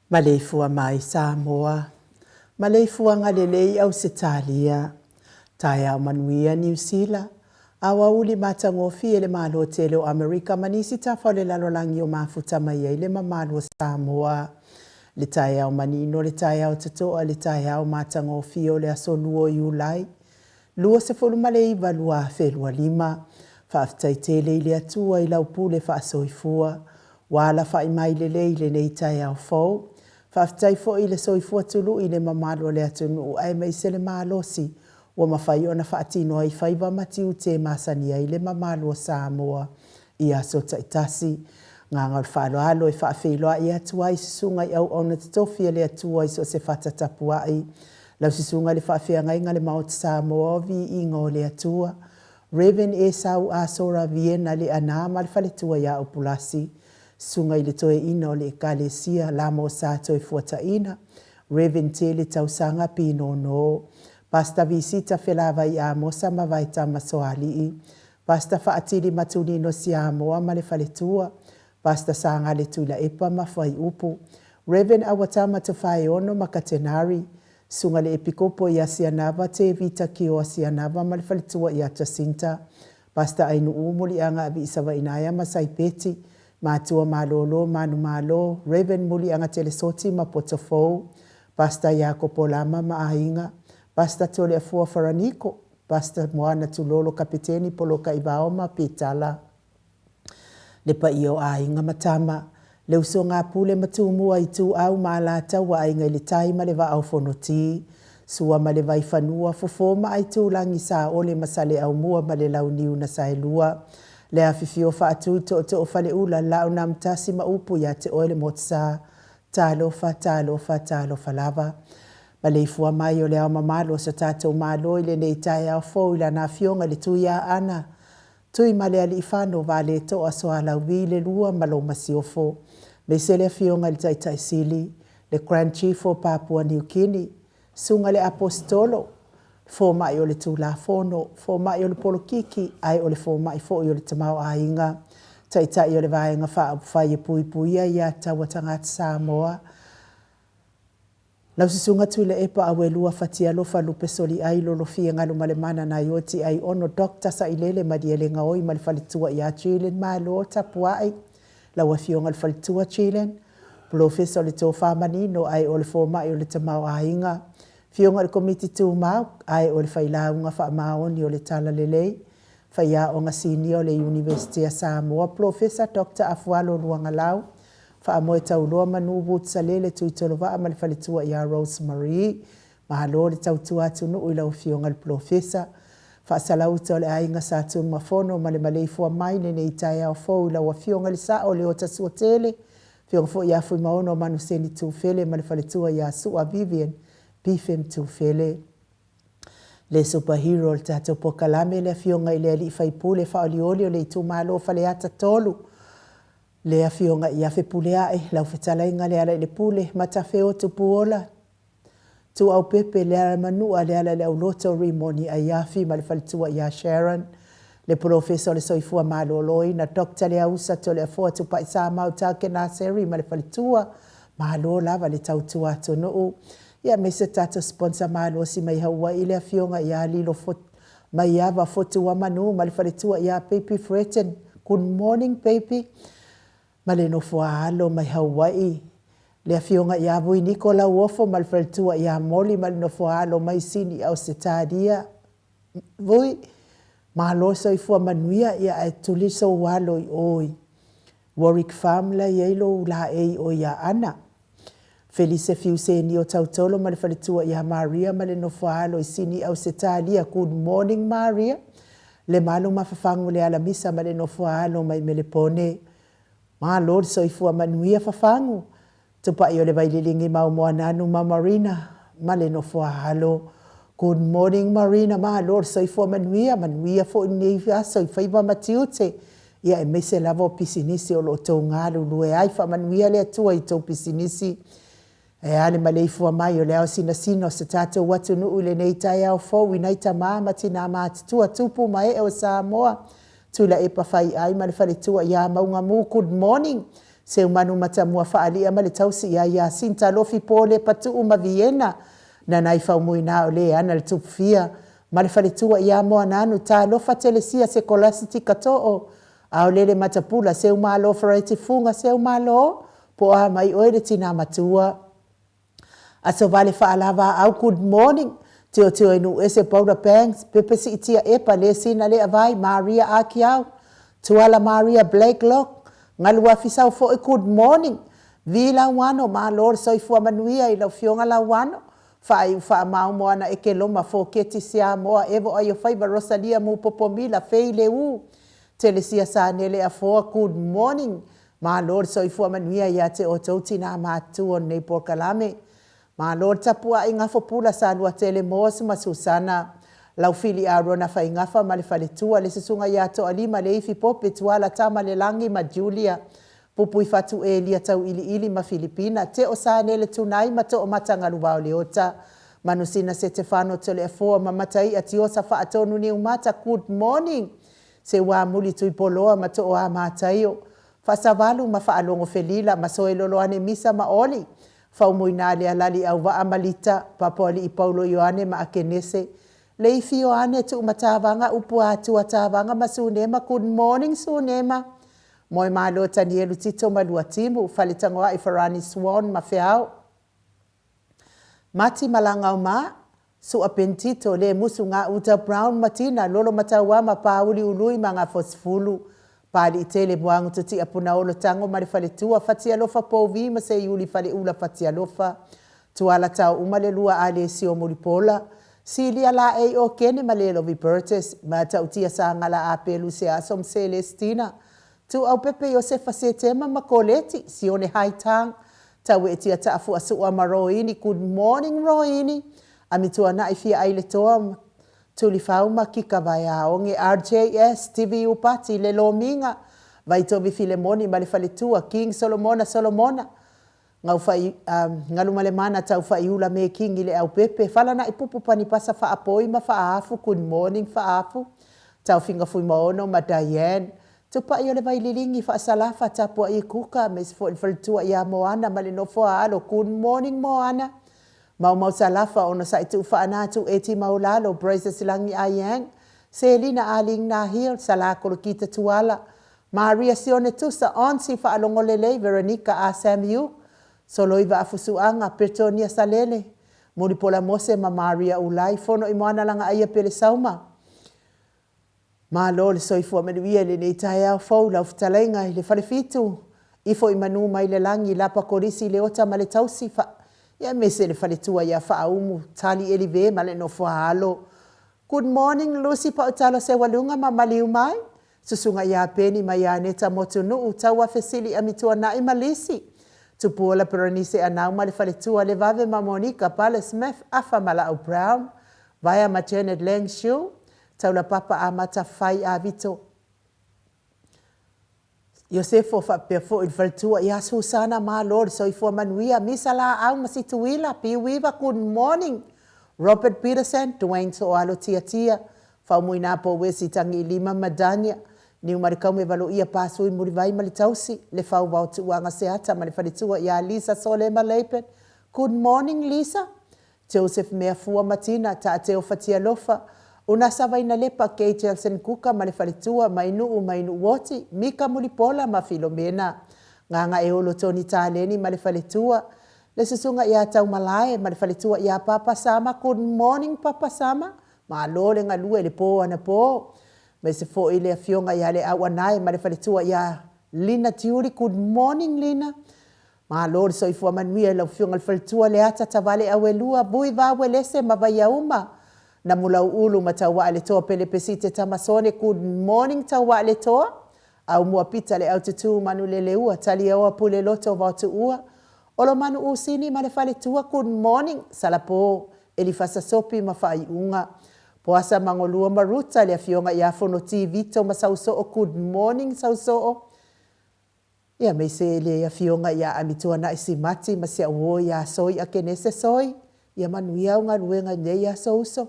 Maleifua mai Samoa, maleifuaga lelei Ausetalia, taeao manuia Niu Sila, aoauli matagofie le Malo tele o Amerika ma nisi tafa o le lalolagi o mafuta mai ai le mamalu o Samoa. Le taeao manino, le taeao totoa, le taeao matagofie o le aso 2 o Iulai, 29, 2025. Faafetai tele i le Atua i lau pule faasoifua, ua alafai mai lelei i lenei taeao fou. Faafetai foi i le soifua tului i le mamalu o le atunuu aemaise le malosi ua mafai ona faatino ai faiva ma tiute e masani ai le mamalu o Samoa i aso taitasi. Agaga o le faaaloalo e faafeiloai atu ai i susuga i auauna totofi a le Atua i so o se fata tapuai, lau susuga i le faafeagaiga le Maota Samoa o Viiga o le Atua, Rev. Esau Asora Viena Leaana ma le faletua ia Upulasi, Susuga i le Toeaina o le Ekalesia Lamo Sa Toefuataina, Rev. Tele Tausaga Pinono, Pastor Visita Felavai Amosa ma Vaetama Soalii, Pastor Faatili Matulino Siamoa ma le faletua, Pastor Sagale Tuilaepa ma Fuaiupu, Rev. Auatama Tofaeono ma Katenari, Susuga le Epikopo ia Sianava Tevita Kioa Sianava ma le faletua ia Jacinta, Pastor Ainuu Muliaga Aviisavainaea ma Saipeti, Matua Malolo Manumalo, Rev. Muliaga Telesoti ma Potofou, Pastor Iakopo Lama ma Aiga, Pastor Toleafua Faraniko, Pastor Moana Tulolo Kapeteni Polokaivao ma Petala. Le paia o aiga ma tama, le usoga a Pule ma Tumua, Ituau ma Alataua, Aiga i le Tai ma le Vaa o Fonoti, Sua ma le Vaifanua, Fofo ma Aitulagi, Saole ma Saleaaumua ma le Launiu na Saelua, le afifio Faatui, Tootoo o Faleula, Laaunamtasi ma upu ia te oe le Motusa. Talofa, talofa, talofa lava. Maleifua mai o le ao mamalu o so tatou Malo i lenei taeao fou i Lana Afioga i le Tuiaana, Tuimalealiifano Vaaletoa Sualauvi le Lua ma lou Masiofo, aemaise le Afioga i le Taitai Sili, le Grand Chief o Papua Niu Kini, Susuga i le Aposetolo, le Fomai o le Tulafono, Fomai o le Polokiki, ae o le Fomai foi o le Tamaoaiga, Taitai o le Vaega Faaupufai e Puipuia ia Taua Tagata Samoa, Lau Susuga Tuilaepa Auelua Fatialofa Lupe Soliai Lolofie Galumalemana Naioti Aiono Doctor Sailele Malielegaoi ma le faletua ia Jillian Malo Tapuai, lau Afioga i le Faletua Jillian, Polofesa o le Tofa Manino ae o le Fomai o le Tamaoaiga, Afioga i le Komiti Tumau ae o le Failauga Faamaoni o le Talalelei, Faiaoga Sinia o le Iunivesite a Samoa, Polofesa Doctor Afualo Luagalau, Faamoe Tauloa Manu Woods Salele Tuitolovaa ma le faletua ia Rose Marie. Malo le tautua atunuu i lau Afioga i le Polofesa. Faasalauta o le aiga Sa Tunumafono ma le maleifua mai lenei taeao fou i lau Afioga i le Sao Leota Suatele, Afioga foi ia Fuimaono Manuseni Tufele ma le faletua ia Sua Vivian Bifem Tufele. Le super hero o le tatou polokalame le Afioga i le Alii Faipule Faaolioli o le Itumalo o Faleata 3, Le Afioga ia Fepuleai, lau fetalaiga Lealailepule, Matafeo Tupuola, Tuaupepe, Lealaimanua, Lealaileauloto, Rimoni Aiafi ma le faletua ia Sharon, le Polofesa o le Soifua Maloloina, Doctor Leausa Toleafoa Tupaisamau Takenaseri ma le faletua, malo lava le tautua atunuu. Ia aemaise tatou sponsor malosi mai Hawaii le Afioga ia Lilo Maiava Fotuamanu ma le faletua ia Baby Fretton, good morning baby, ma le nofoaalo mai Hawaii, le afioga ia Vui Niko Lauofo ma le faletua ia Molly ma le nofoaalo mai Sini Ausetalia. Vui, malo soifua manuia, ia ae tuli sou alo i o i Warwick Farm la e i ai lou laei o ia Ana. Felise Fiuseni o Tautolo ma le faletua ia Maria ma le nofoaalo i Sini Ausetalia Good morning Maria Lemalu Mafafagu Lealamisa ma le nofoaalo mai Melepone Malo le soifua manuia Fafagu Tupai o le Vaililigi Maumoananu ma Marina ma le nofoaalo Good morning Marina malo le soifua manuia manuia foi lenei aso i faiva ma tiute Ia aemaise lava o pisinisi o lo o outou galulue ai. Faamanuia le Atua i tou pisinisi. Ae a le maleifua mai o le ao sinasina o se tatou atunuu i lenei taeao fou i nai tama ma tina matutua, tupu ma ee o Samoa. Tuilaepa Faiai ma le faletua ia Maugamu, good morning. Seumanu Matamua Faalia ma le tausi ia Iasinta Lofi Pole Patuu ma Viena Nanai Faumuina o le ana le Tupufia ma le faletua ia Moananu Talofa Telesia Sekolasitika Too Aolele Matapula Seumalo Fereti Fuga Seumalo Po a mai oe le tina matua Aso Vale Faalavaau Good morning Tiotio e Nuuese Paula Banks Pepe Siitia Epa Lesina Leavai Maria Akiau Tuala Maria Blakelock Galuafi Saufo'i Good morning Vi Lauano Malo le soifua manuia i lau Afioga Lauano Faaiu Faamau Moana Ekeloma Foketi Siamoa Evo Aiofaiva Rosalia Mupopo Mila Fei Leu Telesia Sanele Afoa Good morning Malo le soifua manuia ia te outou tinā matutua o lenei polokalame. Malo le tapuai Gafopula Saluatele Moss ma Susana Laufili Arona Faigafa ma le faletua, le susuga ia Toalima Leifi Pope Tuala Tamalelagi ma Julia Pupuifatu Elia Tauiliili ma Filipina Teo Sanele Tunai ma Toomata Galuvao Leota Manusina Setefano Toleafoa ma Mataia Tiosa Faatonu Niumata Good morning Seuamuli Tuipoloa ma Tooa Mataio, Faasavalu ma Faalogo Felila ma Soeloloane Misa ma Oli, Faumuina Lealali Auvaa ma Lita, Papoalii Paulo Ioane ma Akenese, Leifi Ioane Tuumatavaga Upuatua Tavaga ma Sunema Good morning Sunema Moemalo Tanielu Tito ma Luatimu, Faletagoai Farani Swan ma Feao, Mati Malagau ma Sua Pentito, Le Musu Gauta Brown ma Tina, Lolo Mataua ma Pauli Ului ma Gafosifulu, Paaliitele Moagu Totia Punaolo Tago ma le Faletua, Fatialofa Pouvi ma Seiuli Faleula Fatialofa, Tuala Tao Uma le Lua Alesio Mulipola, Silia Laei Okene ma Lelovi Burgess, Matautia Sagala Apelu Seaso ma Celestina, Tuuaupepe Iosefa Setema ma Koleti, Sione Haitang, Tauetia Taafuasua ma Roini, Good morning Roini, Amituanai Fia Ailetoa, Tulifau ma Kika Vaeaoge, RJS, TV Upati, Le Lomiga, Vaitovi Filemoni ma le Faletua, King Solomona Solomona, Gaufai, Galumalemana Taufaiula me Kingi Leaupepe, Falanaʻi Pupu Panipasa Faapoi ma Faaafu, Good morning Faafu, Taofiga Fuimaono ma Diane, Tupai o le Vaililigi, Faasalafa, Tapuaʻi Kuka, aemaise foi le faletua ia Moana ma le nofo a alo, Good morning Moana, Maumau Salafa, Onosai Tuufaana, Tuueti Maulalo, Praises Lagi Ayang, Selina Aling Nahil, Sala Kolokita Tuala, Maria Sione Tusa, Aunty Faalogo Lelei, Veronica A Sam Yu, Soloiva Afusuaga, Petonia Salele, Mulipola Mose ma Maria Ulai, Fono i Moana Lagaaia Pele Sauma. Malo le soifua manuia i lenei taeao fou lau fetalaiga i le Falefitu, ifo i manu mai le lagi, lapa kolisi le ota ma le tausi, fa, ia aemaise le faletua ia Faaumu, Tali Elive ma le nofo a alo. Good morning Lucy Pautalo Seualuga ma maliu mai, Susuga ia Peni ma ia Aneta Motunuu, Tauafe Sili Amituanai ma Lisi, Tupuola Peronise Anau ma le faletua Levave ma Monica, Pale Smith, Afa ma Laau Brown, Vaea ma Janet Lang Shiu, Taulapapa Amata Fai a Vito Iosefo faapea foi le faletua ia Susana Malo le soifua manuia Misa Laau ma Situila Piuiva Good morning Robert Peterson Dwayne Soalo Tiatia Faumuina Pouesi Tagiilima ma Dania Niumalikaume Valoia Pasui Mulivai ma le tausi Le Fauvao Tuuaga Seata ma le faletua ia Lisa Solema Leipen Good morning Lisa Joseph Meafua Matina, Taateo Fatialofa, Unasa Vainalepa, Kay Jelson Kuka ma le faletua, Mainuu Mainuuoti, Mika Mulipola ma Filomena Gagaeolo Tony Taleni ma le faletua, le susuga ia Taumalae ma le faletua ia Papa Sama, Good morning Papa Sama, malo le galue i le po anapo. Aemaise foi le afioga ia Leauanae ma le faletua ia Lina Tiuli, Good morning Lina. Malo le soifua manuia i lau Afioga i le Faletua Leata Tavale Auelua, Vui Va Uelese ma Vaiauma, Namulauulu ma Tauaaletoa Pele Pesite Tamasone, Good morning Tauaaletoa, Aumua Pita Le Aututu Manuleleua, Taliaoa Puleloto Vaotuua, Olomanu Usini ma le Faletua, Good morning Salapo, Elifasa Sopi ma Faaiuga, Poasa Magolua ma Ruta, le Afioga ia Fonoti Vito ma Sausoo, Good morning Sausoo, Ia aemaise le Afioga ia Amituana'i Simati ma si au uo ia Soi Akenese Soi, ia manuia au galuega i nei aso uso.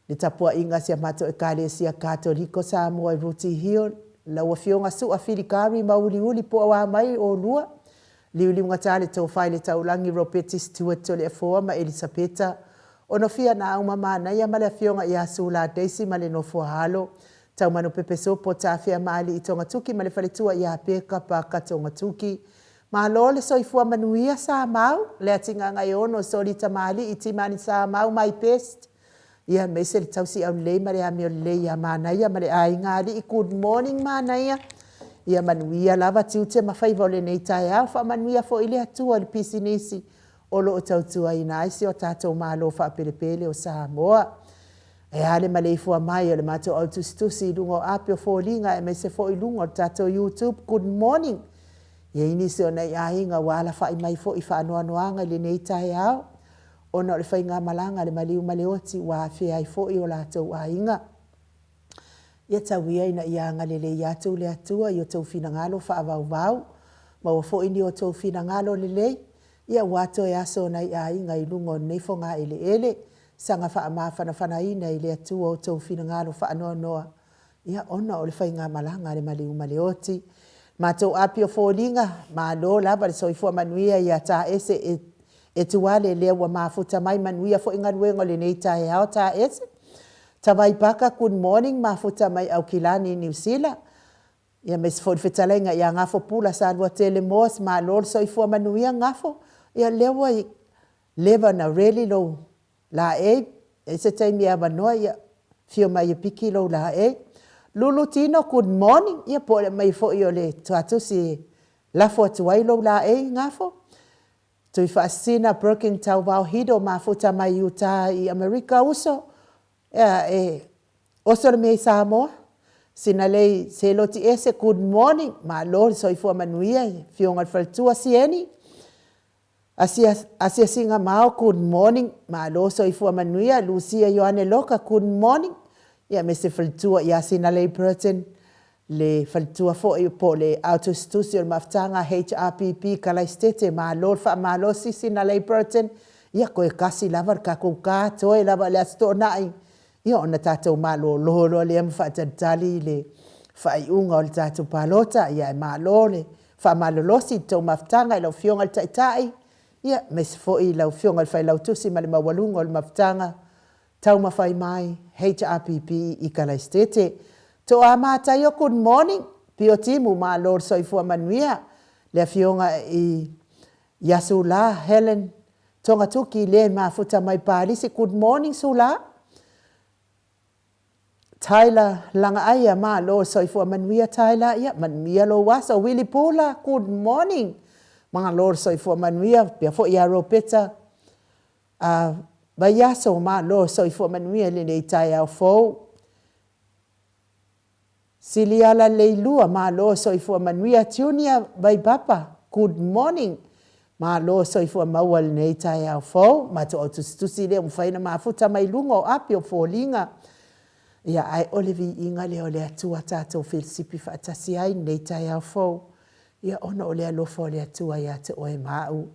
Le tapuaiga a si a matou Ekalesia Katoliko Samoa i Rooty Hill, Lau Afioga Su'a Filikari ma Uliuli po o a mai oulua. Liuliugata le Tofa i le Taulagi Ropeti Stewart Toleafoa ma Elisapeta Onofia Naauma Manaia ma le Afioga ia Sula Daisy ma le nofo a alo. Taumanu Pepesopo Tafea Maalii Togatuki ma le faletua ia Peka Paka Togatuki. Malo le soifua manuia Samau, Leatigagaeono Soli Tamalii Timani Samau my best. Ia aemaise le tausi aulelei ma le amio lelei ia Manaia ma le aiga alii. Good morning Manaia. Ia manuia lava tiute ma faiva o lenei taeao. Faamanuia foi le Atua i le pisinisi o lo o tautuaina ai si o tatou Malo faapelepele o Samoa. Ae a le maleifua mai o le matou au tusitusi i luga o ape o foliga aemaise foi i luga o le tatou YouTube. Good morning. I ai nisi o nai aiga ua alafai mai foi i faanoanoaga i lenei taeao ona o le faigamalaga a le maliu ma le oti ua afea ai foi o latou aiga. Ia tau ia ina ia agalelei atu le Atua i o outou finagalo faavauvau, maua foi ni o outou finagalo lelei, ia aua toe aso o nai aiga i luga o lenei fogaeleele, saga faamafanafanaina i le Atua outou finagalo faanoanoa, ia ona o le faigamalaga a le maliu ma le oti. Matou api o foliga, malo lava le soifua manuia ia Taese e Etuale lea ua mafuta mai, manuia foi galuega o lenei taeao Taese. Tavai Paka, good morning, mafuta mai Aukilani, Niu Sila. Ia aemaise foi le fetalaiga ia Gafo Pula Saluatele Moss, malo le soifua manuia Gafo. Ia lea ua leva ona really lou laei, e i ai se taimi e avanoa ia afio mai e piki lou laei. Lulu Tino, good morning, ia po o le aumai foi o le tuatusi e lafo atu ai lou laei Gafo. Tuifaasisina Birkin Tauvao Hido mafuta mai Utah i Amerika uso, ea e oso le mea i Samoa. Sina lei seloti ese, good morning, malo le soifua manuia i afioga i le faletua Sieni. Asia, asiasiga mao, good morning, malo soifua manuia, Lucia Ioane Loka, good morning, ia aemaise faletua ia Sinalei Burton, le faletua foi po o le ao tusitusi o le mafutaga HRPP Kalaisitete, malo le faamalosi Sinalei Burton, ia toe tasi lava le tatou ta, toe lava o le Aso Toonai, ia ona tatou malolo loa lea ma faatalitali i le faaiuga o le tatou palota, ia ae malo le faamalolosi i le tou mafutaga i lau Afioga i le Taitai, ia aemaise foi lau Afioga i le Failautusi ma le maualuga o le mafutaga taumafai mai HRPP i Kalaisitete. Toa Mataio good morning, Pio Timu malo le soifua manuia, le Afioga i ia Sula Helen Togatuki le mafuta mai Palisi good morning Sula. Tyler Lagaaia malo soifua manuia Tyler ia manuia lou aso Willy Pula good morning malo le soifua manuia pea foi ia Ropeta a vaiaso malo soifua manuia i lenei taeao fou Siliala Leilua malo soifua manuia Junior Vaipapa good morning malo soifua maua lenei taeao fou matou au tusitusi lea ua mafai ona mafuta mai luga o api o foliga ia ae o le viiga lea o le Atua tatou felesipi faatasi ai lenei taeao fou ia ona o le alofa o le Atua ia te oe ma au.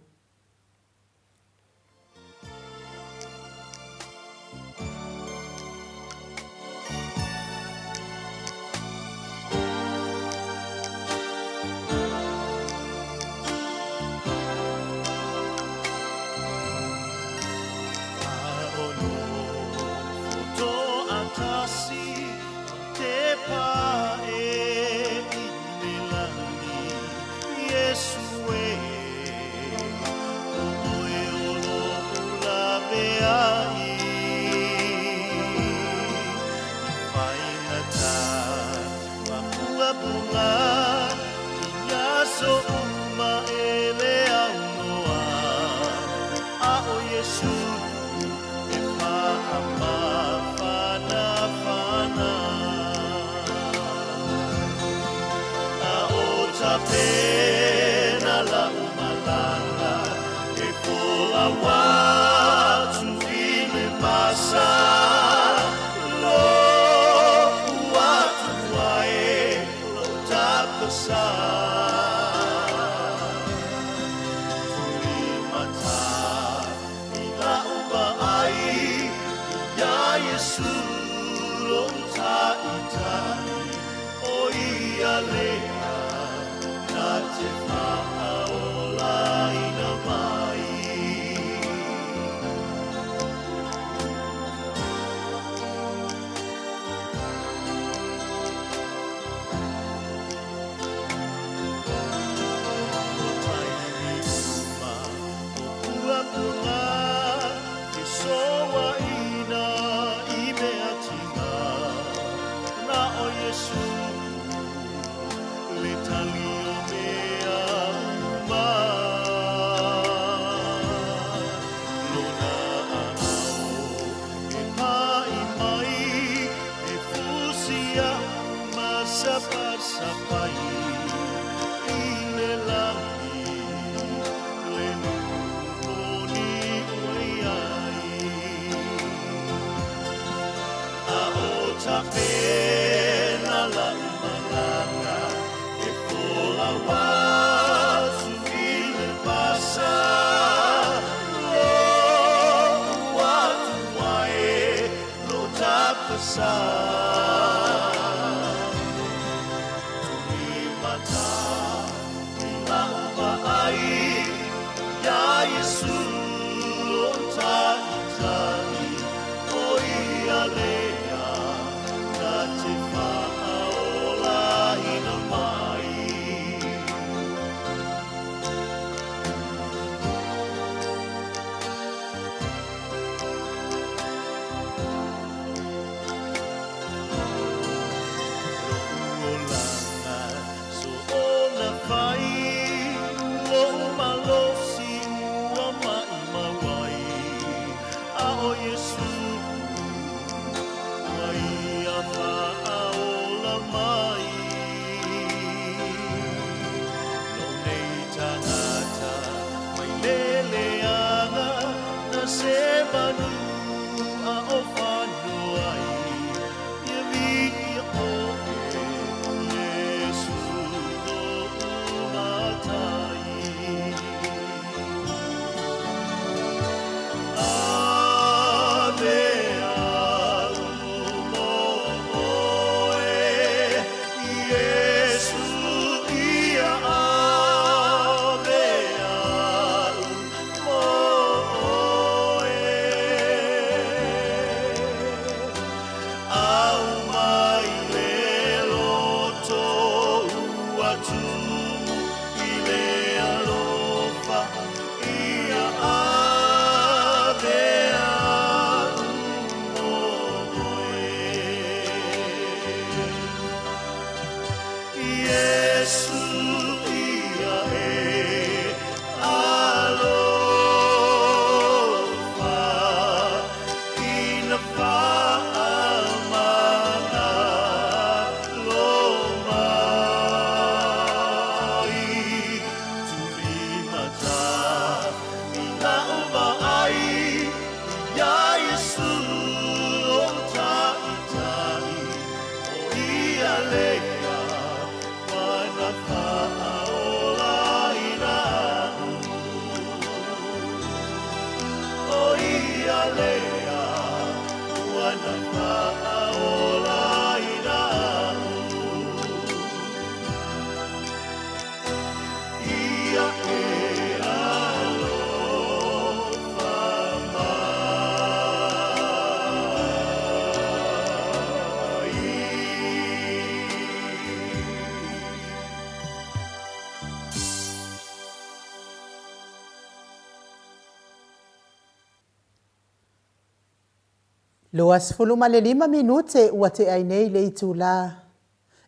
25 minute ua tea ai nei le itula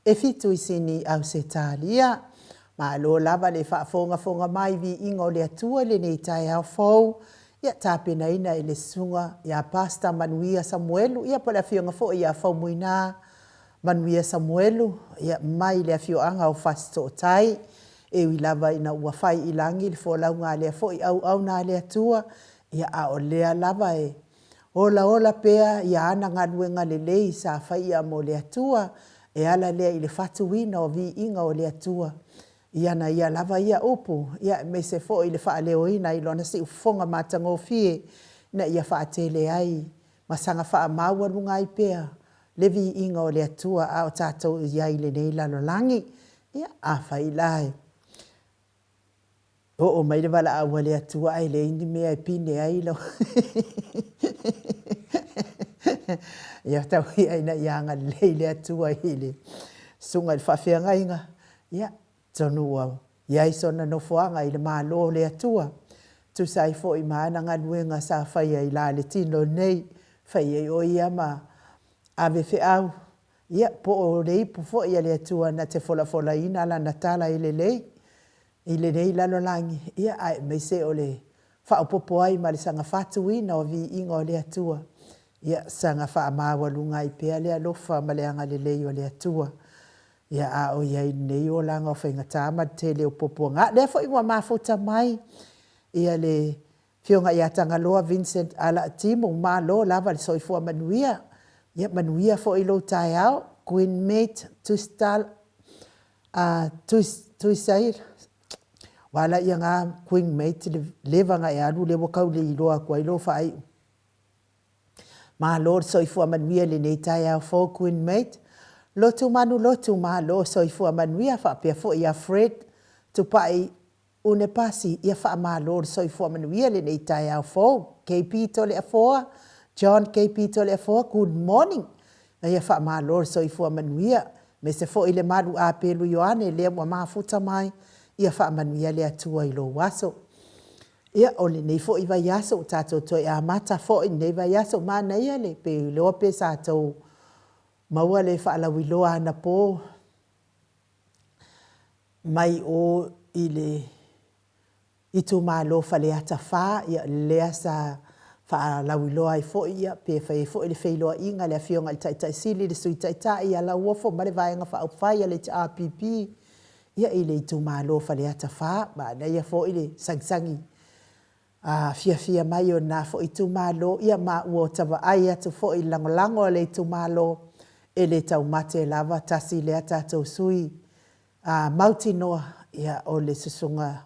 e fitu i Sini, Ausetalia. Malo lava le faafogafoga mai viiga o le Atua i lenei taeao fou, ia tapenaina e le Susuga ia Pastor Manuia Samuelu, ia po o le Afioga foi ia Faumuina Manuia Samuelu, ia mai le afioaga o Fasitootai. E ui lava ina ua fai i lagi le folauga a lea foi auauna a le Atua, ia a o lea lava e olaola pea ia ana galuega lelei sa faia mo le Atua, e ala lea i le fatuina o viiga o le Atua i ana ia lava ia upu, ia aemaise foi le faaleoina i Lona siufofoga matagofie, ina ia faatele ai ma saga faamaualuga ai pea le viiga o le Atua a o tatou i ai i lenei lalolagi. Ia, afai la e oo mai le valaau a le Atua ae leai ni mea e pine ai lau Ia tau ia ina ia agalelei le Atua i le susuga i le faafeagaiga, ia, atonu ua i ai sona nofoaga i le Malo o le Atua, e tusa ai foi ma ana galuega sa faia i la le tino nei, fai ai o ia ma ave feau, ia, po o le ipu foi a le Atua na te folafolaina lana tala e lelei i lenei lalolagi, ia, aemaise o le faaopoopo ai ma le saga fatuina o viiga o le Atua, ia saga faamaualuga ai pea le alofa ma le agalelei o le Atua. Ia, a o i ai i lenei olaga o faigata ma le tele o puapuaga. A o lea foi ua mafuta mai ia le Afioga ia Tagaloa Vincent Alaaitimu, malo lava le soifua manuia. Ia manuia foi lou taeao. Queen Mate Tusitala, Tuisaira, ua ala ia nga Queen Mate le leva na e alu lea ua tau le iloa atu ai lou faaiu. Malo le soifua manuia i lenei taeao fou Queen Mate. Lotumanu Lotumalo, soifua manuia faapea foi ia Fred Tupai Unepasi, ia faamalo le soifua manuia lenei taeao fou. KP Toleafoa, John KP Toleafoa, good morning. Ia faamalo le soifua manuia. Aemaise foi le malu a Pelu Ioane lea ua mafuta mai, ia faamanuia le Atua i lou aso. Ia, o lenei foi vaiaso ua tatou toe amata foi lenei vaiaso. Manaia le, pe iloa pe sa tou maua le faalauiloa anapo mai o i le itumalo Faleata 4, ia lea sa faalauiloa ai foi, ia pe fai ai foi le feiloaiga a le Afioga i le Taitai Sili, le Sui Taitai ia Lauofo ma le Vaega Faaupufai a le HRPP, ia i le itumalo Faleata 4. Manaia foi le sagisagi fiafia mai o lena foi itumalo, ia ma ua ota vaai atu foi i le lagolago a le itumalo, e le taumate lava, tasi lea tatou sui mautinoa, ia o le susuga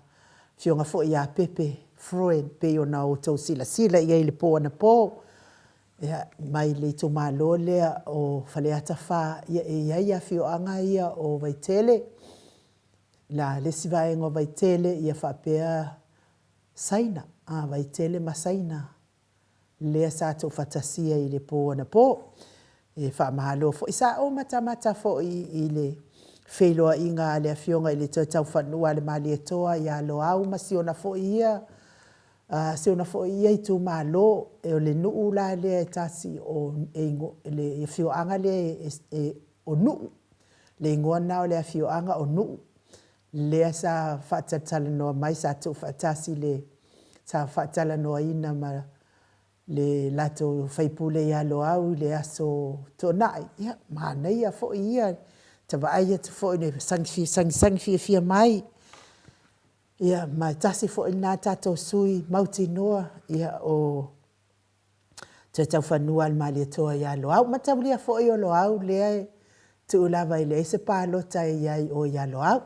Afioga foi ia Pepe Froy pei ona outou silasila i ai i le po anapo, ia, mai le itumalo lea o Faleata 4, ia e i ai afioaga ia o Vaitele, la le isi vaega o Vaitele, ia faapea Saina, a, Vaitele ma Saina, lea sa tuufatasia i le po anapo. E faamalo foi. Sa ou matamata foi i le feiloaiga a le Afioga i le Toetaufanua a le Malietoa ia Loau ma si ona foi ia, si ona foi ia itumalo. O le nuu la lea e tasi, o le afioaga lea o Nuu, le igoa lena o le afioaga o Nuu, lea sa faatalatalanoa mai, sa tuufaatasi le, sa faatalanoaina ma le latou sui usufono ia Loau i le aso Toonai, ia, manaia foi ia, ta vaai atu foi i le sagisagi fiafia mai, ia, ma e tasi foi lena tatou sui usufono mautinoa, ia, o Toetaufanua a le Malietoa ia Loau. Mataulia foi o Loau lea e tuu lava e leai se palota e i ai i o ia Loau.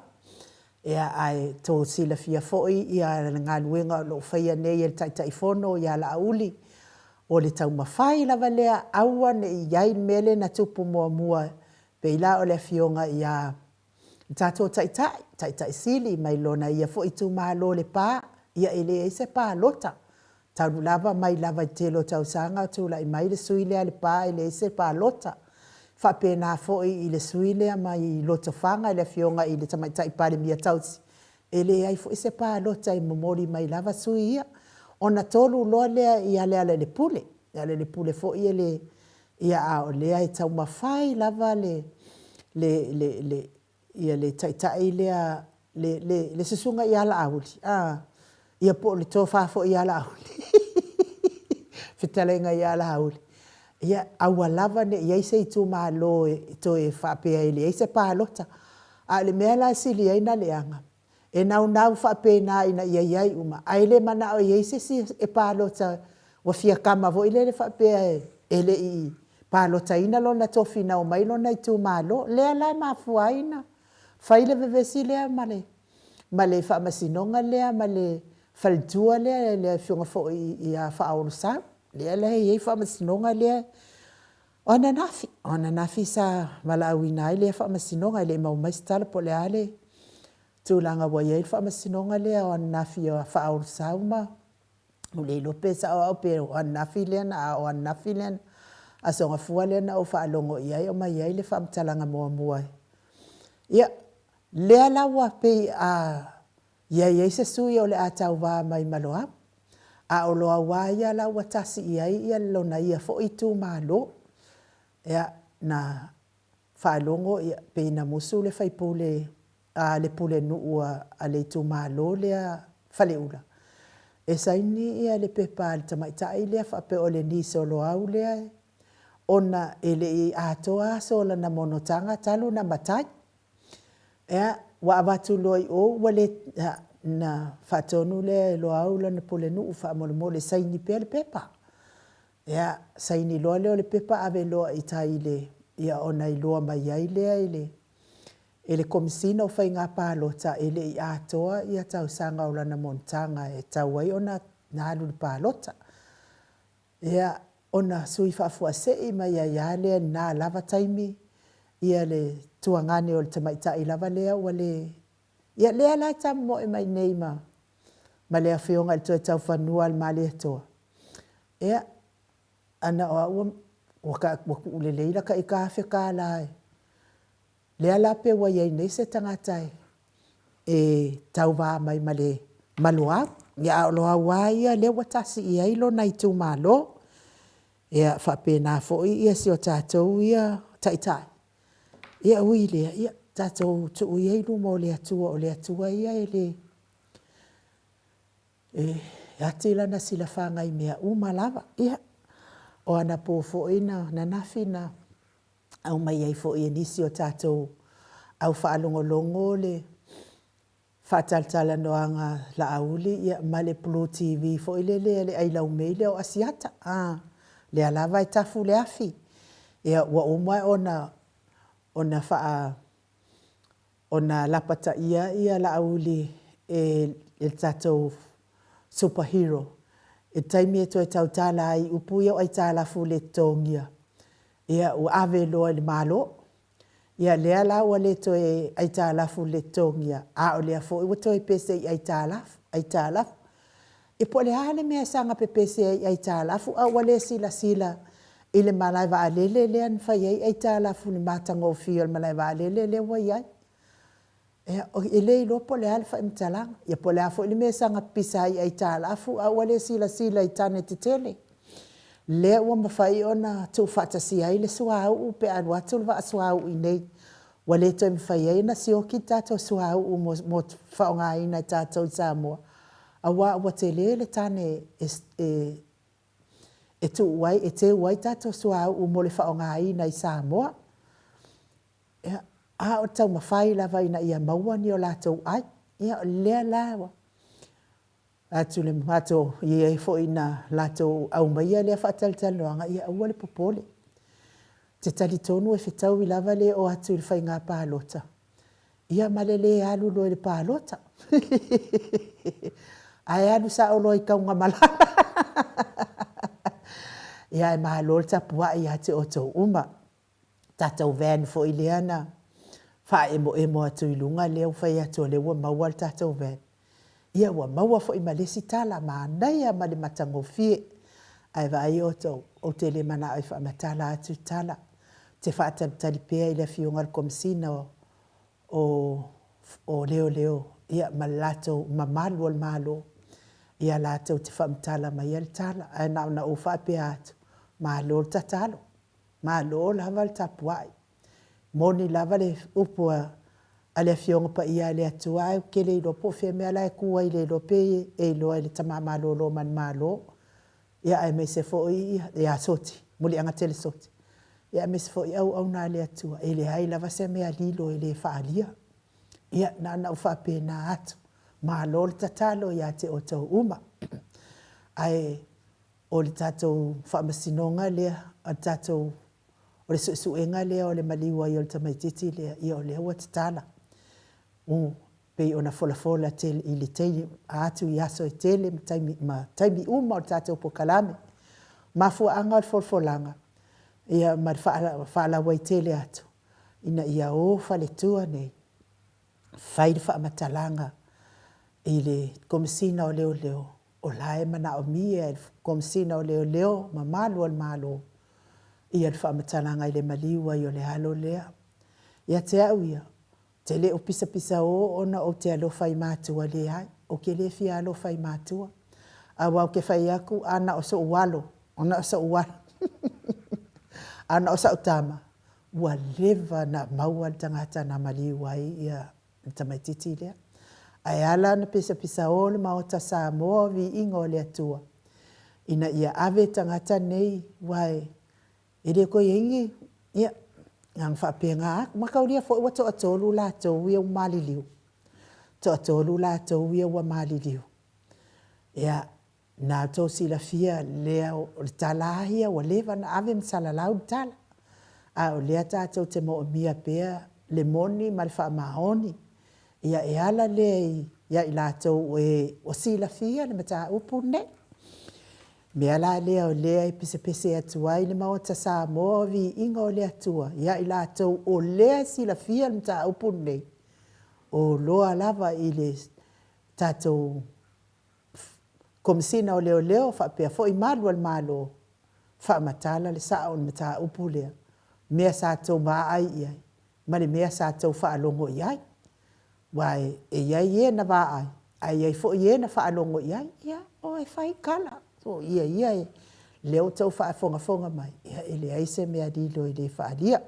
Ia, ae tou silafia foi le galuega o lo o faia nei e le Taitaifono ia Laauli, o le taumafai lava lea, aua ne i i ai le mea lea na tupu muamua, pei la o le afioga ia le tatou Taitai, Taitai Sili mai lona ia foi itumalo o Lepa, ia e leai se palota, talu lava mai lava i le tele o tausaga o tulai mai le sui usufono lea a Lepa e leai se palota. E faapena foi i le sui usufono lea mai Lotofaga le Afioga i le Tamaitai Palemia tausi, e leai foi se palota e momoli mai lava sui ia. Ona tolu loa lea ia Lealailepule, Lealailepule foi e le, ia a o lea e taumafai lava le taitai lea, le susuga ia Laauli, ia po o le tofa foi ia Laauli, fetalaiga ia Laauli, ia aua lava ne i i ai se itumalo e toe faapea e leai se palota. A o le mea la e sili ai ona leaga, e naunau faapena ina ia i ai uma, ae le manao e i ai se isi e palota ua fia kama foi lele faapea e le i palotaina lona tofi na omai lona itumalo. Lea la e mafua ai ona fai le vevesi lea ma le faamasinoga lea ma le faletua lea, le afioga foi ia Faaolosau, lea la e i ai faamasinoga lea. O ananafi, o ananafi sa valaauina ai lea faamasinoga, e le i maua mai se tala po o le a le tulaga ua i ai le faamasinoga lea o ananafi ia Faaolosau ma ua le iloa pe sao au pe o ananafi lea na, a o ananafi lea na, Aso Gafua lea na ou faalogo i ai o aumai ai le faamatalaga muamua. Ia, lea la ua pei a i ai se sui o le a tauva mai ma Loau, a o Loau lava ia la ua tasi i ai lona ia foi itumalo. Ia, na faalogo pei na musu le sui usufono, le pulenuu a le itumalo lea Faleula e saini le pepa a le tamaitai lea faapea o le niece o Loau lea ona e le i atoa aso o lana monotaga talu ona matai. Ia, ua avatu loa i o ua le, na faatonu lea e Loau lana pulenuu faamolemole saini pea le pepa. Ia, saini loa lea o le pepa ave loa i tai i le, ia ona iloa mai ai lea e le, e le Komesina o Faiga Palota e le i atoa ia tausaga o lana monotaga e tatau ai ona alu i le palota. Ia, ona sui faafuasei mai ai lava lea i lena lava taimi. Ia le tuagane o le tamaitai lava lea ua le, ia lea la e tamomoe mai nei ma ma le afioga i le Toetaufanua a le Malietoa, ia, ana o au ua ua tuu lelei lata ita $1000 e, lea la pe ua i ai nei se tagata e tauva mai ma le ma Loau. Ia a o Loau lava ia lea ua tasi i ai lona itumalo. Ia faapena foi ia si o tatou ia Taitai, ia ui i lea, ia tatou tuu ia i luma o le Atua o le Atua ia e le e ati lana silafaga i mea uma lava. Ia, o anapo foi na ananafi na aumai ai foi e nisi o tatou au faalogologo le faatalatalanoaga a Laauli ma le Blue TV foi lele a le ailao mei lea o Asiata, a, lea lava e tafu le afi. Ia ua uma ona ona faa ona lapataia ia Laauli e le tatou Super Hero i le taimi e toe tautala ai i upu ia o aitalafu le totogia, ia ua ave loa i le Malo. Ia lea la ua le toe aitalafu le totogia, a o lea foi ua toe pese i aitalafu, aitalafu. Ia po o le a le mea e saga pepese ai i aitalafu a ua le silasila i le malae vaalele lea na fai ai aitalafu i le matagofie o le malae vaalele lea ua i ai. Ia, e le iloa po o le a le faamatalaga, ia po o le a foi le mea e saga pipisa ai i aitalafu a ua le silasila i tane tetele, lea ua mafai ona tuufaatasia ai le suauu pe a alu atu le vaa suauu i inei, ua le toe mafai ai ona sioki le tatou suauu mo le faaaogaina e tatou i Samoa, aua ua tele le tane e tuu ai, e teu ai tatou suauu mo le faaaogaina i Samoa. Ia, a o le taumafai lava ina ia maua ni o latou ai. Ia, o lea la ua atu le matou, e i ai foi ina latou aumaia lea faatalatalanoaga, ia aua le popole. Ou te talitonu e fetaui lava le oo atu i le faiga palota, ia ma le le alu loa i le palota, ae alu sao loa i Tanugamalaga. Ia ae malo le tapuai ia te outou uma. Tatou van foi lea na faaemoemo atu i luga lea ua fai atu o lea ua maua le tatou van. Ia ua maua foi ma le isi tala manaia ma le matagofie. Ae vaai outou, ou te le manao e faamatala atu tala, ou te faatalitali pea i le Afioga i le Komesina o Leoleo ma le latou mamalu o le Malo ia latou te faamatala maia le tala. Ae na ona ou faapea atu, malo le tatalo, malo lava le tapuai. E moni lava le upu a le Afioga Paia a le Atua ae ou te le iloa po o fea mea la e tu ai, le iloa pe e iloa e le Tama malolo manumalo, ia aemaise foi ia Soti, Muliagatele Soti, ia aemaise foi auauna a le Atua, e leai lava se mea lilo e le faaalia. Ia, na ona ou faapena atu, malo le tatalo ia te outou uma. Ae o le tatou faamasinoga lea, o le tatou, o le suesuega lea o le maliu ai o le tamaitiiti lea, ia o lea ua tatala. U, pei ona folafola tele i le taimi, atu i aso e tele ma taimi, ma taimi uma o le tatou polokalame. Mafuaaga o le folafolaga, ia ma le faalauaitele atu, ina ia o faletua nei, fai le faamatalaga i le Komesina o Leoleo, o la e manaomia e le Komesina o Leoleo ma Malu o le Malo ia le faamatalaga i le maliu ai o le alo lea. Ia te au ia, ou te le o pisapisao ona ou te alofa i matua, leai, ou te le fia alofa i matua. Aua ou te fai atu, a na o sou alo, na o sou alo, a na o sau tama, ua leva ona maua le tagata na maliu ai ia le tamaitiiti lea. Ae ala ona pisapisao le Maota Samoa, viiga o le Atua, ina ia ave tagata nei, aua e le toe i ai ni, ia, na ona faapena atu. Mataulia foi ua toatolu latou ia ua maliliu, toatolu latou ia ua maliliu. Ia, Na outou silafia lea o le tala lava ia ua leva ona ave ma salalau le tala, a o lea tatou te moomia pea le moni ma le faamaoni. Ia e ala lea ia i latou o e ua silafia le mataupu lenei. Mea la lea o lea e pesepese atu ai le Maota Samoa o Viiga o le Atua ia i latou o lea e silafia le mataupu lenei, o loa lava i le tatou Komesina o Leoleo faapea foi malu o le Malo, faamatala le sao o le mataupu lea, mea sa tou vaai i ai ma le mea sa tou faalogo i ai. Aua e i ai e na vaai, ae i ai foi e na faalogo i ai. Ia, o e fai tala, soia ia o lea ua outou faafogafoga mai, ia e leai se mea lilo e le faaalia.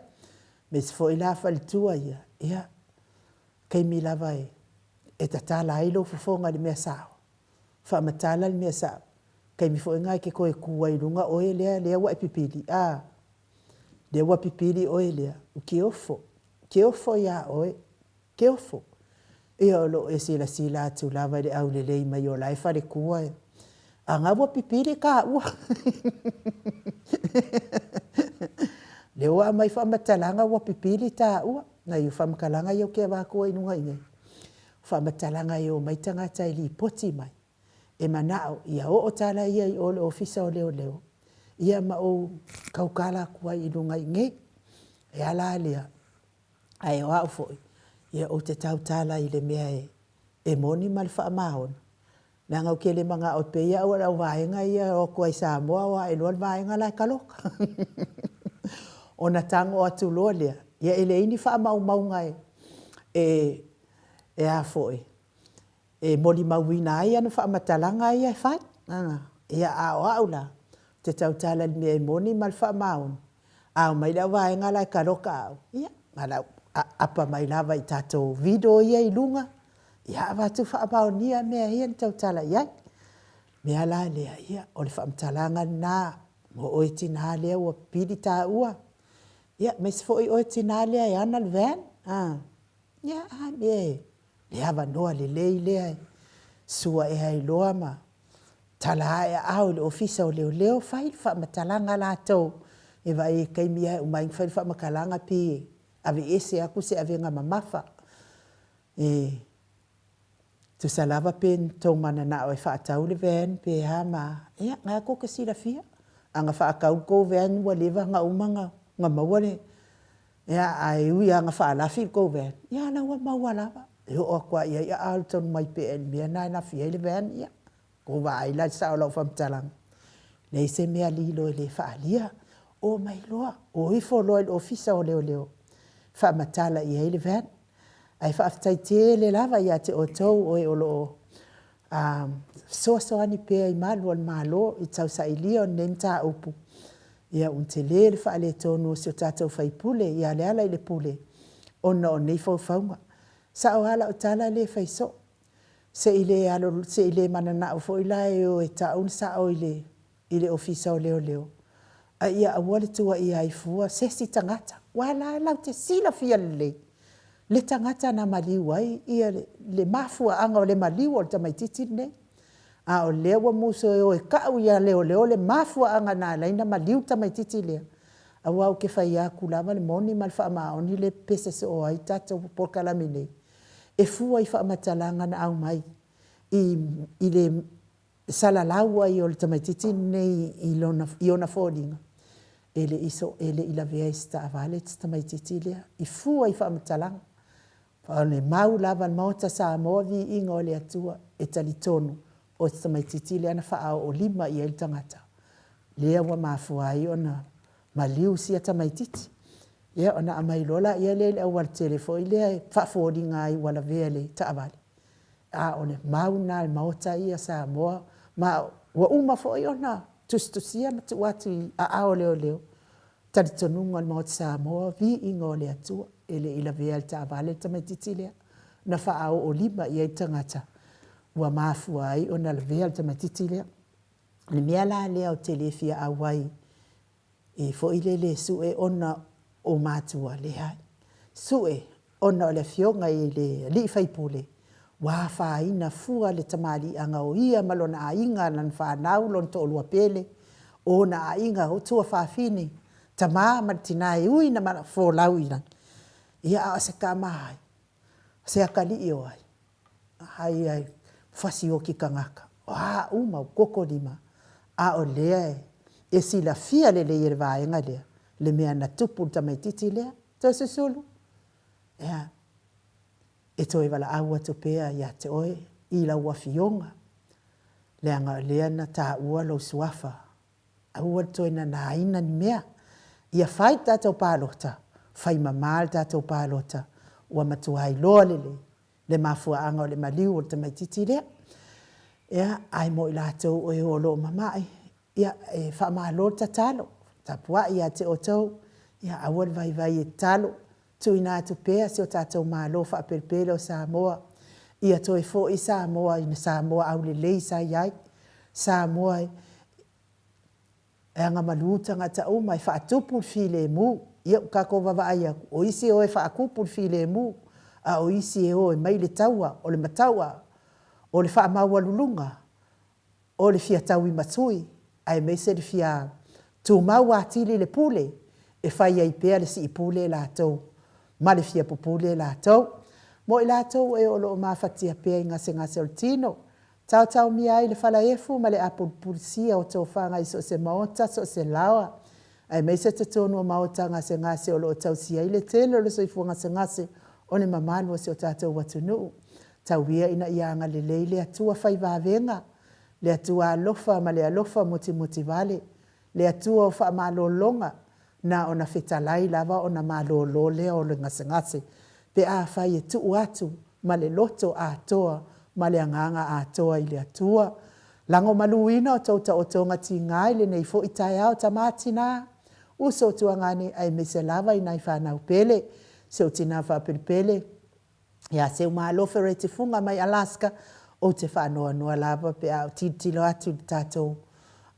Aemaise foi la faletua ia, ia, o taimi lava e tatala ai lou fofoga i le mea sao, faamatala le mea sao, taimi foi lena e te toe tu ai i luga oe lea, lea ua e pipili, a, lea ua pipili oe lea, ou te ofo, ou te ofo ia oe, ou te ofo. Ia o lo o e silasila atu lava i le aulelei mai o la e faletua e, a o lena ua pipili taua. Lea ua aumai faamatalaga ua pipili taua. Nai o faamatalaga ia ou te avatua i luga i nei, o faamatalaga e omai tagata e lipoti mai, e manao ia oo tala ia i o i le Ofisa o Leoleo, ia ma ou tautala atu ai i luga i inei. E a la lea, ae o au foi, ia ou te tautala i le mea e moni ma le faamaoni, leaga ou te le manao e pei au o le auvaega ia e o atu lava i Samoa o ae loa le vaega la e taloka. Ona tago atu loa lea, ia e leai ni faamaumauga e a foi, e molimauina ai ana faamatalaga ia e fai. Ia, a o au la, ou te tautala i le mea e moni ma le faamaoni, a omai le auvaega la e taloka au, ia, na o le aapa mai lava i tatou video ia e i luga, ia avatu faamaonia mea ia na tautala i ai. O le mea la lea, ia, o le faamatalaga lena mo oe tina lea ua pipili taua, aemaise foi oe tina lea e ana le van, a, ia, a mea e le avanoa lelei lea e susu ae ai loa ma tala ae aao i le Ofisa o Leoleo, fai le faamatalaga latou e vaai i le taimi lava e uma ai ona fai le faamatalaga pei e aveese atu se avega mamafa. E tusa lava pe na tou mananao e faatau le van pe a ma a, ia o lena tou te silafia, a na faatau le tou van ua leva ona uma ona maua le… ae ui lava ina faalafi le tou van, ia a o la e ua maua lava. E oo atu lava i ai a alu tonu mai pea i le mea lena e lafi ai le van, ia ua tou vaai la i le sao o lau faamatalaga? E leai se mea lilo e le faaalia. Omai loa, o ifo loa i le Ofisa o Leoleo faamatala i ai le van. Ae faafetai tele lava ia te outou o e o lo o fesoasoani pea i malu o le Malo i le tausailia o lenei mataupu. Ia ua tele le faaletonu o si o tatou sui usufono ia Lealailepule ona o nei faufauga. E sao lava lau tala lea e fai soo, se i le mananao foi la e o e tau le sao i le Ofisa o Leoleo, a ia aua le tuuaia ai fua se isi tagata, aua o la e latou te silafia lelei le tagata na maliu ai le mafuaaga o le maliu o le tamaitiiti lenei. A o lea ua musu e o e tau ia leoleo le mafuaaga na ala ai ona maliu le tamaitiiti lea, aua ou te fai atu lava, o le moni ma le faamaoni lea e pepese soo ai tatou polokalame nei, e fua i faamatalaga na aumai i le salalau ai o le tamaitiiti lenei i ona foliga, e le i lavea i se taavale le tamaitiiti lea, e fua i faamatalaga. O le mau lava a le Maota Samoa, viiga o le Atua, e talitonu o le tamaitiiti lea na faaoolima i ai le tagata, lea ua mafua ai ona maliu sia tamaitiiti. Ia ona aumai loa lea i le aualatele foi lea e faafoliga ai ua lavea i le taavale, a o le mau lena a le Maota ia o Samoa, ma ua uma foi ona tusitusia ma tuu atu i aao o leoleo, talitonuga o le Maota Samoa, viiga o le Atua, e le i lavea i le taavale le tamaitiiti lea, na faaoolima i ai le tagata ua mafua ai ona lavea le tamaitiiti lea. O le mea la lea ou te le fia auai e foi lele e sue ona o matua, leai. Sue ona o le afioga i le alii faipule ua afaina fua le tamaliiaga o ia ma lona aiga, lana fanau, lona toalua pele, o ona aiga, o tuafafine, tama ma le tina e ui ina folau i lagi, ia a o se tama a ai? O se atalii o ai? Ai ai, fasioti tagata, o a uma, ua toto lima. A o lea e silafia lelei e le vaega lea le mea na tupu i le tamaitiiti lea. Toesusulu, Ea, e toe valaau atu pea ia te oe i lau afioga, leaga o lea na taua lou suafa, aua le toe nanaina ni mea. Ia fai le tatou palota, fai mama le tatou palota, ua matua iloa lelei le mafuaaga o le maliu o le tamaitiiti lea. Ia, ae mo i latou o e o lo o mama'i, ia, e faamalo le tatalo, tapuai ia te outou, ia aua le vaivai e tatalo, tuuina atu pea si o tatou Malo faapelepele o Samoa, ia toe foi Samoa i le Samoa aulelei sa i ai, Samoa e agamalu tagata uma, e faatupu le filemu. Ia ua tatou vaavaai atu, o isi e o e faatupu le filemu, a o isi e o e mai le taua, o le matau'a, o le faamaualuluga, o le fia tauimasui, aemaise le fia tumau atili le pule e fai ai pea le siipule latou ma le fia pupule latou. Mo i latou e o lo o mafatia pea i gasegase o le tino, taotaomia ai le falaefu ma le apulupulusia o tofaga i so o se maota, so o se laoa, aemaise totonu o maota gasegase o lo o tausia ai le tele o le soifua gasegase o le mamalu o si o tatou atunuu. Tau ia ina ia agalelei le Atua fai vavega, le Atua alofa ma le alofa mutimutivale, le Atua o faamalologa, na ona fetalai lava ona malolo lea o le gasegase pe afai e tuu atu ma le loto atoa ma le agaga atoa i le Atua. Lagomaluina outou taotoga tiga i lenei foi taeao, tama, tina, uso, tuagane aemaise lava i nai fanau pele, si ou tina faapelepele ia Seumalofe Retifuga mai Alaska, ou te faanoanoa lava pe a ou tilotilo atu i le tatou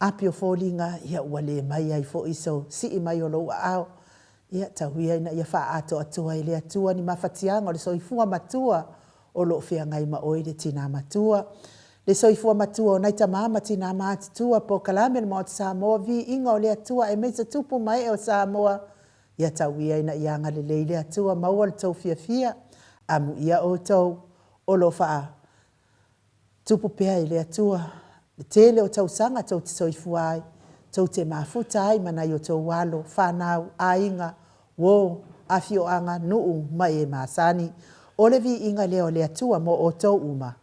api o foliga, ia ua le mai ai foi so sii mai o lou aao. Ia tau ia ina ia faaatoatoa e le Atua ni mafatiaga o le soifua matua o lo o feagai ma oe le tina matua. Le soifua matua o nai tama ma tina matutua, polokalame a le Maota Samoa, viiga o le Atua aemaise tupu ma ee o Samoa, ia tau ia ina ia agalelei le Atua, maua lo outou fiafia, amuia outou o lo o faa Tupu pea i le Atua le tele o tausaga tou te soifua ai, tou te mafuta ai ma nai o tou alo, fanau, aiga, uo, afioaga, nuu ma e masani. O le viiga lea o le Atua mo outou uma.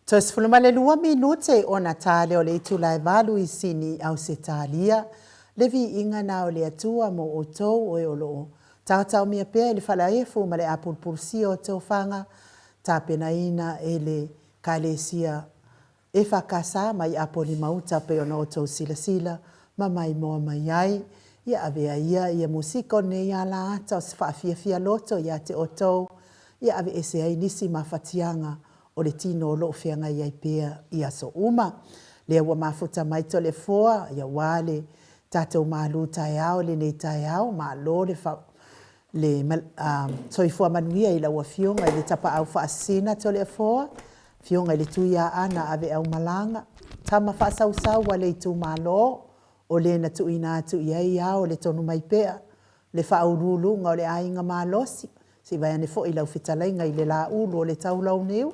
Toe 12 minute ona ta lea o le itula e valu i Sini, Ausetalia. Le viiga na o le Atua mo outou o e o lo o taotaomia pea i le falaefu ma le apulupulusia o tofaga tapenaina e le Ekalesia EFKS mai Apolima-uta pei ona outou silasila ma maimoa mai ai. Ia avea ia ia musika o lenei ala ata o se faafiafia loto ia te outou, ia aveese ai nisi mafatiaga o le tino o lo o feagai ai pea i aso uma. Lea ua mafuta mai Toleafoa, ia ua le tatou malu taeao i lenei taeao, malo le le soifua manuia i lau Afioga i le Tapaau Faasisina Toleafoa, Afioga i le Tuiaana Aveaumalaga, tama faasausau a le itumalo, o le na tuuina atu i ai ao o le Tonumaipea, le faauluuluga o le aiga malosi, se i vaeane foi lau fetalaiga i le Laulu o le Taulauniu,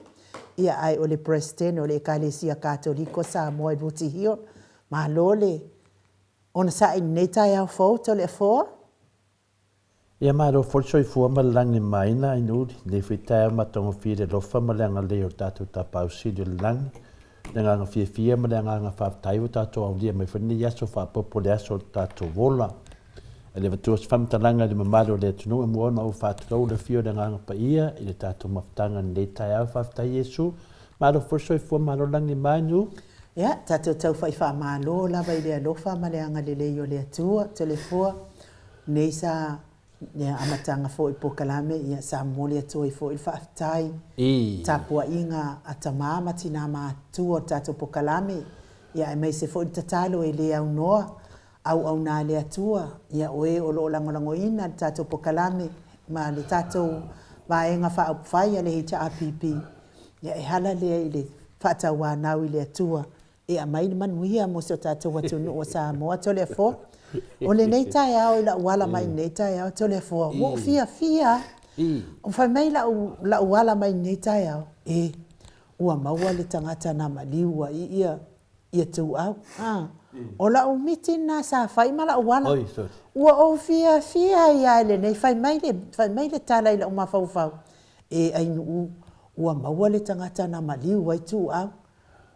ia ae o le Peresetene o le Ekalesia Katoliko Samoa i Rooty Hill. Malo le onosai i lenei taeao fou Toleafoa. Ia malo foi le soifua ma le lagi mai na Ainuli, lenei foi taeao matagofie i le alofa ma le agalelei o le tatou Tapaau Sili o le Lagi. Le agaga fiafia ma le agaga faafetai ua tatou aulia mai foi lenei aso faaopoopo i le aso o le tatou ola. E le avatua se faamatalaga i le mamalu o le atunuu e mua ona ou faatulou le afio o le Agaga Paia i le tatou mafutaga i lenei taeao. Faafetai Iesu. Malo foi le soifua, malo le lagi mai Nuu. Ia, tatou tau fai faamalo lava i le alofa ma le agalelei o le Atua. Toleafoa, Nei sa ia amataga foi polokalame ia sa momoli atu ai foi le faafetai i tapuaiga a tama ma tina matutua o le tatou polokalame ia aemaise foi le tatalo e le aunoa auauna a le Atua ia o e o lo o lagolagoina le tatou polokalame ma le tatou vaega faaupufai a le HRPP ia e hala lea i le faatauanau i le Atua E aumai le manuia mo si o tatou atunuu o Samoa, Toleafoa. O lenei taeao i la'u ala mai lenei taeao, Toleafoa, ua ou fiafia lava. Fai mai la'u, la'u ala mai lenei taeao, e, ua maua le tagata na maliu ai ia, ia Tuuau. A, o la'u miti lena sa fai ma la'u ala. Ua ou fiafia ai lava i lenei, fai mai le, fai mai le tala i la'u mafaufau, e Ainuu, ua maua le tagata na maliu ai Tuuau.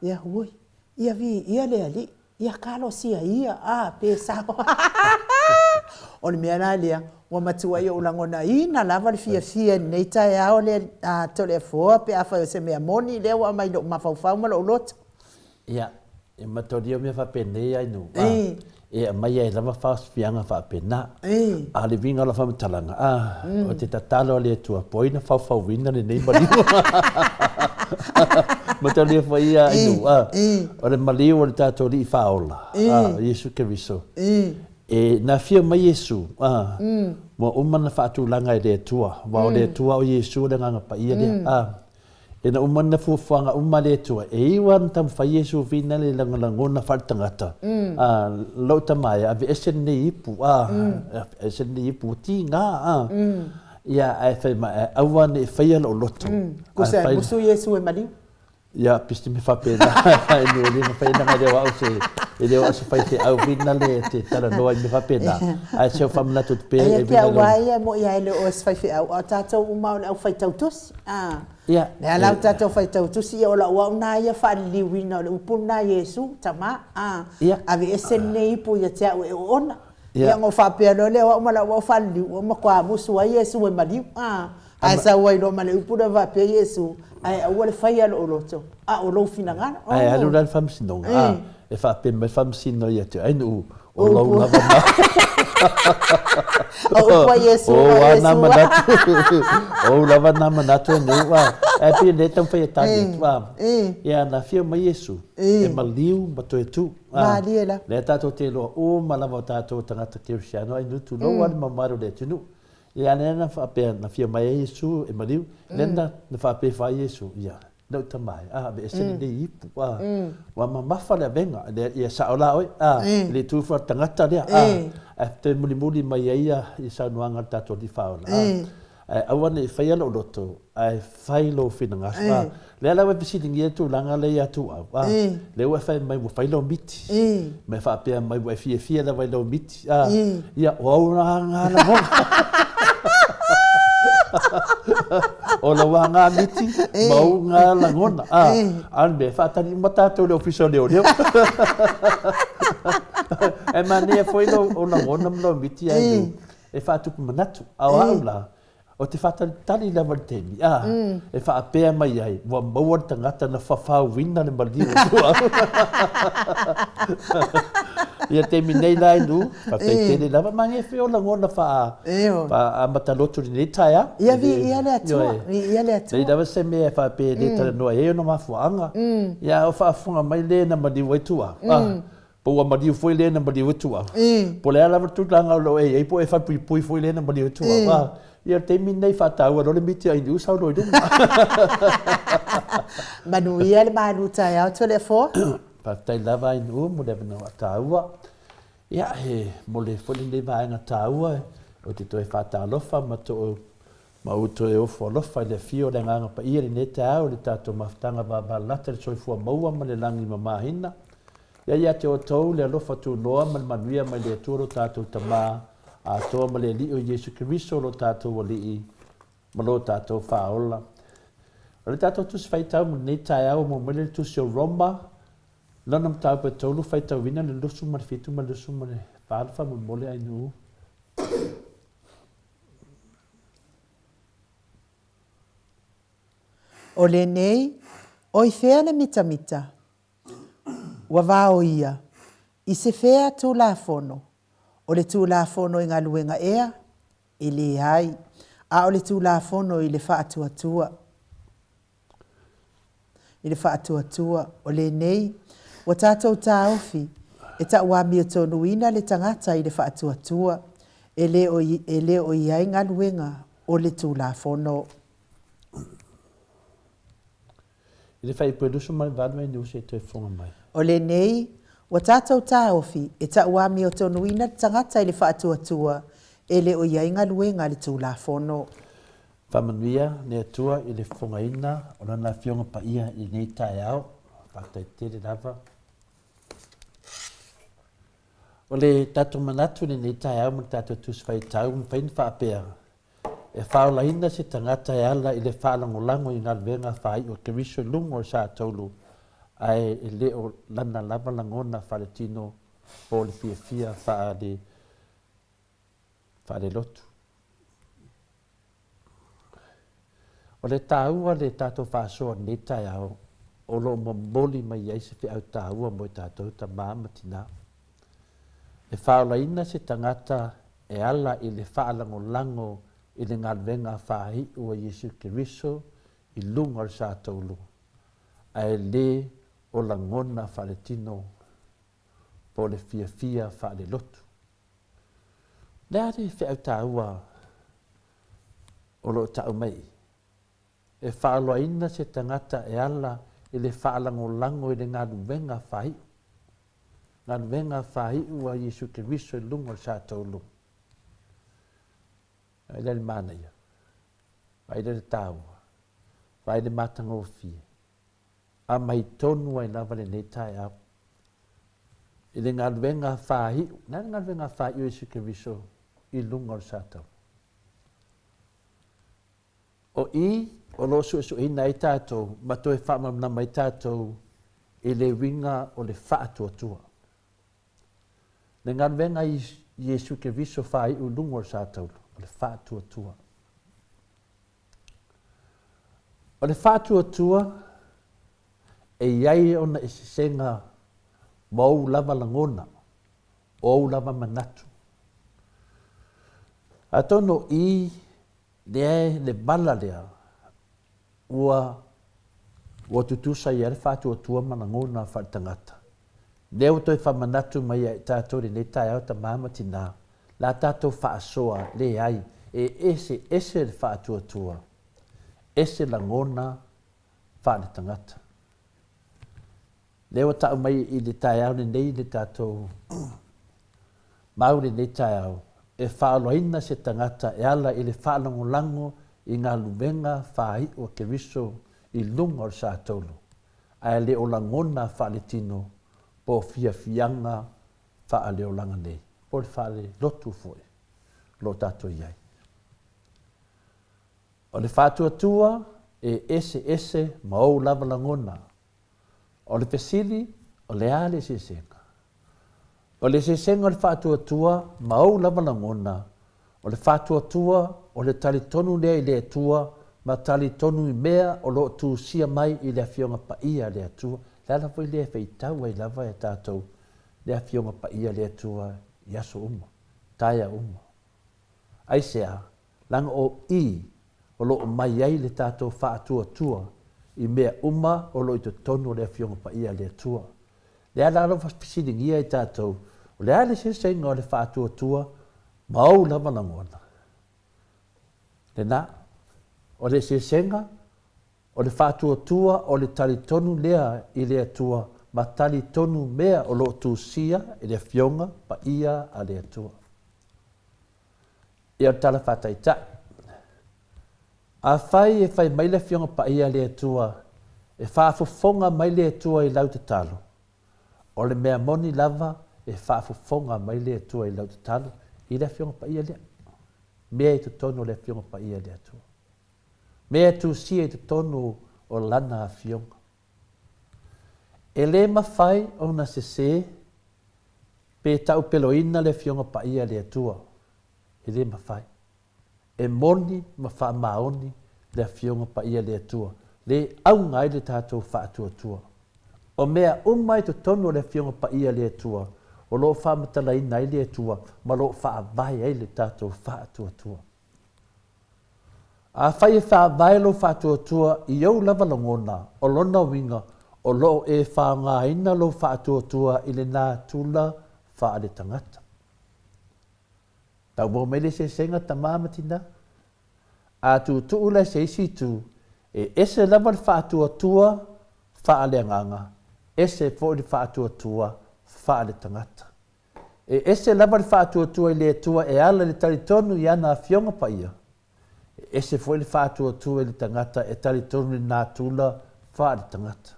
Ia ui, ia viia le Alii, ia kalosia ia, a, pe sao. O le mea la lea, ua matuai ou lagonaina lava le fiafia i lenei taeao lea a Toleafoa pe afai o se mea moni lea ua aumai i lou mafaufau ma lou loto. Ia, e matolia mea faapenei ai nuu, a, e aumai ai lava faafiaga faapena. A o le uiga o lau faamatalaga, a, o te tatalo a le Atua, po o ai na faufauina lenei maliu. Matalia foi ia ai nuu, a, o le maliu o le tatou Alii Faaola, a, o Iesu Keriso. E, na afio mai Iesu, a, ua uma ona faatulaga e le Atua, aua o le Atua o Iesu o le Agaga Paia lea, a. Ina uma na fuafuaga uma a le Atua, e iu lava na taumafai Iesu vina le lagolagona faale-tagata, a, lou tama e, aveese lenei ipu, a, aveese lenei ipu, ua tiga, a. Ia, ae fai mai, aua ne i faia lou loto. Kusa e musu Iesu e maliu. Ia, pei se mea faapena, e le mafai ona e le o au se, e le o au se faifeau foi lale e te talanoa i mea faapena, ae se o faamanatu atu pea i Eia ke au a ia e moi a e le o oe se faifeau, a o tatou uma o le au faitau tusi, a. Ia. Lea la o tatou faitau tusi, ia o lau au na ia faaliliuina o le upu lena a Iesu, tama, a. Ia. Aveese lenei ipu ia te au e oona. Ia ona ou faapea loa lea o au ma lau au faaliliu, ua matua musu ai Iesu e maliu, a. Ae sau ai loa ma le upu lea faapea Iesu, Ae aua le faia lou loto, a o lou finagalo. Ae alu la i le faamasinoga, a, e faapea mai le faamasino ia te oe, Nuu, o lou lava na. O upu a Iesu, a Iesu. O manatu, o ou lava na manatu e Nuu, a. Ae pei o lea e taumafai e tali atu, a. Ia, na afio mai Iesu, e maliu ma toe tu. Malie la. Lea tatou te iloa uma lava o tatou tagata kerisiano, ai Nuu, tulou lava le mamalu o le atunuu. Ia, lea na faapea, na afio mai ai Iesu e maliu, lea na, na faapea ifo ai Iesu, ia, lou tama e, a, aveese lenei ipu, a, ua mamafa le avega, lea, ia sao la oe, a, e le tu ifo le tagata lea, a, ae toe mulimuli mai ai ia, ia saunoaga a le tatou Alii Faaola, a, ae aua ne i faia lou loto, ae fai lou finagalo, a, lea la ua e fesiligia le tulaga lea ia Tuuau, a, lea ua e fai mai ua fai lau miti, ma e faapea mai ua e fiafia lava i lau miti, Ah, ia, o au ngā lagona. O lau ngā miti, ma ou ngā lagona. Ah, a le mea, faatali uma tātou i le ofisa o leoleo. E manaia foi lou ou lagona ma lou miti ai, e faatupu manatu. A o au la, Ou te faatalitali lava i le taimi, ā, e faapea mai ai, ua maua le tagata na fafauina le maliu o tua. Ia le taimi nei la e Lu, faafetai tele lava, manaia foi o lagona faa, faa-amata lotu i lenei taeao. Ia viia le Atua, viia le Atua. Leai lava se mea e faapea e le talanoa ai ona mafuaaga. Ia a o faafofoga mai le na maliu ai tua, ā, Po ua maliu foi le na maliu atu au. Po o le a lava le tulaga o lo o e i ai, po o e falepuipui foi le na maliu atu au. A, ia le taimi lenei faataua loa le miti a Iniu sau loa i luga. Manuia le malu taeao Toleafoa. Faafetai lava Iniu mo le avanoa taua. Ia, he mole foi lenei vaega taua ou te toe faatalofa ma too ma ou toe ofo alofa i le afio o le Agaga Paia i lenei taeao i le tatou mafutaga vavalalata i le soifua maua ma le lagi mamaina. Ia ia te outou le alofa tunoa ma le manuia mai le Atua lo tatou Tama atoa ma le Alii o Iesu Keriso lo tatou Alii ma lo tatou Faaola. O le tatou Tusi Faitau mo lenei taeao ua maua mai le Tusi o Roma, lona mataupu e toulu faitauina le 27 ma le 24 faamolemole ainuu. O lenei, oi fea le mitamita? Ua vaoia i se fea Tulafono, o le Tulafono i galuega ea? E leai, a o le Tulafono i le faatuatua. I le faatuatua, o lenei, ua tatou taofi e tauamiotonuina le tagata i le faatuatua, e le o, e le o i ai galuega o le Tulafono. I le faaipu e 28 ai Niusa e toe fofoga mai. O lenei, ua tatou taofi e tauamiotonuina le tagata i le faatuatua e le o i ai galuega a le Tulafono. Faamanuia le Atua i le fofogaina o Lana Afioga Paia i lenei taeao. Faafetai tele lava. O le tatou manatu i lenei taeao ma le tatou Tusi Faitau, mafai ona faapea, E faaolaina se tagata e ala i le faalagolago i galuega faaiu a Keriso i luga o le Sataulu, ae e le o lana lava lagona faaletino po o le fiafia faalelotu. O le taua le tatou faasoa i lenei taeao o lo o momoli mai ai se feau taua mo i tatou tama ma tina. E faaolaina se tagata e ala i le faalagolago i le galuega faaiu a Iesu Keriso i luga o le Sataulu, ae le o lagona faaletino po o le fiafia faalelotu. O le a le feau taua o lo o tau mai i? E faaoloaina se tagata e ala i le faalagolago i le galuega faaiu. Galuega faaiu a Iesu Keriso i luga o le Sataulu. Vaai la i le manaia, vaai la i le taua, vaai le matagofie. Aumai tonu ai lava lenei taeao i le galuega faaiu, o le a le galuega faaiu a Iesu Keriso i luga o le Sataua? O i o lo o suesueina ai tatou ma toe faamalamalama ai tatou i le uiga o le faatuatua. Le galuega a Iesu Keriso faaiu i luga o le Sataua, o le faatuatua. O le faatuatua, e i ai ona eseesega ma ou lava lagona, o ou lava manatu. Atonu o i lea le vala lea ua ua tutusa ai le faatuatua ma lagona faaletagata. Lea ua toe faamanatu mai ia i tatou i lenei taeao tama ma tina, la tatou faasoa leai, e eseese le faatuatua, ese lagona faaletagata. Lea ua tau mai i le taeao lenei le tatou mau i lenei taeao, e faaolaina se tagata e ala i le faalagolago i galuega faaiu a Keriso i luga o le sataulu, ae le o lagona faaletino po o fiafiaga faaleolaga nei, po o le faalelotu foi o lo o tatou i ai. O le faatuatua e eseese ma ou lava lagona. O le fesili, o le a le eseesega? O le eseesega o le faatuatua ma ou lava lagona, o le faatuatua o le talitonu lea i le Atua ma talitonu i mea o lo o tusia mai i le Afioga Paia a le Atua. O le ala foi lea e faitau ai lava e tatou le Afioga Paia a le Atua i aso uma, taeao uma. Aisea? Leaga o i o lo o mai ai le tatou faatuatua i mea uma o lo o i totonu o le Afioga Paia a le Atua. Le ala alofa fesiligia i tatou, o le a le eseesega o le faatuatua ma ou lava lagona? Lena. O le eseesega, o le faatuatua o le talitonu lea i le Atua ma talitonu mea o lo o tusia i le Afioga Paia a le Atua. Ia o le tala faataitai. Afai e fai mai le Afioga Paia a le Atua, e faafofoga mai le Atua i lau tatalo, o le mea moni lava e faafofoga mai le Atua i lau tatalo i le Afioga Paia lea. Mea i totonu o le Afioga Paia a le Atua. Mea e tusia i totonu o Lana Afioga. E le mafai ona sese pe taupeloina le Afioga Paia a le Atua. E le mafai. E moni ma faamaoni le Afioga Paia a le Atua, le auga ai le tatou faatuatua. O mea uma i totonu o le Afioga Paia a le Atua, o lo o faamatalaina ai le Atua ma lo o faavae ai le tatou faatuatua. Afai e faavae lou faatuatua i ou lava lagona, o lona uiga, o lo o e faaaogaina lou faatuatua i le natura faaletagata. Tau maua mai le eseesega tama ma tina? A tuutuu la i se isi itu, e ese lava le faatuatua faaleagaga, ese foi le faatuatua faaletagata. E ese lava le faatuatua i le Atua e ala i le talitonu i ana Afioga Paia, e ese foi le faatuatua i le tagata e talitonu i le natura faaletagata.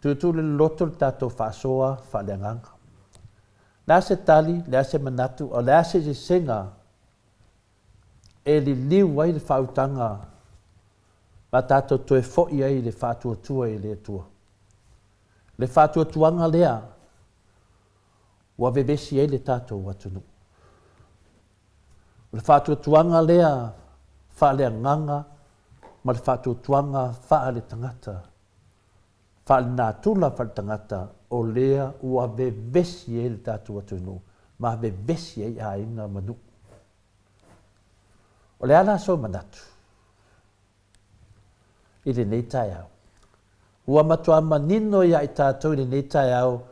Tuutuu le loloto le tatou faasoa faaleagaga. O le a se tali, o le a se manatu, o le a se eseesega e liliu ai le faautaga ma tatou toe foi ai i le faatuatua i le Atua. Le faatuatuaga lea ua vevesi ai le tatou atunuu. O le faatuatuaga lea faaleagaga ma le faatuatuaga faaletagata, faalenatura faaletagata, o lea ua vevesi ai le tatou atunuu ma vevesi ai aiga ma nuu. O le a la sou manatu? i lenei taeao. Ua matua manino iā i tatou i lenei taeao,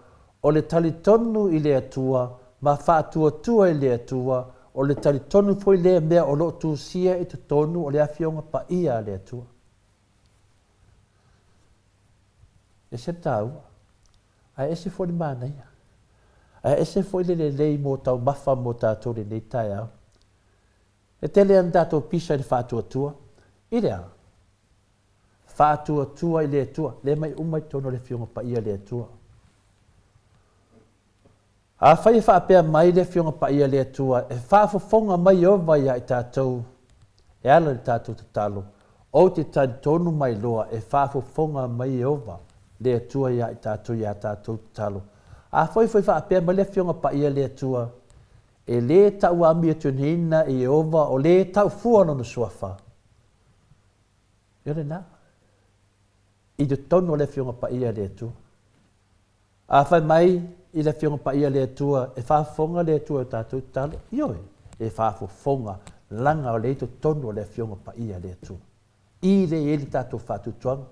o le talitonu i le Atua ma faatuatua i le Atua, o le talitonu foi lea mea o lo o tusia i totonu o le Afioga Paia a le Atua. Ese le taua, ae ese foi le manaia, ae ese foi le lelei mo taumafa mo tatou i lenei taeao. E tele ana tatou pisa i le faatuatua. I le a? Faatuatua i le Atua, lea mai uma i totonu o le Afioga Paia a le Atua. Afai e faapea mai le Afioga Paia a le Atua, e faafofoga mai Ieova ia i tatou e ala i le tatou tatalo, ou te talitonu mai loa e faafofoga mai Ieova le Atua ia i tatou i a tatou tatalo. Afai foi faapea mai le Afioga Paia a le Atua, e lē tauamiotuniina e Ieova o lē tau fua lona suafa, ia lena, i totonu o le Afioga Paia a le Atua. A fai mai i le Afioga Paia a le Atua, e faafofoga le Atua i o tatou tatalo? Ioe, e faafofoga, leaga o lea i totonu o le Afioga Paia a le Atua. I lea e i ai le tatou faatuatuaga.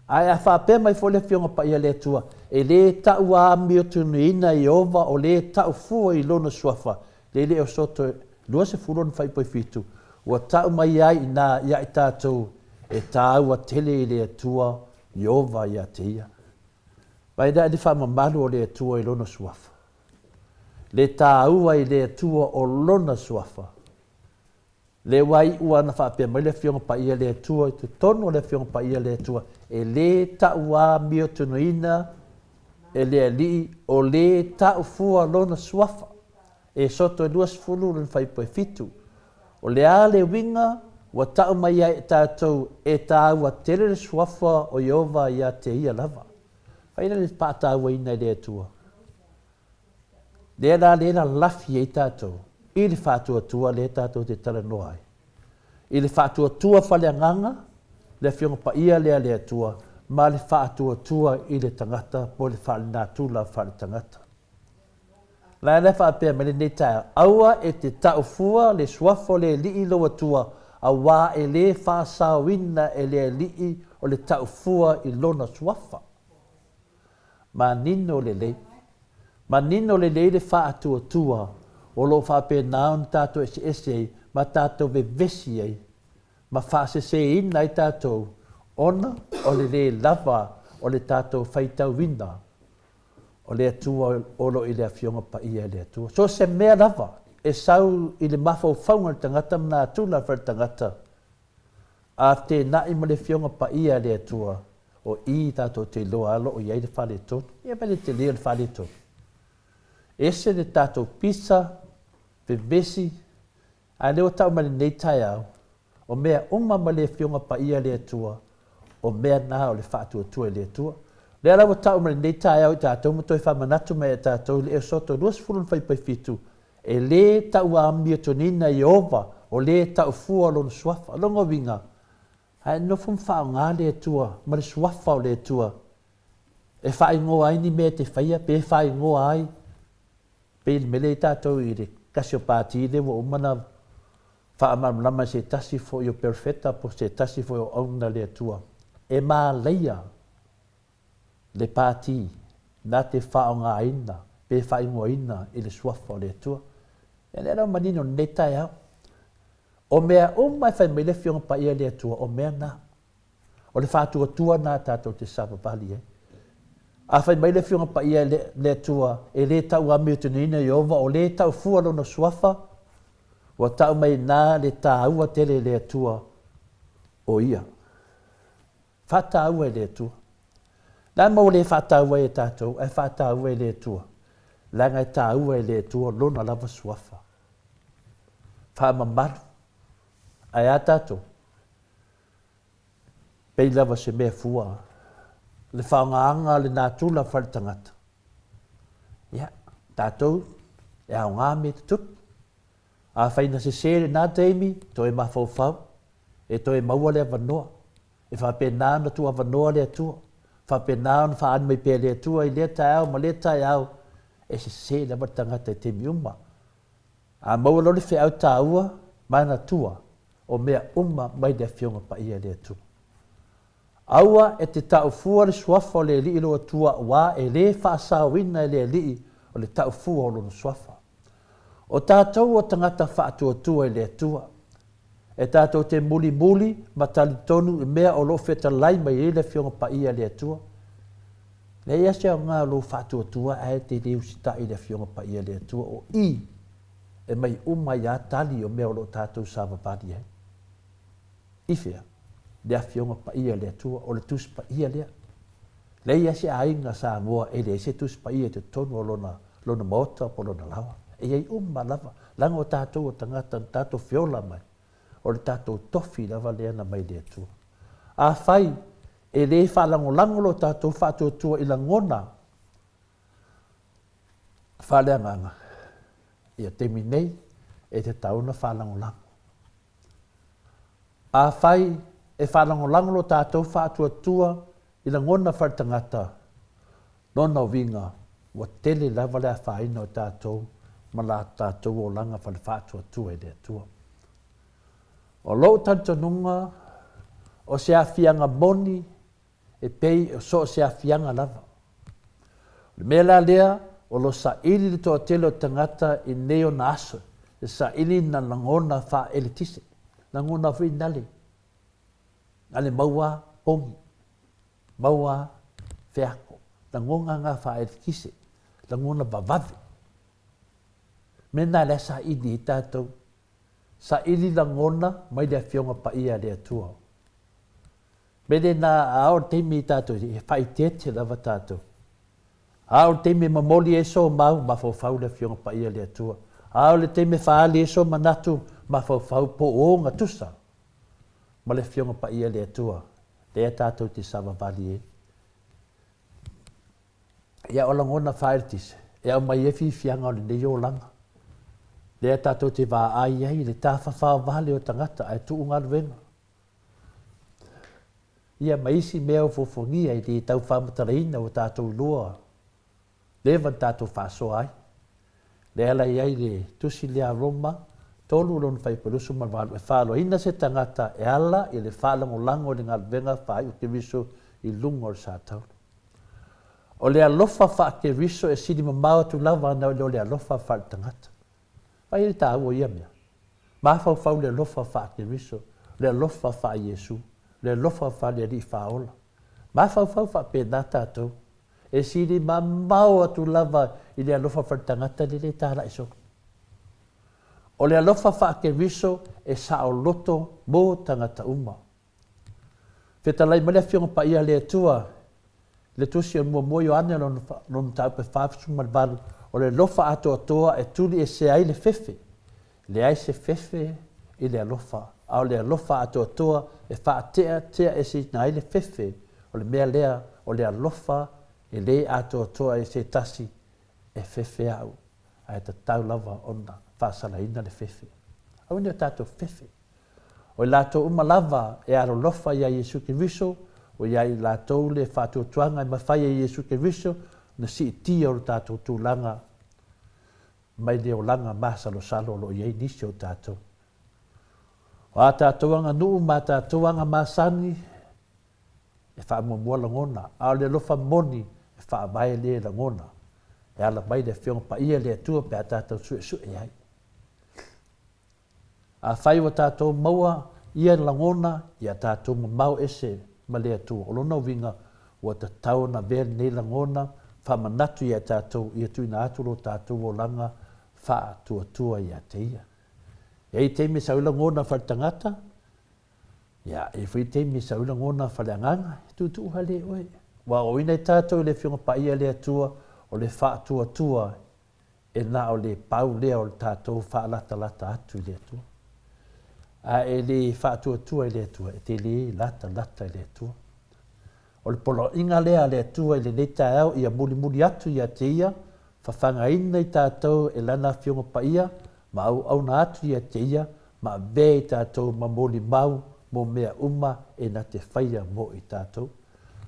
Ae a faapea mai foi le Afioga Paia a le Atua, e lē tauamiotonuina Ieova o lē tau fua i Lona Suafa, lea e le o soto 20 ona faaipoifitu, ua tau mai ai i ina ia i tatou e tāua tele i le Atua Ieova ia te ia. Mai lea le faamamalu o le Atua i Lona Suafa. Le tāua i le Atua o Lona Suafa. Le ua iu ana faapea mai le Afioga Paia le Atua i totonu o le Afioga Paia le Atua, e lē tauamiotonuina e le Alii o lē tau fua Lona Suafa. E soto e 20 lona faipue fitu. O le a le uiga ua tau mai ai e tatou e tāua tele le suafa o Ieova ia te ia lava? Fai la le faatauaina e le Atua. Lea la lea lalafi ai tatou i le faatuatua lea tatou te talanoa ai. I le faatuatua faaleagaga, le Afioga Paia lea a le Atua, ma le faatuatua i le tagata po o le faalenatura faaletagata. La e faapea mai lenei taeao, Aua e te tau fua le suafa o le Alii lou Atua, auā e lē faasaoina e le Alii o le tau fua i lona suafa. Manino lelei. Manino lelei le faatuatua o lo o faapena ona tatou eseese ai ma tatou vevesi ai ma faaseseina ai tatou ona o le lē lava o le tatou faitauina o le Atua o lo o i le Afioga Paia e le Atua. So o se mea lava e sau i le mafaufauga o le tagata ma natura faale-tagata, a fetena'i ma le Afioga Paia a le Atua, o i tatou te iloa lava o lo o i ai le faaletonu. Ia ma le tele o le faaletonu. Ese le tatou pisa, vevesi, A lea ua tau mai lenei taeao, o mea uma ma le Afioga Paia a le Atua, o mea na o le faatuatua i le Atua. Lea la ua tau mai lenei taeao i tatou ma toe faamanatu mai ia tatou i le Eosoto 20 na faipaifitu, e lē tauamiotonina Ieova, o lē taufua Lona Suafa. O lona uiga, a e nofo ma faaaoga le Atua ma le Suafa o le Atua e faaigoa ai ni mea e te faia pe faaigoa ai Pei le mea lea i tatou i le tasi o pati lea ua uma ona faamalamalama e se tasi foi o perofeta po o se tasi foi o auauna a le Atua, e malaia le pati na te faaaogaina pe faaigoaina i le suafa o le Atua. Ia lea la ua manino i lenei taeao. O mea uma e fai mai le Afioga Paia a le Atua, o mea na. O le faatuatua lena tatou te savavali ai. A fai mai le Afioga Paia e le Atua, e lē tauamiotonuina Ieova, o lē taufua Lona Suafa, ua tau mai ina le tāua tele e le Atua o Ia. Faataua e le Atua. Le a ma ua lē faataua ai e tatou, ae faataua e le Atua, leaga e tāua e le Atua Lona lava Suafa. Faamamalu. Ae a tatou? Pei lava se mea fua le faaaogaga o le natura faale-tagata. Ia, tatou e aoga mea tutupu. Afai na sese lena taimi, toe mafaufau, e toe maua le avanoa. E faapena ona tuuavanoa le Atua, faapena ona faaali mai pea e le Atua i lea taeao ma lea taeao, e sese lava le tagata i taimi uma. A maua loa le feau taua, manatua, o mea uma mai le Afioga Paia e le Atua. Aua e te taufua le suafa o le Alii lou Atua auā e lē faasaoina e le Alii o le taufua o Lona suafa. O tatou o tagata faatuatua i le Atua. E tatou te mulimuli ma talitonu i mea o lo o fetalai mai ai le Afioga Paia a le Atua. Leai lava se aoga o lou faatuatua ae te le usitai i le Afioga Paia a le Atua o i e mai uma ai lava tali o mea o lo o tatou savavali ai. I fea? Le Afioga Paia a le Atua, o le Tusi Paia lea. Leai lava se aiga Samoa e leai se Tusi Paia i totonu o lona, lona maota po o lona laoa. E i ai uma lava, leaga o tatou o tagata na tatou feola mai, o le tatou tofi lava lea na mai le Atua. Afai e le faalagolago lo tatou faatuatua i lagona faaleagaga, ia taimi nei e tatau ona faalagolago. Afai e faalagolago lo tatou faatuatua i lagona faaletagata, lona uiga ua tele lava le afaina o tatou ma la tatou olaga faale-faatuatua i le Atua. O lou talitonuga, o se aafiaga moni e pei o so o se aafiaga lava. O le mea la lea, o lo saili le toatele o tagata i nei ona aso, e saili na lagona faaeletise, lagona foi nale, nale maua pogi, maua feako, lagona nga faaeletise, lagona vavave. Mea na lea saili ai tatou, saili lagona mai le Afioga Paia a le Atua. Mea lena, a oo i le taimi tatou, e faaeteete lava tatou. A oo i le taimi e momoli ai sou mau, mafaufau le Afioga Paia a le Atua. A oo i le taimi e faaali ai sou manatu, mafaufau po o ogatusa ma le Afioga Paia a le Atua, lea tatou te savavali ai. Ia, o lagona faaeletise, e aumai ai fiafiaga o lenei olaga, lea tatou te vaai ai i le tafafao vale o tagata ae tuu galuega. Ia ma isi mea o fuafuagia e le tau faamatalaina ua tatou iloa leva na tatou faasoa ai. Lea la i ai le tusi lea a Roma 3 lona fuaiupu 28, e faaloaina se tagata e ala i le faalagolago i le galuega faaiu Keriso i luga o le satauro. O le alofa faa-Keriso e sili mamao atu lava nai lo le alofa faale-tagata. Vaai le taua o ia mea. Mafaufau le alofa faa-Keriso, le alofa faa-Iesu, le alofa faa-le Alii Faaola. Mafaufau faapena tatou. E sili mamao atu lava i le alofa faaletagata le le talai solo. O le alofa faa-Keriso e saoloto mo tagata uma. Fetalai mai le Afioga Paia a le Atua i le Tusi o le Muamua Ioane lona mataupu e 48, o le alofa atoatoa e tuli ese ai le fefe. E leai se fefe i le alofa, a o le alofa atoatoa e faateateaeseina ai le fefe, o le mea lea o le alofa e le atoatoa ai se tasi e fefe au, ae tatau lava ona faasalaina le fefe. Aua ne i o tatou fefe. O i latou uma lava e alolofa iā Iesu Keriso, ua iā i latou le faatuatuaga e mafai e Iesu Keriso ona siitia o lo tatou tulaga mai le olaga masalosalo o lo o i ai nisi o tatou. O a tatou aganuu ma a tatou aga masani, e faamuamua lagona, a o le alofa moni e faavae lea lagona e ala mai le Afioga Paia i le Atua pe a tatou suesue ai. Afai ua tatou maua ia lagona, ia tatou mamao ese ma le Atua. O lona uiga, ua tatau ona avea lenei lagona faamanatu ia tatou ia tuuina atu lo tatou olaga faatuatua ia te Ia. E i ai taimi e sau ai lagona faaletagata, ia, e i ai foi taimi e sau ai lagona faaleagaga, e tuutuu hale oe. Ua aoaoina ai tatou e le Afioga Paia a le Atua, o le faatuatua E na o le pau lea o le tatou faalatalata atu i le Atua. A e le faatuatua i le Atua, e te le latalata i le Atua. O le poloaiga lea a le Atua i lenei taeao ia mulimuli atu ia te Ia, fafagaina i tatou e Lana Afioga Paia, ma auauna atu ia te Ia, ma avea i tatou ma molimau mo mea uma e na te faia mo i tatou.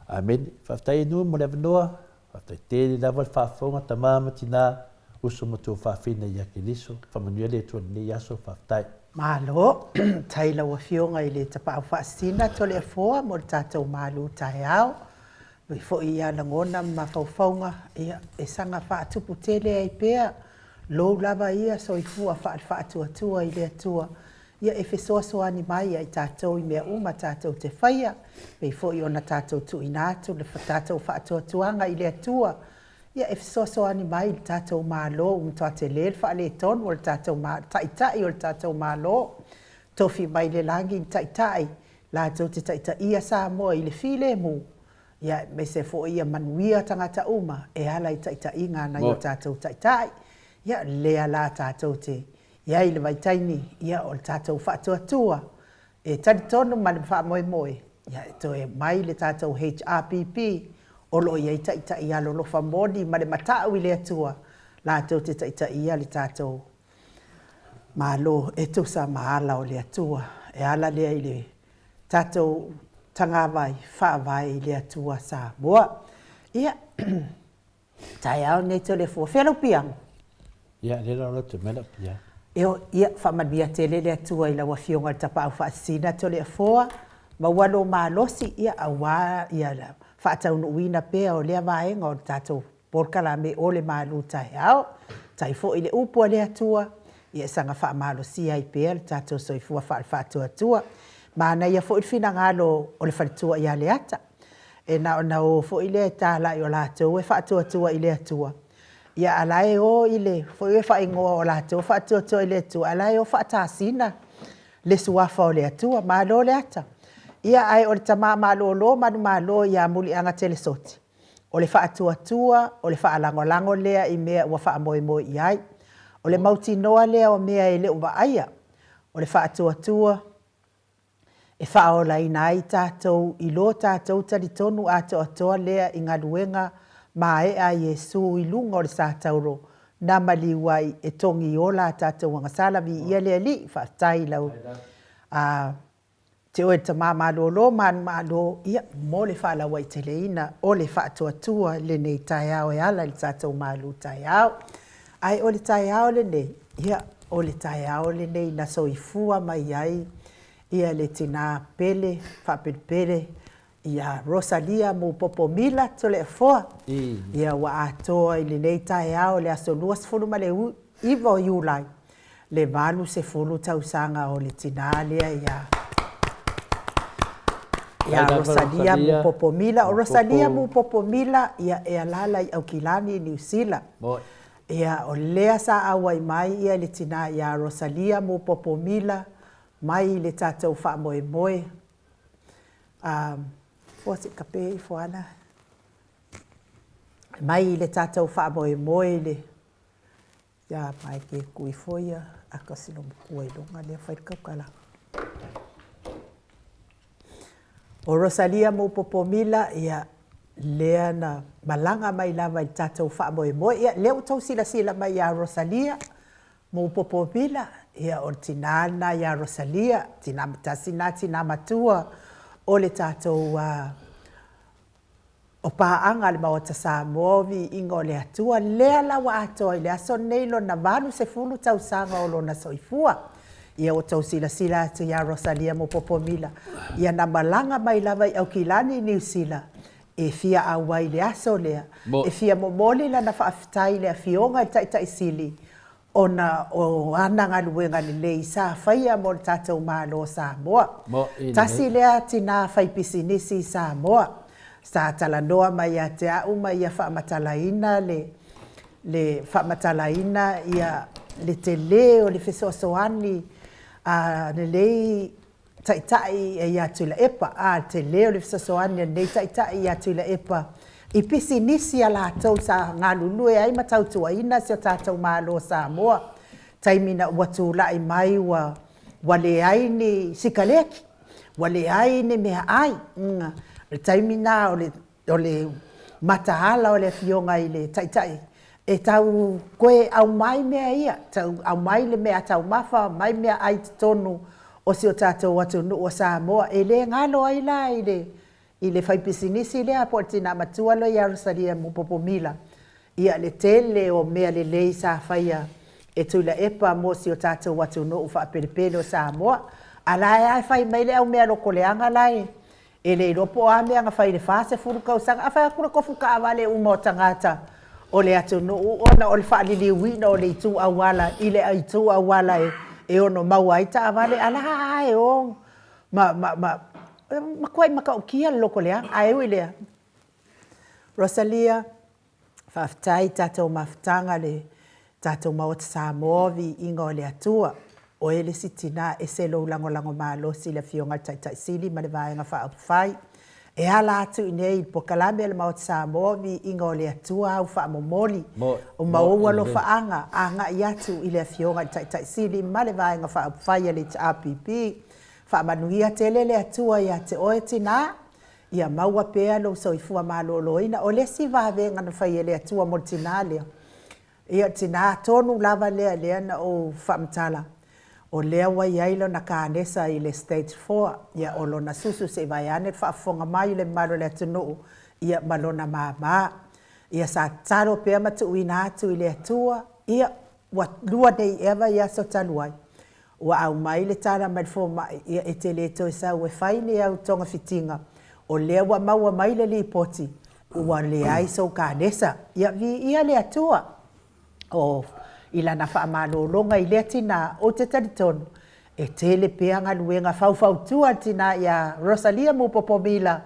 Amene. Faafetai e Nuu mo le avanoa. Faafetai tele lava le faafofoga tama ma tina, uso ma tuafafine ia Keriso. Faamanuia le Atua i lenei aso. Faafetai. Malo tai lau afioga i le Tapaau Faasisina Toleafoa mo le tatou malu taeao. Nui foi ia lagona ma mafaufauga ia e saga faatupu tele ai pea lou lava ia soifua faale-faatuatua i le Atua Ia e fesoasoani mai ia i tatou i mea uma tatou te faia, pei foi ona tatou tuuina atu le tatou faatuatuaga i le Atua. Ia e fesoasoani mai i le tatou Malo ua matua tele le faaletonu o le tatou Taitai o le tatou Malo. Tofi mai le lagi ni Taitai. latou te taitaia Samoa i le filemu, ia aemaise foi ia manuia tagata uma e ala i taitaiga a nai o tatou taitai. Ia lea la tatou te i ai i le vaitaimi, ia o le tatou faatuatua e talitonu ma le faamoemoe, ia e toe mai le tatou HRPP o lo o i ai taitai alolofa moni ma le matau i le Atua latou te taitaia le tatou Malo e tusa ma ala o le Atua. E ala lea i le tatou tagavai faavae i le Atua Samoa. Ia, taeao nei Toleafoa. Fea lau piamo? Ia, lea la o te mea lau piamo. Eo, ia, faamanuia tele le Atua i lau Afioga i le Tapaau Faasisina Toleafoa, maua lou malosi, ia, aua ia faataunuuina pea o lea vaega o le tatou polokalame o le malu taeao. Tai foi le upu a le Atua, ia e saga faamalosia ai pea le tatou soifua faale-faatuatua. Manaia foi le finagalo o le faletua ia Leata. E na ona o foi lea e talai o latou e faatuatua i le Atua, ia a la e o i le foi e faaigoa o latou e faatuatua i le Atua, a la e o faatasina le Suafa o le Atua. Malo Leata. Ia ae o le tama malolo manumalo ia Muliaga Telesoti, O le faatuatua, o le faalagolago lea i mea ua faamoemoe i ai. O le mautinoa lea o mea e le o vaaia. O le faatuatua e faaolaina ai tatou i lo tatou talitonu atoatoa lea i galuega maea a Iesu i luga o le satauro na maliu ai e togi ola a tatou agasala. Viia le Alii, faafetai i lau a te oe le tama malolo manumalo, ia, mo le faalauaiteleina o le faatuatua i lenei taeao e ala i le tatou malu taeao. Ae o le taeao lenei, ia, o le taeao lenei na soifua mai ai ia le tina pele faapelepele ia Rosalia Mupopo Mila Toleafoa, ia ua atoa i lenei taeao le aso 29 o Iulai le 80 tausaga o le tinā lea ia ia Rosalia Mupopo Mila. O Rosalia Mupopo Mila, ia e alaala i Aukilani i Niu Sila. Ia o lea sa auai mai ia le tinā ia Rosalia Mupopo Mila mai i le tatou faamoemoe a foa se kape ifo ana mai i le tatou faamoemoe i le ia mai ke kui fo ia a ka sino matua i luga lea fai le kaukala. O Rosalia Mupopomila, ia, lea na malaga mai lava i le tatou faamoemoe. Ia, lea ua tou silasila mai ia Rosalia Mupopomila, ia, o le tinā lena ia Rosalia, tinā, tasi lena tinā matua o le tatou O paaga a le Maota Samoa o Viiga o le Atua, lea la ua atoa i le aso lenei lona 80 tausaga o lona soifua. Ia ua tou silasila atu ia Rosalia Mopopomila, ia na malaga mai lava i Aukilani i Niu Sila e fia auai i le aso lea, e fia momoli lana faafetai i le Afioga i le Taitai Sili ona o ana galuega lelei sa faia mo le tatou Malo o Samoa. Tasi lea tina faipisinisi i Samoa sa talanoa mai ia te au ma ia faamatalaina le le faamatalaina ia le tele o le fesoasoani a lenei Taitai ia Tuilaepa, a, le tele o le fesoasoani a lenei Taitai ia Tuilaepa i pisinisi a latou sa galulue ai ma tautuaina si o tatou Malo o Samoa, taimi na ua tulai mai ua ua leai ni sikaleki, ua leai ni meaai, o le taimi na o le O le mataala o le Afioga i le Taitai e tau toe aumai mea ia, tau aumai le mea taumafa, aumai meaai i totonu o si o tatou atunuu o Samoa. E le galo ai la i le i le faipisinisi lea po o le tina matua lea ia Rosalia Mupopo Mila, ia le tele o mea lelei sa faia e Tuilaepa mo si o tatou atunuu faapelepele o Samoa. A la e lava e fai mai le au mea lokoleaga la e E le iloa po o a mea na fai i le 40 tausaga. A fai atu le tofu taavale uma o tagata o le atunuu ona o le faaliliuina o le itu auala i le itu auala e ono maua ai taavale, a la a e o ma, ma, ma, matuai matautia le lotoleaga. Ae ui i lea, Rosalia, faafetai i tatou mafutaga le tatou Maota Samoa, viiga o le Atua. Oe le isi tinā, ese lou lagolago malosi i le Afioga i le Taitai Sili ma le Vaega Faaupufai. E ala atu i inei i le Polokalame a le Maota Samoa, Viiga o le Atua au faamomoli o ma ou alofaaga agai atu i le Afioga i le Taitai Sili ma le Vaega Faaupufai a le HRPP. Faamanuia tele le Atua ia te oe tinā, ia maua pea lou soifua maloloina. O le isi vavega na fai e le Atua mo le tinā lea, Ia, o le tinā tonu lava lea lea na ou faamatala, o lea ua i ai lona kanesa i le stage four, ia, o lona susu se i vaeane le faafofoga mai i le mamalu o le atunuu, ia, ma lona māmā. Ia, sa tatalo pea ma tuuina atu i le Atua, ia, ua lua nei ea vaiaso talu ai, ua aumai le tala mai le fomai, ia, e te le toe sau e fai ni au togafitiga, o lea ua maua mai le lipoti, ua leai sou kanesa. Ia, viia le Atua o i lana faamalologa i lea tinā, ou te talitonu, e tele pea galuega faufautua a le tinā ia Rosalia Mupopo Mila,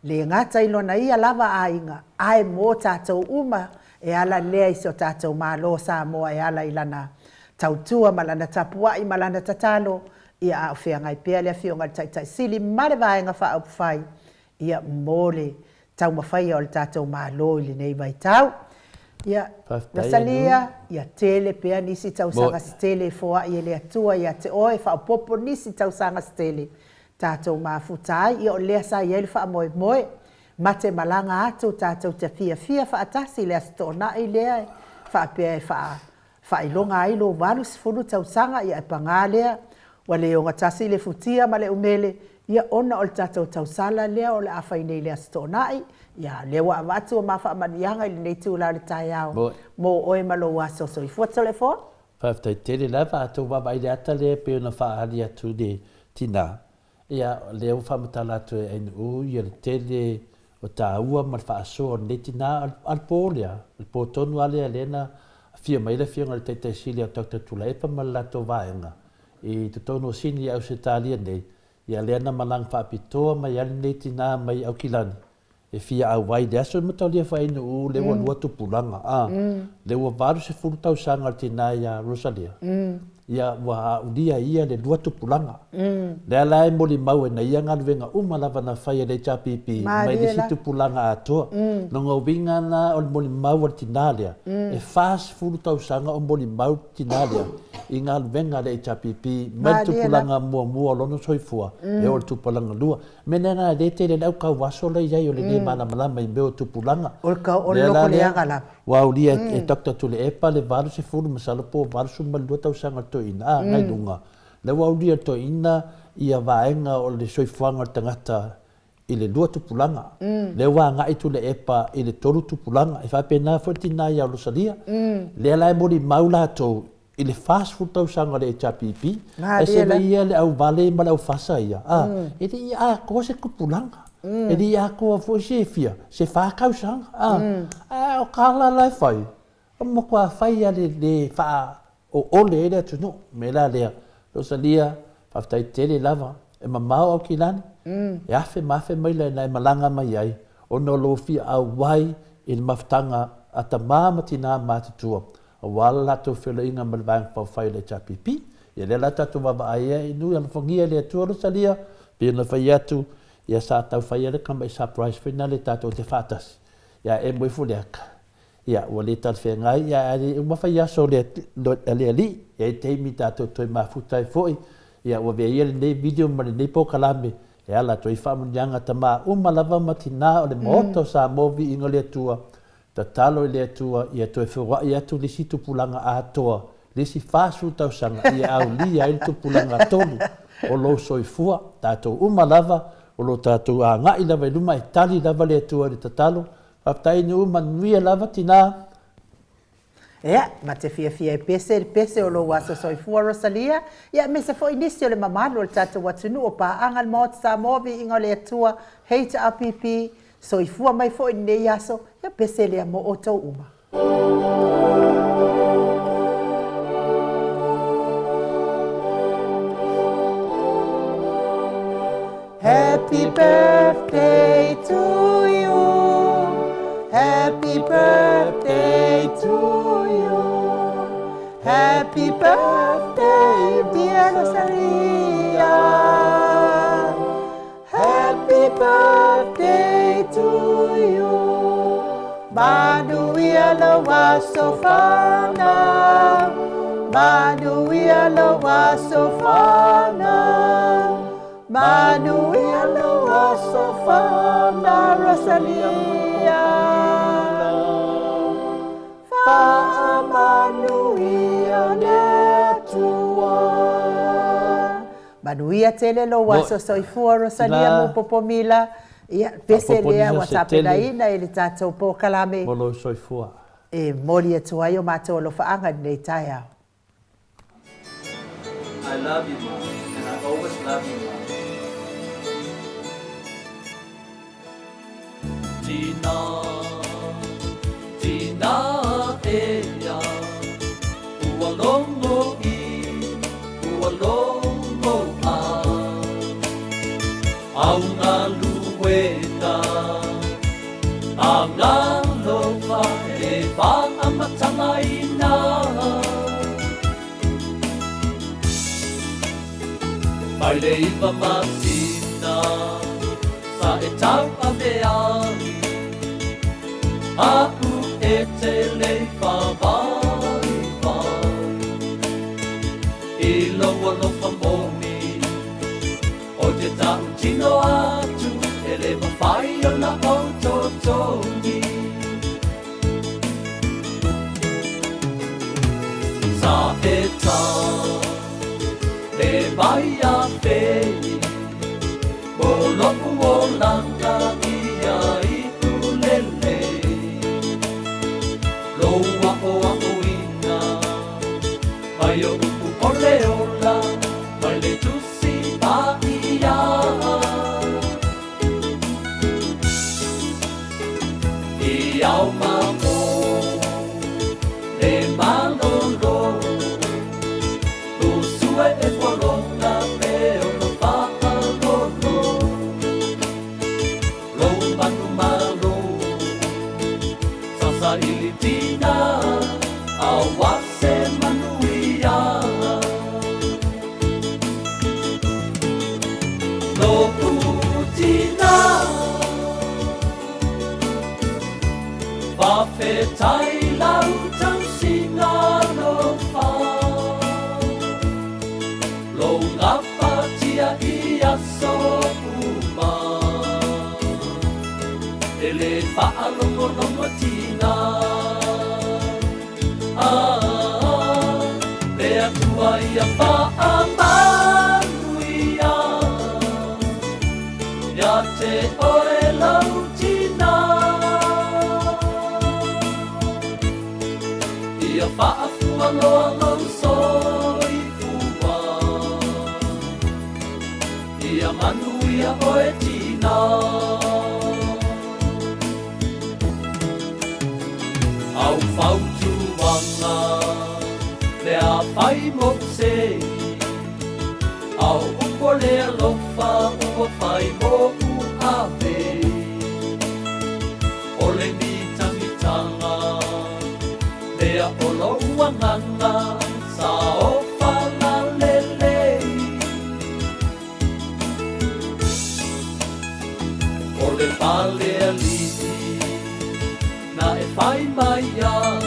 le gata i lona ia lava aiga, ae mo tatou uma e ala lea i si o tatou Malo o Samoa e ala i lana tautua ma lana tapuai ma lana tatalo, ia a o feagai pea le Afioga i le Taitai Sili ma le Vaega Faaupufai, ia mo le taumafaia o le tatou Malo i lenei vaitau. Ia, Rosalia, ia tele pea nisi tausaga se tele e foai e le Atua ia te oe, faaopoopo nisi tausaga se tele tatou mafuta ai. Ia o lea sa i ai le faamoemoe, ma te malaga atu tatou te fiafia faatasi i le Aso Toonai lea e faapea e faa faailoga ai lou 80 tausaga, ia ae paga lea, ua le ogatasi le futia ma le umele, ia ona o le tatou tausala lea o le a fai nei i le Aso Toonai, ia o lea ua avatu a ma faamanuiaga i lenei itula o le taeao mo oe ma lou aso soifua. Toleafoa. Faafetai tele lava, a tou vaavaai i le ata lea e pei ona faaali atu i le tina, Ia, o lea ua faamatala atu e Ainuu ia le tele o taua ma le faasoa o lenei tina a le po lea, le po tonu lava lea lea na afio mai ai le Afioga i le Taitai Sili o Doctor Tuilaepa ma le latou vaega i totonu o Sini i Ausetalia nei, ia lea na malaga faapitoa mai ai lenei tina mai Aukilani e fia auai i le aso e mataulia foi Ainuu lea ua lua tupulaga a lea ua 80 tausaga o le tina ia Rosalia ia ua aulia ia le lua tupulaga lea la e molimau ai na ia galuega uma lava na fai e le HRPP mai le isi tupulaga atoa lona uiga la o le molimau a le tina lea e 40 tausaga o molimau le tina lea i galuega a le HRPP mai le tupulaga muamua o lona soifua e oo i le tupulaga lua Mea lena e le tele le au kauaso la i ai o le le malamalama i mea o tupulaga. O le kau, o le loko leaga lava. Ua aulia e Doctor Tuilaepa le 80 masalo po o 82 tausaga o le toeaina, a, nai luga. Lea ua aulia e le toeaina ia vaega o le soifuaga o le tagata i le lua tupulaga. Lea ua agai Tuilaepa i le tolu tupulaga. E faapena foi le tina ia Rosalia. Lea la e molimau latou i le 40 tausaga o le HRPP, ae se i ia le auvale ma le aufasa ia, a, e le i atoa se tupulaga, e le i atoa foi se fia, se fa tausaga, a, ae o tala la e fai, o matua fai lava le le faaoole ai le atunuu. O le mea la lea, Rosalia, faafetai tele lava, e mamao Aukilani, e afe ma afe maila ina e malaga mai ai, ona o lou fia auai i le mafutaga a tama ma tina matutua, aua le latou feiloaiga ma le Vaega Faaupufai o le HRPP. Ia lea la tatou vaavaai ai, nui alofagia e le Atua Rosalia, pei ona fai atu, ia sa tau fai le tamai surprise foi lena le tatou te faatasi, ia ae emo ifo le ata, ia ua le talafeagai, ia ae le uma fai aso o le Alii, e i ai taimi tatou toe mafuta ai foi, ia ua avea ia lenei video ma lenei polokalame e ala atu ai faamanuiaga tama uma lava ma tina o le Maota o Samoa Viiga o le Atua, Tatalo i le Atua ia toe feoai atu le isi tupulaga atoa, le isi 40 tausaga ia aulia ai le tupulaga tonu o lou soifua. Tatou uma lava o lo tatou agai lava i luma e tali lava le Atua i le tatalo. Faafetai nuu manuia lava tina. Ea, ma te fiafia e pese le pese o lou aso soifua Rosalia, ia aemaise foi nisi o le mamalu o le tatou atunuu o paaga le Maota Samoa Viiga o le Atua HRPP Soifua mai foi i lenei aso, ia pese lea mo outou uma. Happy birthday to you. Happy birthday to you. Happy birthday dear Rosalia Happy birthday to you Manuia lou aso fanau Manuia lou aso fanau Manuia lou aso fanau Rosalia Faamanuia le Atua. Manuia tele lou aso soifua Rosalia mo Popomila. Ia, pese lea ua tapenaina e le tatou polokalame. Mo lou soifua. E momoli atu ai o matou alofaaga i lenei taeao. I love you mom and I always love you mom. Tina, tina ea, ua logo i, ua logo a. Au galuega, agalofa e whaamatalaina. Mai le iwa masina sa e tauave ai, Aʻu e te leifa waiwai. I lou alofa moni, O te tautino atu e le mawhai ona ou totogi. Sa e ta le mai a fei, Mo loʻu olaga ia iʻu lelei. Lou aʻoaʻoina mai o upu ʻole ola mai le Tusi Paʻia. I ao ma o le malolo, Usue e poloka me ona faalolo. Lou manumalo, sasa ili tina, aua se manuia. Loʻu tina, Fafetai lau tausiga alofa, Lou gapatia i aso uma, E le faalogologo tina. Ah, le Atua ia faamanuia Ia te oe lau tina. Ia faafua loa lou soifua, Ia manuia oe tina. Au fautuaga lea fai moʻu sei, Au upu o le alofa ua fai moʻu ave. O le mitamitaga lea o lou agaga sa ofaga lelei. O le fale aliʻi na e fai mai ai,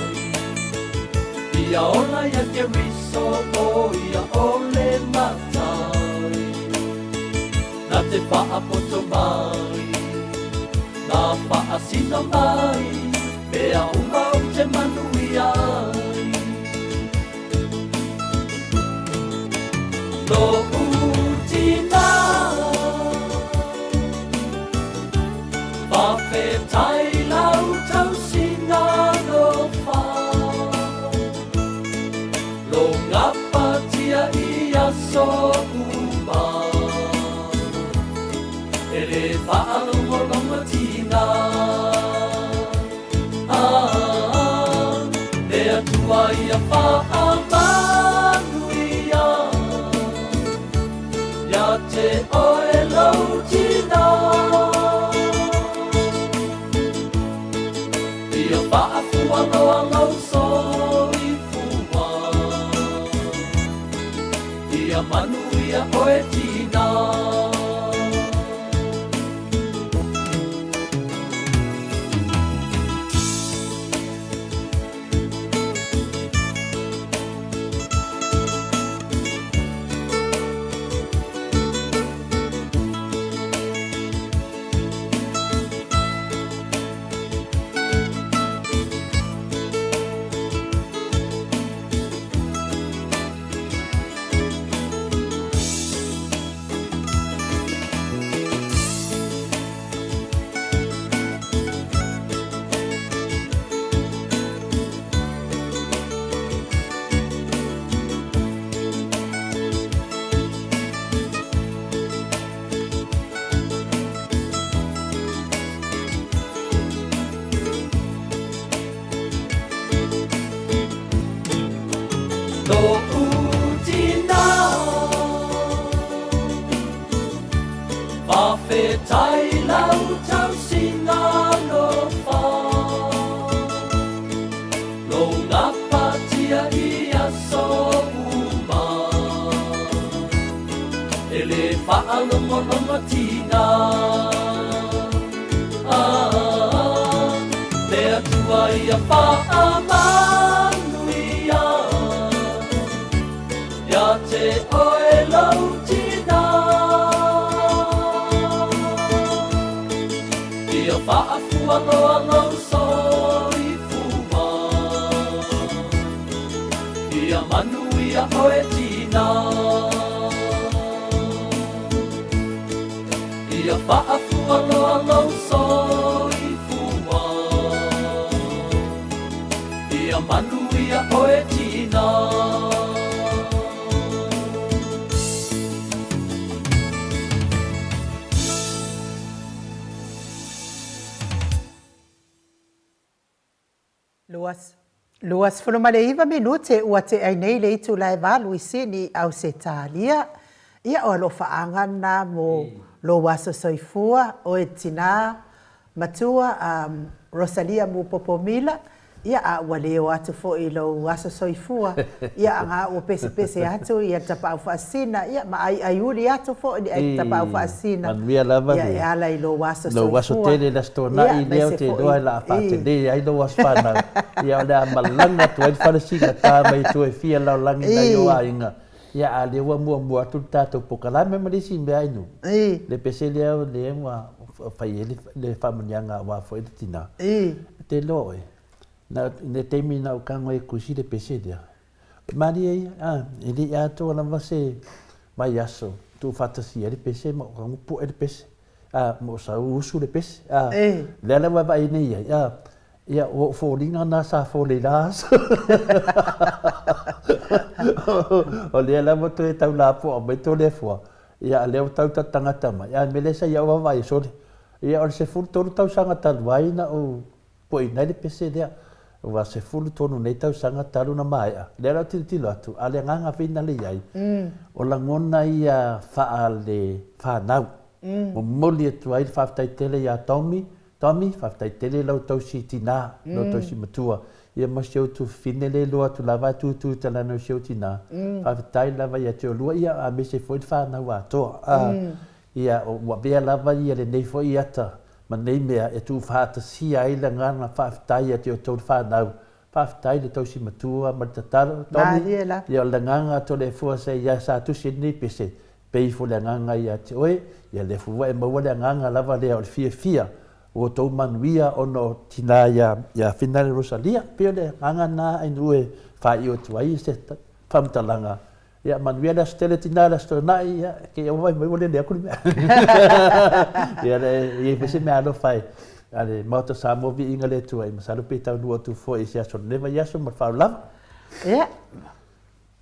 Ia ola ia Keriso o ia o le matai. Na te faapoto mai, na faasino mai, Mea uma ou te manuia ai. Loʻu tina, Fafetai lau tausiga alofa, Lou gapatia i aso uma, E le faalogologo tina. Ah, le Atua ia faamanuia Ia te oe lou tina. Ia faafua loa lou soifua. Faafetai lau tausiga alofa, Lou gapatia i aso uma, E le faalogologotiga. Ah, le Atua ia faamanuia. Ia te oe lou tina, Ia faafualoa lou soifua, Ia manuia oe tina. Ia faafualoa lou soifua, Ia manuia oe tina. 29 minute ua tea ai nei le itula e valu i Sini i Ausetalia. Ia o alofaaga na mo lou aso soifua, oe tina matua a Rosalia Mupopo Mila, ia a ua le o atu foi i lou aso soifua, ia aga ua pesepese atu ia le tapaau faasina, ia ma aiaiuli atu foi le ai tapaau faasina, Manuia lava ia e ala i lou aso lou aso soifua, tele le Aso ia Toonai lea ou aemaise te foi iloa o le a i. faatele ai lou aso fanau. Ia o le a malaga atu ai le fale sigatā mai itu e fia lalolagi nai o aiga. Ia a lea ua muamua atu le tatou polokalame ma le isi mea inu. Le pese lea o lea ua fai ai le faamanuiaga aua foi le tina. Ou te iloa oe, na o le taimi na ou tago ai e tusi le pese lea, malie ia, a, e le i atoa lava se vaiaso tuufaatasia ai le pese ma ou tago pue le pese, a, ma ou sau usu le pese, a, lea la ua e vaai nei i ai, a, Ia, ua ou foliga na sa fole i la aso. O lea lava toe tau lapoa mai Toleafoa, ia a lea ua tau tagata mai, a mea lea sa iau vaavaai sole. Ia o le 13 tausaga talu ai na ou poina ai le pese lea. Ua 13 nei tausaga talu na maea. Lea la ou tilotilo atu, a o le agaga foi na le i ai, o lagona ia faale-fanau. Momoli atu ai le faafetai tele ia Tommy, Tommy, faafetai tele i lau tausi tinā, lau tausi matua, ia ma si ou tufafine le iloa atu lava e tūtū talana o si ou tinā. Faafetai lava ia te oulua, ia aemaise foi le whānau atoa. A, ia, ua avea lava ia lenei foi ata ma nei mea e tuufaatasia ai le agaga faafetai ia te outou le whānau. Faafetai le tausi matua ma le tatalo. Tommy, Malie lava. ia o le agaga a Toleafoa sa ia sa tusi ai lenei pese, Pei ifo le agaga ia te oe, ia lea foi ua e maua le agaga lava lea o le fiafia ua outou manuia ona o tina ia ia Finale Rosalia. Pei o le agaga lena Ainuu e faaiu atu ai se faamatalaga. Ia manuia le aso tele tina le Aso Toonai, ia kei ua vaai mai ua lele atu le mea. Ia le i ai foi se mea alofa e a le Maota Samoa viiga le Atua, masalo pe taunuu atu foi i se aso o lenei vaiaso ma le faaaloalo lava. Ia,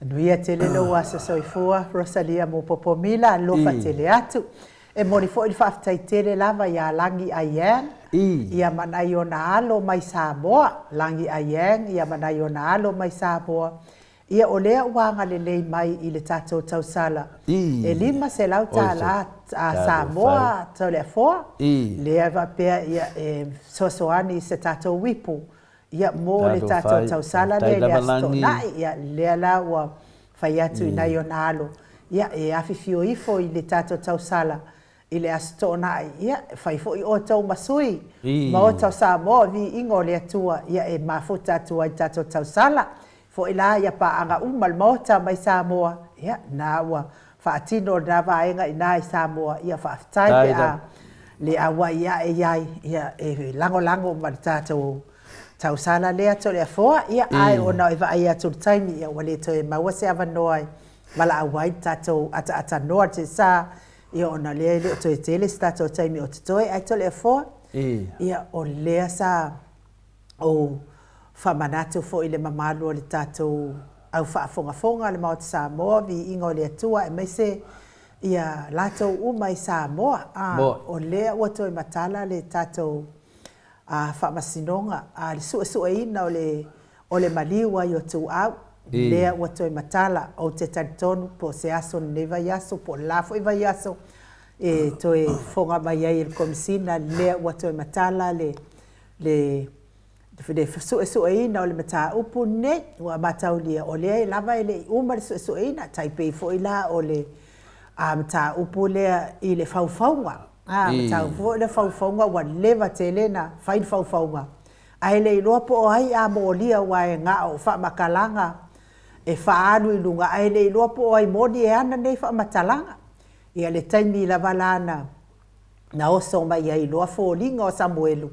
Manuia tele lou aso soifua Rosalia Mupopo Mila alofa tele atu. E momoli foi le faafetai tele lava ia Lagi Aiyang ia ma nai ona alo mai Samoa, Lagi Aiyang ia ma nai ona alo mai Samoa. Ia o lea ua agalelei mai i le tatou tausala e 500 tala a Samoa Toleafoa lea e faapea ia e fesoasoani i se tatou ipu Ia, mo le tatou tausala lea i le Aso Toonai, ia, lea la ua fai atu i nai ona alo, ia, e afifio ifo i le tatou tausala i le Aso Toonai, ia, e fai foi outou ma sui, Maota o Samoa, viiga o le Atua, ia, e mafuta atu ai i le tatou tausala. Foi la ia paaga uma le Maota mai Samoa, ia, na ua faatino lena vaega i ina i Samoa, ia, faafetai pe a le auai ae i ai, ia, e lagolago ma le tatou tausala lea Toleafoa, ia, ae ona e vaai atu i le taimi, ia, ua le toe maua se avanoa e valaau ai le tatou ataatanoa le sa, ia, ona o lea e le o toe tele se tatou taimi o totoe, ae Toleafoa, ia, o lea sa ou faamanatu foi i le mamalu o le tatou au faafogafoga a le Maota Samoa, viiga o le Atua aemaise ia latou uma i Samoa. A, o lea ua toe matala le tatou Faamasinoga, a, le suesueina o le o le maliu ai o Tuuau, lea ua toe matala. Ou te talitonu po o se aso o lenei vaiaso po o le la foi vaiaso, e toe fofoga mai ai e le Komesina lea ua toe matala le le le suesueina o le mataupu lenei. Ua mataulia o lea lava e le i uma le suesueina, tai pei foi la o le mataupu lea i le faufauga. A, mataupu foi le faufauga ua leva tele na fai le faufauga, ae le iloa po o ai a molia aua e na o faamatalaga e faaalu i luga ae le iloa po o ai moni e ana nei faamatalaga. Ia le taimi lava la na na oso mai ai loa foliga o Samuelu,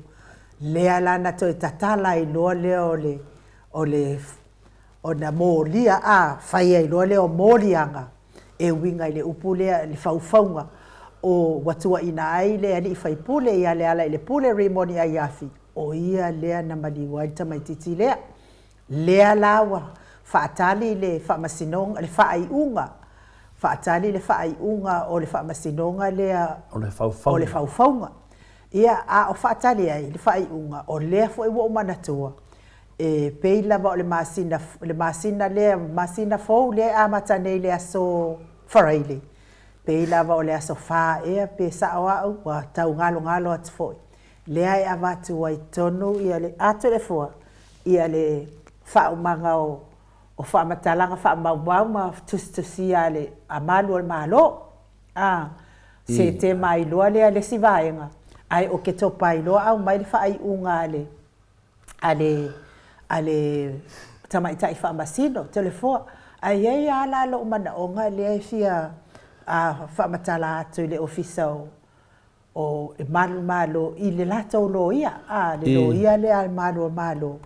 lea la na toe tatala ai loa lea o le, o le, ona molia, a, fai ai loa lea o moliaga e uiga i le upu lea, le faufauga o ua tuuaina ai le alii faipule ia Lealailepule Rimoni Aiafi, o ia lea na maliu ai le tamaitiiti lea. Lea la ua faatali le Faamasinoga, le faaiuga, faatali le faaiuga o le Faamasinoga lea o le faufauga. O le faufauga. Ia, a o faatali ai le faaiuga, o lea foi ua ou manatua, e pei lava o le masina, le masina lea, masina fou lea e amata nei i le aso Faraile, pei lava o le aso Fa ea pe sao au, ua tau galogalo atu foi, lea e avatu ai tonu ia le, a Toleafoa, ia le faaumaga o o faamatalaga faamaumau ma tusitusia a le a malu o le Malo. A, se tema ai loa lea le isi vaega, ae o ke topa ai loa aumai le faaiuga a le a le a le tamaitai faamasino, Toleafoa. Ae i ai lava la lou manaoga lea e fia a faamatala atu i le Ofisa o o e manumalo i le latou loia, a, le loia lea a le malu o Malo,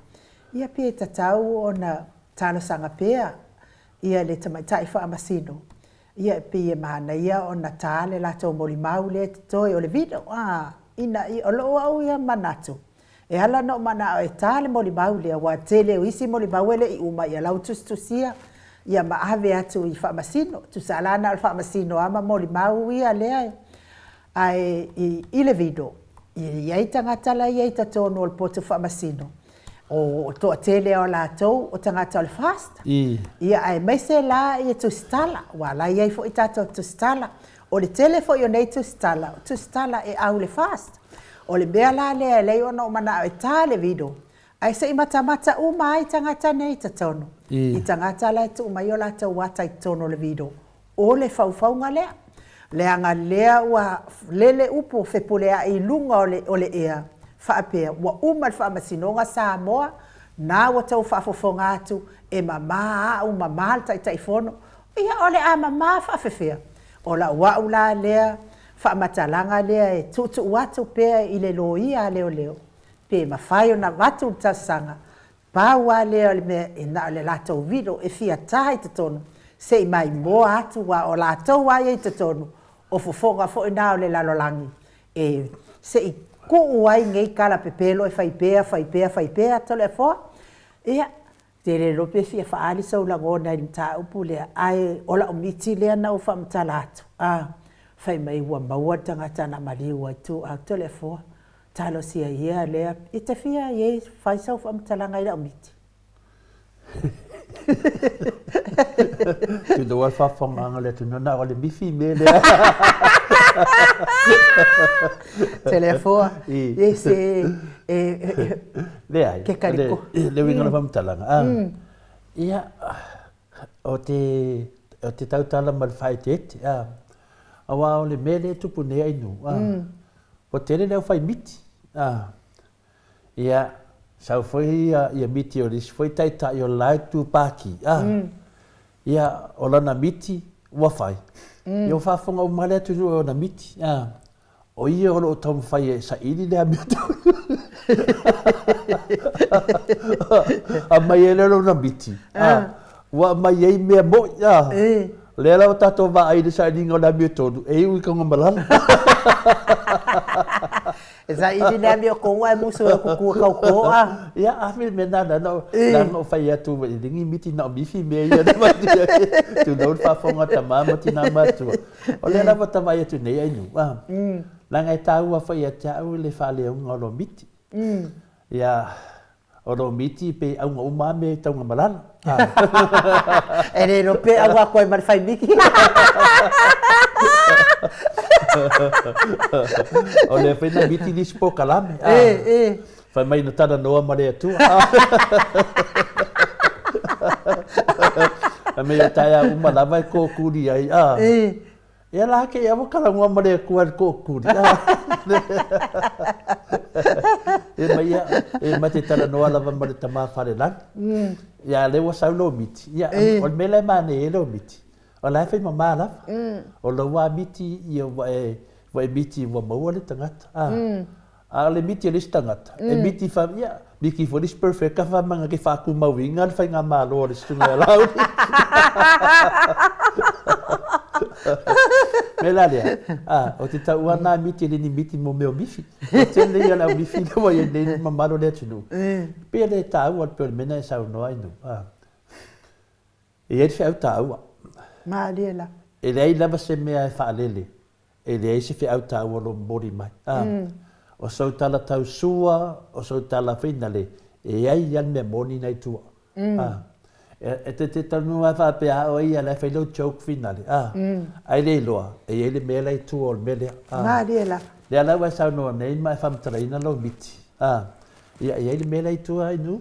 ia pe tatau ona talosaga pea ia le tamaitai faamasino, ia e pei e manaia ona ta le latou molimau lea e totoe o le vino, a, ina ia, o lou au ia manatu, e ala ona ou manao e ta le molimau lea, aua tele o isi molimau e le i uma, ia la ua tusitusia, ia ma ave atu i faamasino, tusa la na o le faamasino lava ma molimau ia lea e Ae i le Vido, e i ai tagata la e i ai i totonu o le potu faamasino, o le toatele lava o latou o tagata o le FAST. Ia aemaise la ia tusitala, aua o la e i ai foi tatou tusitala. O le tele foi o nei tusitala, o tusitala e au i le FAST. O le mea la lea e ala ai ona ou manao e ta le Vido, ae se i matamata uma ai tagata nei i totonu, i tagata la e tuu mai o latou ata i totonu o le Vido, O le faufauga lea, leaga lea ua lele upu fepuleai i luga o le o le ea, faapea, ua uma le faamasinoga Samoa, na ua tou faafofoga atu, e mama au, mama le Taitaifono, ia o le a mama faafefea? O lau au la lea faamatalaga lea e tuutuu atu pea i le loia a leoleo, pe mafai ona avatu le talosaga Pau lava lea o le mea e na o le latou vilo e fia ta i totonu se i maimoa atu aua o latou lava ia i totonu o fofoga foi na o le lalolagi e se i tuu ai nei tala pepelo e fai pea fai pea fai pea Toleafoa. Ia, te le iloa pe fia faaali sou lagona i le mataupu lea ae o lau miti lea na ou faamatala atu, a, fai mai ua maua le tagata na maliu ai ituau Toleafoa. Talosia ia lea i te fia i ai fai sau faamatalaga i lau miti. Tunoa le faafofogaaga o le atunuu na o le mifi mea lea. Toleafoa, e se e Leai, ke kariko. Le uiga o le faamatalaga. Ia, o te o te tautala ma le faaeteete, aua o le mea lea e tupu nei ai nuu, Ua tele le aufai miti. Ia, sau foi ia miti o le isi foi taitai o le la itu Pāti. Ia, o lana miti ua fai. Ia ua faafofoga uma lava le atunuu i ona miti. O ia o lo o taumafai e saili le amiotonu. Aumai ai lea o lona miti. Ua aumai ai mea moi. O lea la ua tatou vaai i le sailiga o le amiotonu, e iu i Tanugamalala. E saili le amiotonu ae musu e kuku e tauto a. Ia, a mea mea nana na na o fai atu e le ni miti na o mifi mea ia na mai ai. Tulou le faafofoga a tama ma tina matua. O lea lava ta vaai atu nei ai nu. Leaga e taua foi ia te au le faaleoga o lou miti. Ia, O lou miti pe auga uma a mea i Taugamalala. E le iloa pe auga atu ai ma le fai miti. O lea foi na miti nisi polokalame. Fai mai na talanoa ma le Atua. Fai mai o taeao uma lava e kōkuli ai. Ia la ke ia ua talanoa ma le Atua i le kōkuli. E mai ia, e ma te talanoa lava ma le Tama Falelagi. Ia a lea ua sau lou miti, ia o le mea la e manaia ai lou miti, o la e fai mama lava. O lou lava miti ia ua e, ua e miti ua maua le tagata. A o le miti a le isi tagata, e miti fa, ia, miti foi le isi perfect fa manga ke faatumauina le faigamalo a le susuga ia Laauli. Mea la lea, a, o te taua na miti e le ni miti mo mea o mifi. O tele ia le au mifi lea ua i ai nei le mamalu o le atunuu. Pei e le taua pei o le mea na e saunoa ai nu. A. E i ai le feau taua. Malie la. E leai lava se mea e faalele E leai se feau taua o lo o momoli mai. A, o sou tala tau sua, o sou tala finale, e i ai ia le mea moni na i tua. A, e te te talanoa lava faapea a oe ia la e fai lou joke finale. A, ae le iloa, e i ai le mea la i tua o le mea lea. A, Malie lava. Lea la ua e saunoa nei ma e faamatalaina lou miti. A, ia e i ai le mea la i tua i nu.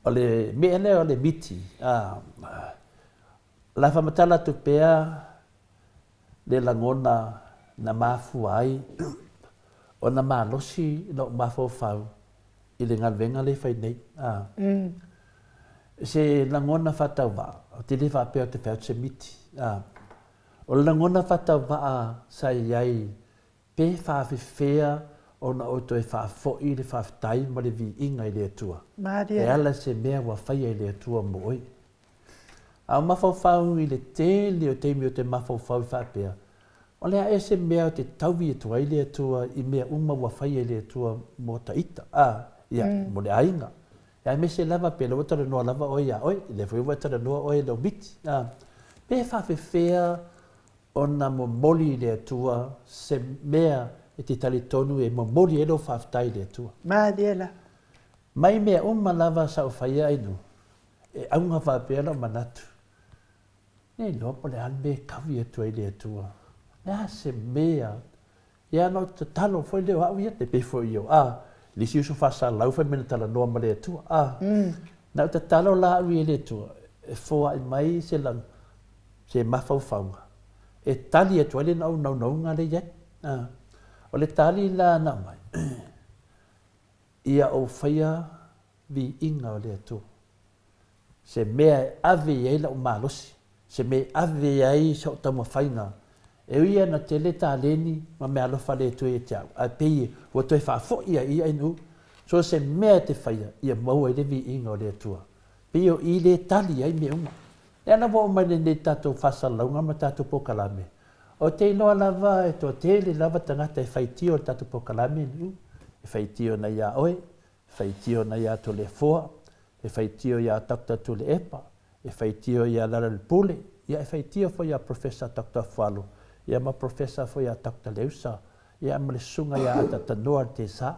O le mea lea o le miti, a, o le a faamatala atu pea le lagona na mafua ai ona malosi lou mafaufau i le galuega lea e fai nei. A. Se lagona faatauvaa, ou te le faapea ou te fai atu se miti. A. O le lagona faatauvaa sa i ai pe faafefea ona ou toe faafoi le faafetai ma le viiga i le Atua e ala i se mea ua faia e le Atua mo oe. A o mafaufau i le tele o taimi ou te mafaufau i faapea, o le a ea se mea ou te taui atu ai le Atua i mea uma ua faia e le Atua mo ta ita, a, ia, mo le aiga. Ia aemaise lava pe lea ua talanoa lava oe ia oe, lea foi ua e talanoa oe i lou miti, a, pe faafefea ona momoli i le Atua se mea e te talitonu e momoli ai lou faafetai i le Atua. Malie la. Mai mea uma lava sa ou faia ai nu, e auga faapea lou manatu, Ne iloa po o le a le mea e kaui atu ai le Atua. Le a se mea? Ia na ou tatalo foi lea o au ia, te pei foi i o a, le isi uso faasalalau fai mai na talanoa ma le Atua. A, na ou tatalo la au ia i le Atua, e foai mai se laga, se mafaufauga, e tali atu ai le na ou naunauga lea i ai. A, o le tali la na aumai, ia ou faia viiga o le Atua. Se mea e ave i ai lau malosi, se mea e ave i ai so'u taumafaiga, e ui ana tele taleni ma meaalofa le Atua ia te au, ae pei ua toe faafoi ai ia inu, so o se mea e te faia, ia maua ai le viiga o le Atua. Pei o i le tali ai mea uma. Lea la ua oo mai lenei tatou faasalalauga ma tatou polokalame, ou te iloa lava e toatele lava tagata e faitio i le tatou polokalame inu, e faitio ana iā oe, E faitio ana iā Toleafoa, e faitio iā Doctor Tuilaepa, e faitio iā Lalalepule, ia e faitio foi iā Professor Doctor Afualo, ia ma Professor foi iā Doctor Leusa, ia ma le susuga iā Atatanoa le Tesa.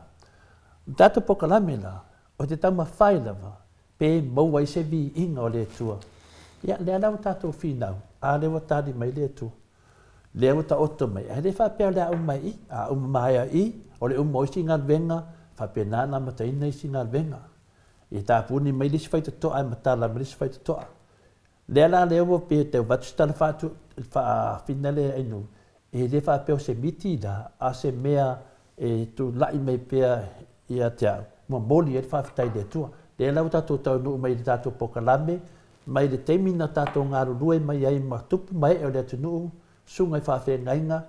O le tatou polokalame la, o te taumafai lava pe maua ai se viiga o le Atua. Ia, lea la ua tatou finau, a lea ua tali mai le Atua. Lea ua taoto mai, ae le faapea o le a uma i i, a uma maea i i, o le uma o isi galuega, faapena ona amataina isi galuega. Ia tapuni mai le isi faitotoa ae matala mai le isi faitotoa. Lea la lea ua pei e tau avatu se tala faatu, faafina lea ainu, e le faapea o se miti la, a o se mea e tulai mai pea ia te au, momoli ai le faafetai i le Atua. Lea la ua tatou taunuu mai i le tatou polokalame, mai le taimi na tatou galulue mai ai ma tupu ma ee o le atunuu, susuga i faafeagaiga,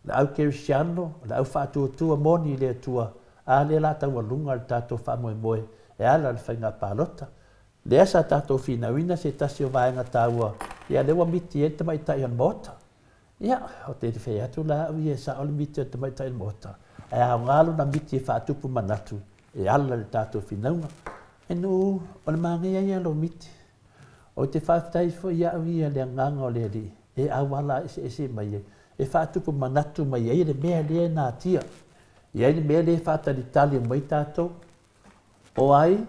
le au kerisiano, le au faatuatua moni i le Atua, a lea la taualuga le tatou faamoemoe e ala i le faiga palota. Lea sa tatou finauina se tasi o vaega taua, ia lea ua miti ai le tamaitai o le Maota. Ia, ou te fai atu la au ia e sao le miti o le tamaitai o le Maota, ae aoga lona miti e faatupu manatu e ala i le tatou finauga. E nuu, o le manaia ia o lou miti. Ou te faafetai foi ia au ia le agaga o le Alii e auala eseese mai ai, e faatupu manatu mai ai le mea lea e natia. E i ai le mea lea e faatalitali mai tatou, o ai,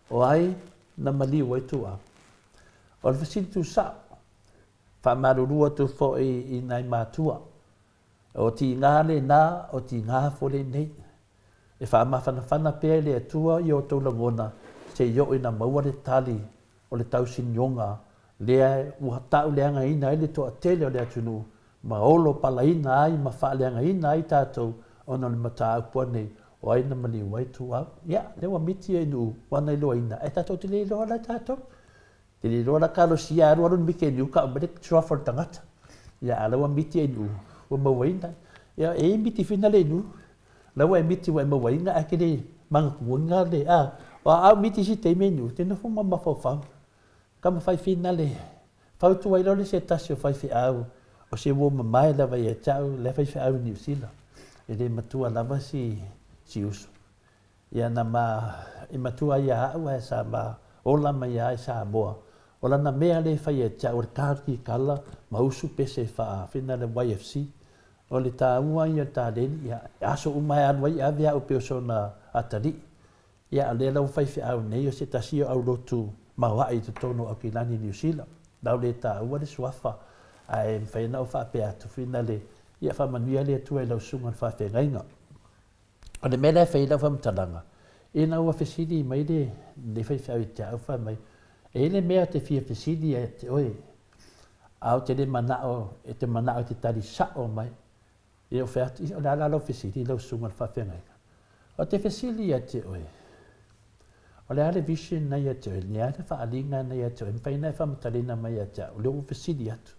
o ai na maliu ai tuaa. O le fesili tuusao, Faamalulu atu foi i nai matua. O tiga lena, o tiga foi lenei. E faamafanafana pea i le Atua i o outou lagona se i oo ina maua le tali o le tausinioga lea ua tauleagaina ai le toatele o le atunuu ma olo palaina ai ma faaleagaina ai tatou ona o le mataupu anei o ai na maliu ai Tuau. Ia, lea ua miti e nuu ua na iloaina ae tatou te le iloa la tatou. Te le iloa la kalosia alu alu le miti e niu kau mai le suafa o le tagata. Ia a la ua miti e nuu ua mauaina. Ia e i miti fina le nuu. La ua e miti ua e mauaina ae te le manatuina le a. O a au miti si taimi e nuu te nofo ma mafaufau. Ka mawhai fina le fautua ai loa le se tasi o faifeau o se uo mamae lava ia te au lea faifeau i Niu Sila. E le matua lava si, si uso. Ia na ma e matua ia au ae sa ma ola mai ia i Samoa. O lana mea lea e fai ia te au o le kalikikala ma usu pese faafina le YFC. O le taua ia o le taleni, ia aso uma e alu ai e ave au e pei o sona atalii. Ia a o lea la ua faifeau nei o se tasi o aulotu maoae i totonu o Aukilani i Niu Sila. La ua le taua le suafa ae mafai ona ou faapea atu finale, ia faamanuia le Atua i lau susuga i le faafeagaiga. O le mea lea e fai ai lau faamatalaga, ina ua fesili mai lenei faifeau ia te au, fai mai, e i ai le mea ou te fia fesili ia te oe, a ou te le manao e te manao e te tali sao mai. Ia ou fai atu, ia o le a la lau fesili lau susuga i le faafeagaiga? Ou te fesili ia te oe, o le a le vision na ia te oe, le a le faaaliga na ia te oe, e mafai ona e faamatalaina mai ia te au, o lea ua ou fesili atu.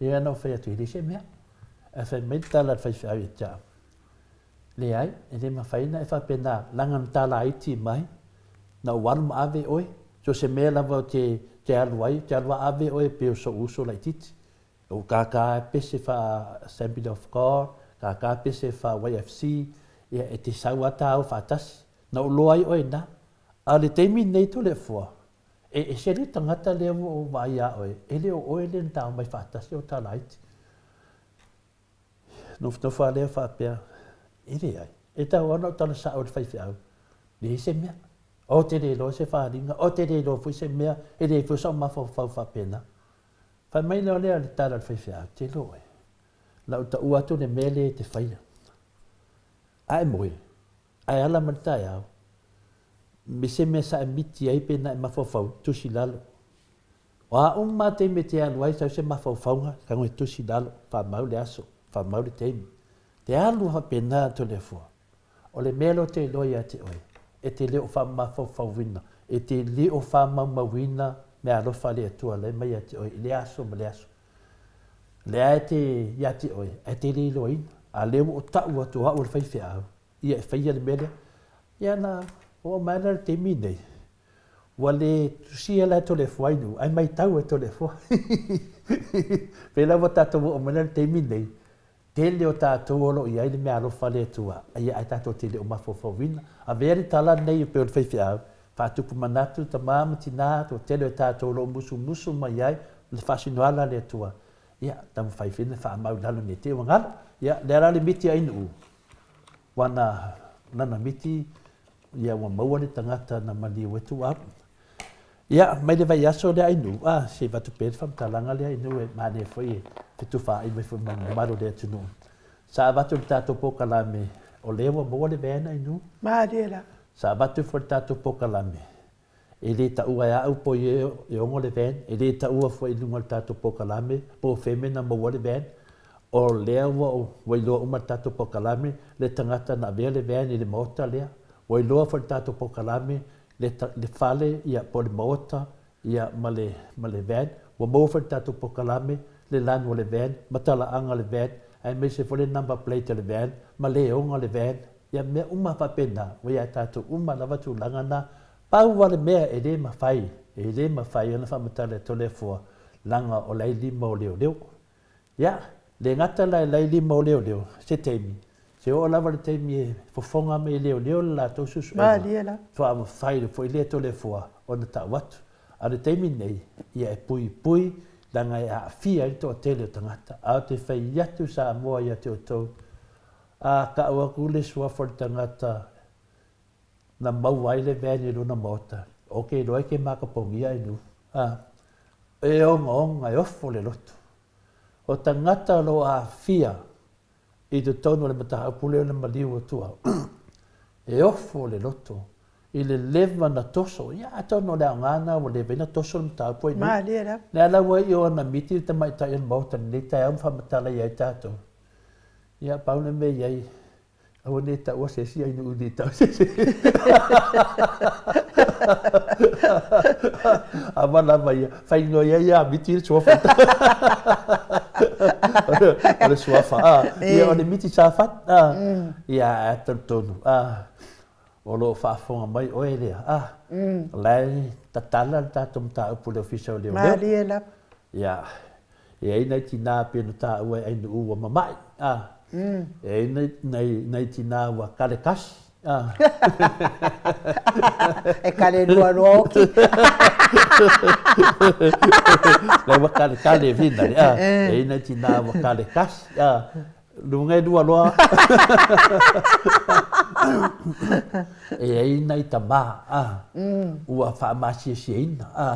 Ia na ou fai atu, e leai se mea. Ae fai mai le tala a le faifeau ia te au, Leai, e le mafai ona e faapena, leaga na ta laiti mai, na ou alu ma ave oe, so o se mea lava ou te, te alu ai, ou te alu a ave oe e pei o so'u uso laitiiti. Ou kākā e pese faa Assembly of God, kākā pese faa YFC, ia e te sau a tāua faatasi. Na ou loa ai oe i ina. A o le taimi lenei Toleafoa, e ese le tagata lea ua ou vaai iā oe, e le o oe lea na ta omai faatasi o ta laiti. Nofonofo lava lea faapea, e leai, e tatau lava ona ou tala sao i le faifeau, leai se mea. Ou te le iloa se faaaliga, ou te le iloa foi se mea, e leai foi sou mafaufau faapena. Fai mai loa lea o le tala a le faifeau, te iloa oe, na ou taua atu le mea lea e te faia. A e moe, a e ala mai le taeao, me se mea sa e miti ai pe na e mafaufau, tusi i lalo. O a uma lava taimi e te alu ai sau se mafaufauga, tago e tusi i lalo, faamau le aso, faamau le taimi. Te alu lava faapena Toleafoa. O le mea lea ou te iloa ia te oe, e te le o faamafaufauina, e te le o faamaumauina meaalofa a le Atua la e mai ia te oe i lea aso ma lea aso. O lea e te ia te oe, ae te le iloaina. A o lea ua ou tau atu o au o le faifeau, ia e faia le mea lea. Ia na oo mai lava la i le taimi lenei, Ua le tusia la e Toleafoa i nuu, ae maitau e Toleafoa. Pei la ua tatou oo mai la i le taimi lenei, tele o tatou o lo o i ai le meaalofa a le Atua, ia ae tatou te le o mafaufauina. Avea le tala lenei e pei o le faifeau, faatupu manatu tama ma tina, toatele o tatou o lo o musumusu mai ai le faasinoala a le Atua. Ia, taumafai foi ina faamau i lalo ne i te i ua galo. Ia, lea la le miti a Inuu, ua na, lana miti Ia ua maua le tagata na maliu e Tuau. Ia, mai le vaiaso lea Ainuu, a, se i avatu pea le faamatalaga lea Ainuu e manaia foi e fetufaai mai foi ma le mamalu o le atunuu. Sa avatu le tatou polokalame, o lea ua maua le van Ainuu? Malie la. Sa avatu foi le tatou polokalame, e le taua e au po e ono le van, e le taua foi i luga o le tatou polokalame po o fea mea na maua ai le van. O lea ua ua iloa uma e le tatou polokalame le tagata na avea le van i le maota lea. Ua iloa foi e le tatou polokalame le le fale ia po o le maota ia ma le ma le van. Ua maua foi e le tatou polokalame le lanu o le van ma talaaga o le van aemaise foi le number plate o le van ma le ona le van. Ia mea uma faapena ua ia tatou uma lava tulaga na. Pau lava le mea e le mafai, e le mafai ona faamatala e Toleafoa leaga o la e lima o leoleo. Ia, le gata la e lailima o leoleo, se taimi, se oo lava le taimi e fofoga mai e leoleo le latou suesuega, Malie la. faatoa mafai foi lea Toleafoa ona tau atu. A o le taimi nei, ia e puipui leaga e aafia ai le toatele o tagata. A ou te fai atu Samoa ia te outou, a tau atu le suafa o le tagata na maua ai le van i lona maota, ou te iloa e te makapogia e nuu. A, e ogaoga, e ofo le loto. O tagata o lo o aafia I totonu o le mataupu lea o le maliu atua, e ofo le loto i le leva na toso, ia atonu o le aoga lena ua leva ai na toso le mataupu ai nuu. Malie lava. Le ala ua i o ana miti le tamaitai o le Maota i lenei taeao ma faamatala i ai tatou. Ia pau le mea i ai, aua ne i taua se isi ai nuu ne i tau se isi. Aua lava ia, faignoa ia ia Miti le suafa. O le suafa, a. Ia o le Miti Safat, a. Ia ae talitonu, a. O lo o faafofoga mai oe lea, a. O la e tatala le tatou mataupu i le Ofisa o Leoleo. Malie lava. Ia, e i ai nai tinā pei ona taua e Ainuu ua mama'i, a. E i ai nai, nai, nai tinā ua kale kasi, a. E kale lua loa oki. La ua kale kale whina le, a. E i ai nai tinā ua kale kasi, a. Luga e lua loa. E i ai nai tamā, a. Ua faamasiasiaina, a.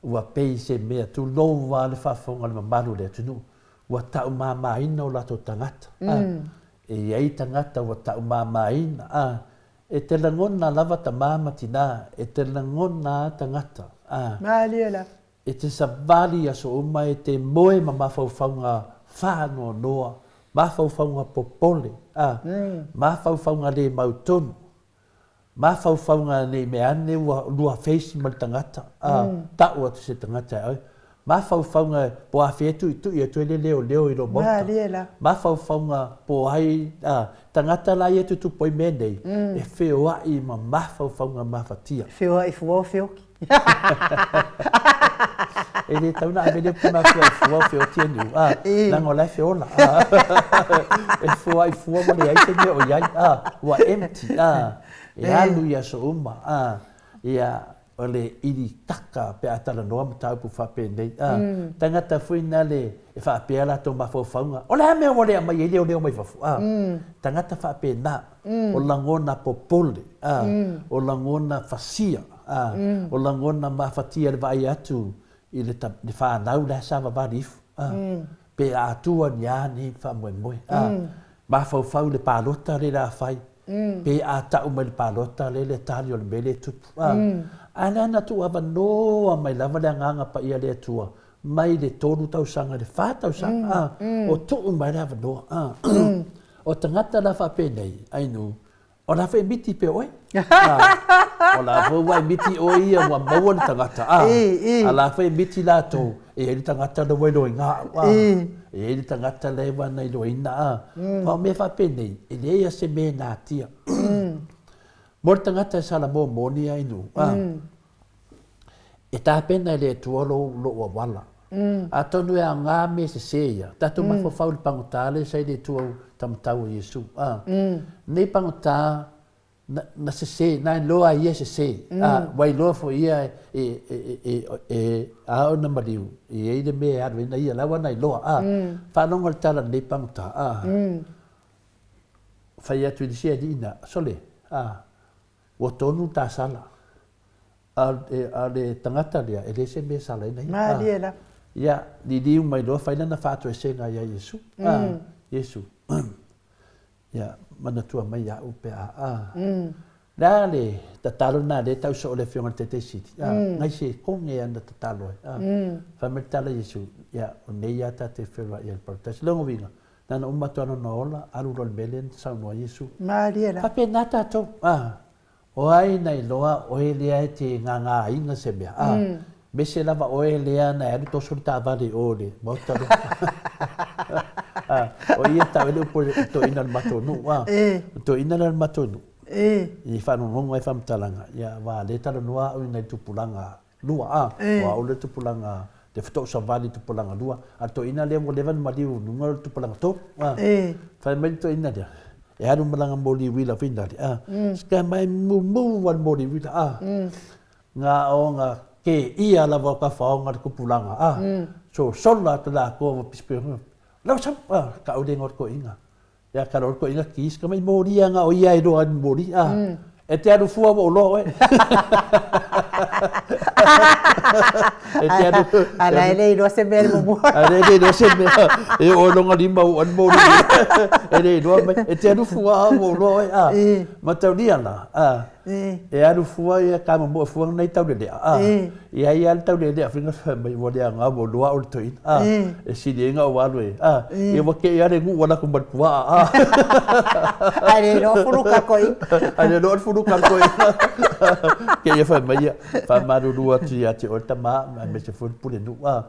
Ua pei se mea tulou lava le faafofoga a le mamalu o le atunuu, ua taumamaina o latou tagata. A, e i ai tagata ua taumamaina, a, e te lagona lava tama ma tina, e te lagona a tagata, a. Malie lava. E te savali i aso uma, e te moe ma mafaufauga faanoanoa, mafaufauga popole, a, mafaufauga le mautonu. Mafaufauga nei mea ane ua lua feisi ma le tagata, a, tau atu se tagata e oe. Mafaufauga po a fea tuitui atu ai le leoleo i lou maota. Malie la. Mafaufauga po ai, a, tagata la ia e tutupu ai mea nei, e feoai ma mafaufauga mafatia. Feoai fua o feoki. E le tau na ave le upu na feoai fua o feoti e niu, a, leaga o la e feola, a, e feoai fua ua leai se mea o i ai, a, ua empty, a, e alu i aso uma, a, ia, o le iritaka pe a talanoa mataupu faapenei, a, tagata foi na le e faapea latou mafaufauga, o le a mea ua le aumai ai leoleo mai fafo, a, tagata faapena, o lagona popole, a, o lagona fasia, a, o lagona mafatia le vaai atu i le, le fanau la e savavali ifo, a, pe a atua ni a nei faamoemoe, a, mafaufau i le palota lea o le a fai, pe a tau mai le palota lea le tali o le mea lea e tupu, a, a o lea na tuuavanoa mai lava le Agaga Paia o le Atua mai le tolu tausaga i le fa tausaga, a, o tuu mai le avanoa, a. O tagata la faapenei, Ainu, o la foi e miti pea oe. A, o la foi ua e miti oe ia ua maua le tagata, a, a la foi e miti latou, e i ai le tagata la ua iloina au, a, e i ai le tagata la ua na iloina, a. Aua o mea faapenei, e leai lava se mea e natia. Mo le tagata e salamo moni, Ainu, a. E tapena e le Atua lou, lou auala. Atonu e aoga mea sesē ia, tatou mafaufau i le pagota lea sa i le Atua u tamatau o Iesu. A, nei pagota na, na sesē, na iloa ai ia e sesē. A, ua iloa foi ia e, e, e, e, e a ona maliu, e i ai le mea e alu ai na ia, la ua na iloa. A, faalogo i le tala a lenei pagota. A, fai atu i le isi alii na, sole, a, ua tonu le tasala. A le tagata lea, e leai se mea e salaina ia. Malie lava. Ia, liliu mai loa fai lana faatoesega ia Iesu. Iesu, ia, manatua mai iaʻu pe a, a. Le a le tatalo lena lea e tau soo le Afioga i le Taitai Sili, a, ngai se koge ana tatalo ai, a. Fai mai le tala a Iesu, ia, o nei lava ta te feiloai ai i le Parataiso. Lona uiga, na ona uma atu lava lona ola, alu loa i le mea lea na saunoa ai Iesu. Malie lava. Faapena tatou, a. O ai na iloa oe lea e te ngāngāina se mea, a, mese lava oe lea na e alu toso le taavale i o i le maota lea. A, o ia tau ai le upu o le toeaina o le matou nuu, a, o le toeaina lea o le matou nuu, i faalogologo ai faamatalaga, ia, aua o lea e talanoa au i nai tupulaga lua, a, o au lea tupulaga, te fotou savali tupulaga lua, a le toeaina lea ua leva ona maliu i luga o le tupulaga tolu, a. Fai mai le toeaina lea, e alu ma lana moli uila foi lale, a. Sika mai mumu lava le moli uila, a. Na ona kēia lava o ka faoga le tupulaga, a. Sosolo atu latou ua pisapisa, lau sau, a, tau le igoa o le toeaina. Ia ka lolo toeaina kis ka mai moli ia na o ia e loa ni moli a. E te alu fua ua ou loa oe. E te alu. A la e le iloa se mea i le muamua. A le iloa se mea. E oo i lona lima ua le moli. E le iloa mai. E te alu fua a ua iloa oe a. Mataulia la a. E alu fua ia ka momoe fua nei taulelea a. Ia ia le taulelea fai fai mai ua le aoga ua iloa au le toeaina a. E sili ai ona ou alu e a. Ia ua kei lava le nuu ua alu atu ma le puaa a. Ae le iloa fuluka le toeaina. Ae le iloa le fuluka le toeaina. Kei ia fai mai ia, faamalulu atu ia te oe le tama aemaise foi le pulenuu a.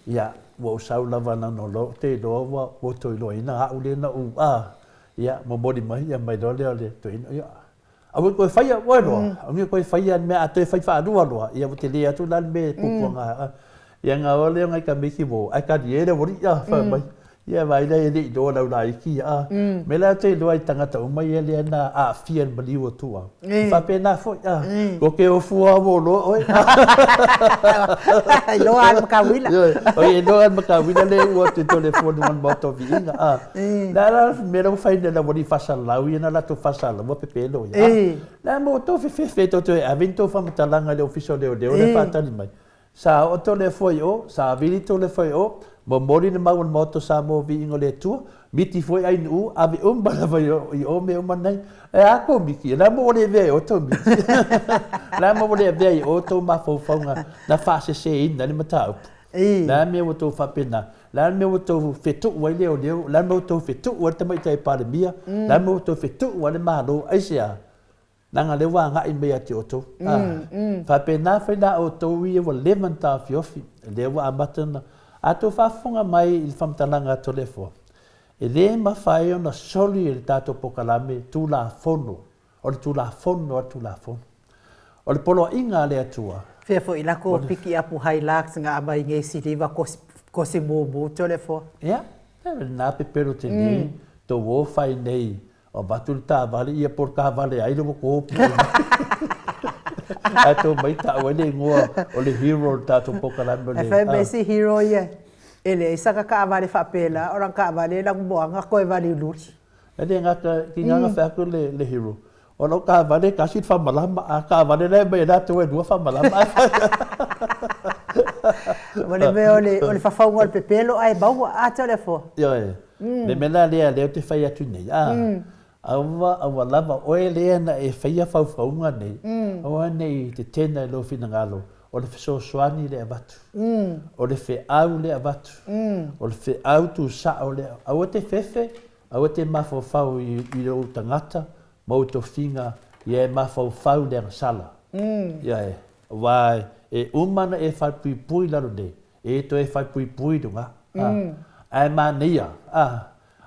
Ia ua ou sau lava na ona ou te iloa ua outou iloaina au lea na ou a. Ia momoli mai ia mai loa lea o le toeaina ia Aua e toe faia oe loa, aua e toe faia le mea, a toe fai faalua loa, ia ua tele atu la le mea e puapuaga ai. Ia ona o lea o nai tamaiti ua ae talie le aualii a, fai mai. Ia vaai la e le i iloa lau laiti ia a. Mea la ou te iloa i tagata uma ia lea na aafia i le maliu o tua. E faapena foi a. Ua te o fua ua iloa oe. Iloa lava le matauila. Ioe, iloa lava le matauila lea e ua atu i Toleafoa i luga o le Maota o Viiga a. Le a la le mea la ua fai nei e le aualii faasalalau ia na latou faasalalau ua pepelo ia. Le a mo outou fefefe tou toe ave ni tou faamatalaga i le Ofisa o Leoleo la e faatali mai. Sa oo Toleafoa i o, sa vili Toleafoa i o, momoli le mau a le Maota o Samoa Viiga o le Atua, miti foi Ainuu, ave uma lava i o mea uma nei. E a tou miti? Le a mo ua le avea i o tou miti? Le a mo ua le avea i o tou mafaufauga na faaseseina ai le mataupu? Le a mea ua outou faapena? Le a le mea ua outou fetuu ai leoleo? Le a le mea ua outou fetuu ai le Tamaitai Palemia? Le a le mea ua outou fetuu ai le Malo? Aisea? Leaga o lea ua agai mai ia te outou. Faapena foi la outou ia ua leva ona taofiofi, lea ua amata ona... A outou faafofoga mai i le faamatalaga a Toleafoa, e le mafai ona soli e le tatou polokalame Tulafono O le Tulafono a le Tulafono. O le poloaiga a le Atua. Fea foi la ko piki apu Hilux nga amai nei siliva kosi mumu Toleafoa. Ia, lena pepelo tele, tou o fai nei, avatu le taavale, ia po o le taavale ai le ua tou pio mai. Ae tou mai tau ai le igoa o le hero o le tatou polokalame o le... Ae fai mai si hero ia, e leai sana taavale faapela, o lana taavale e lanumoana toe valiululi. E le gata ki nga fai atu le hero, o lau taavale e tasi le faamalama, a taavale la e aumai e latou e lua faamalama. O le mea o le fafauga o le pepelo ae maua a Toleafoa. Ioe. Le mea la lea lea ou te fai atu nei, a, aua aua lava oe lea na e faia faufauga nei, aua ne i tetena i lou finagalo, o le fesoasoani lea e avatu, o le feau lea e avatu, o le feau tusao lea, aua te fefe, Aua te mafaufau i ou tagata ma ou tofiga, ia e mafaufau i le agasala. Ia e, aua e uma ona e falepuipui i lalo nei, e toe falepuipui i luga. A, ae manaia, a,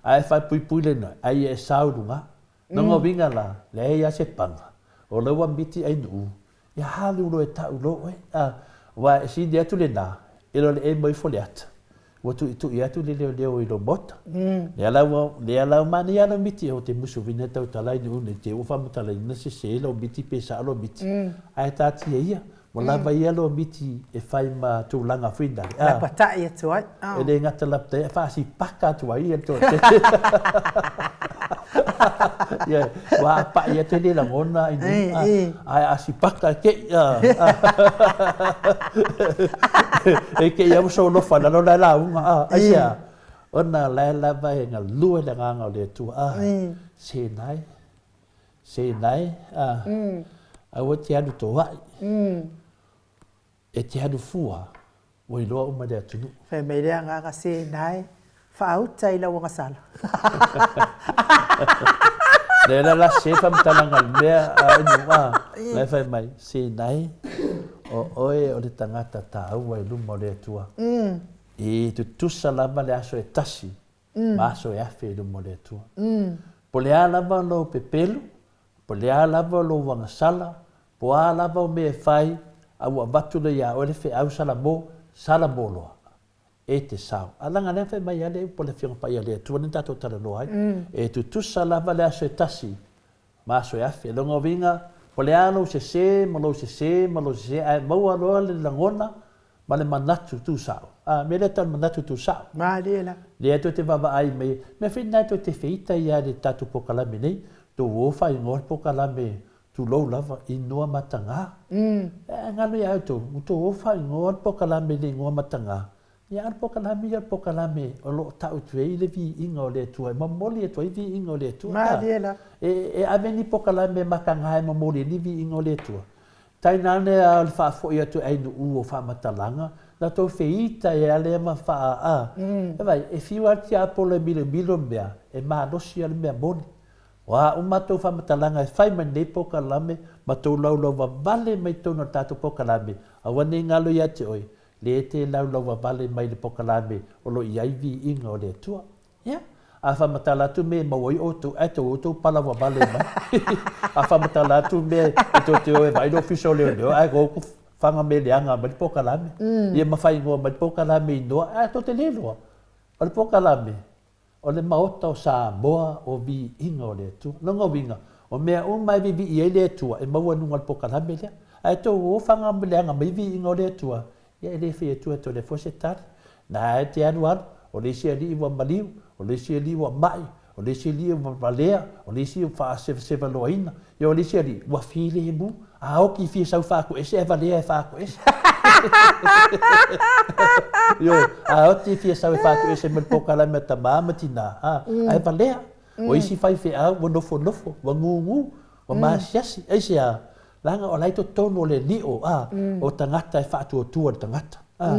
a e falepuipui lena, ae ia e sao i luga. Lona uiga la, leai lava se paga, o lea ua miti ainuu, Ia halu loa e tau loa oe, a, aua e sili atu lena, i lo le e mau ifo le ata, ua tuitui atu le leoleo i lou maota. Lea la ua, lea la ua manaia lou miti, ou te musu vina tautala i nuu nei te ua faamatalaina sese lou miti pe sao lou miti, ae taatia ia, ua lava ia lou miti e fai ma tulaga foi nale, a. Lapatai atu ai. E le gata lapatai, ae faasipaka atu ai ia le toatele. Ia, ua apai atu e le lagona i nuu, ae a sipaka e kei, e kei lava ua solofa i lalo la e lauga, aisea? Ona o la e lava e galue le agaga o le Atua, se nae, se nae, aua e te alu toai, E te alu fua, ua iloa uma e le atunuu. Fai mai le agaga se nae, faauta i lau agasala. Lea la la se faamatalaga i le mea a inu a, la e fai mai, se nae, o oe o le tagata taua i luma o le Atua. E tutusa lava le aso e tasi ma aso e afe i luma o le Atua. Po o le a lava lou pepelo, po o le a lava lou agasala, po o a lava o mea e fai, a ua avatu loa iā oe le feau Salamo, Salamo loa, e te sao. A leaga lea na fai mai ai le upu a le Afioga Paia a le Atua lea na tatou talanoa ai, e tutusa lava le aso e tasi ma aso e afe. O lona uiga, po o le a lou sese ma lou sese ma lou sese, ae maua loa le lagona ma le manatu tusao. A mea lea tau le manatu tusao. Malie la. Lea tou te vaavaai mai, mea foi lena tou te feita ia i le tatou polokalame nei, tou o faaigoa le polokalame. Tulou lava, inoa mataga. E galo ia outou, ua tou o faaigoa le polokalame i le igoa mataga, ia a o le polokalame ia o le polokalame o lo o tau atu ai le viiga o le Atua, e momoli atu ai viiga o le Atua. Malie lava. E ave ni polokalame mataga e momoli ai ni viiga o le Atua. Tainane lava o le faafoi atu e Ainuu o faamatalaga, na tou feita ai lava lea ma faa, a. E vaai, e fiu lava le tiapolo e milomilo le mea, e malosi lava le mea moni. O a uma a tou faamatalaga e fai mai lenei polokalame ma tou laulau vavale mai totonu o le tatou polokalame, aua ne i galo ia te oe, le te laulau vavale mai le polokalame o lo o i ai viiga o le Atua. Ia, a faamatala atu mea e maua ai outou, ae tou o tou palau vavale mai. A faamatala atu mea e tou te o e vaai le Ofisa o Leoleo, ae tou o faga mea leaga mai le polokalame. Ia ma faaigoa mai le polokalame inoa, ae tou te le iloa. O le polokalame, O le Maota o Samoa o viiga o le Atua. Lona uiga, o mea uma e vivii ai le Atua, e maua i luga o le polokalame lea. Ae tou o faga leaga mai viiga o le Atua, ia e le fai atua e Toleafoa se tali. Na e te alualu, o le isi alii ua maliu, o le isi alii ua mai, o le isi alii ua valea, o le isi ua faasevasevaloaina, Ia o le isi alii, ua filemu, a oti fia sau faatoese ae valea e faatoese. Ioe, a oti fia sau e faatoese mai le polokalame a tama ma tina, a, ae valea. O isi faifeau ua nofonofo, ua gugu, ua maasiasi. Aisea? Leaga o la e i totonu o le lio, a, o tagata e faatuatua i le tagata. A,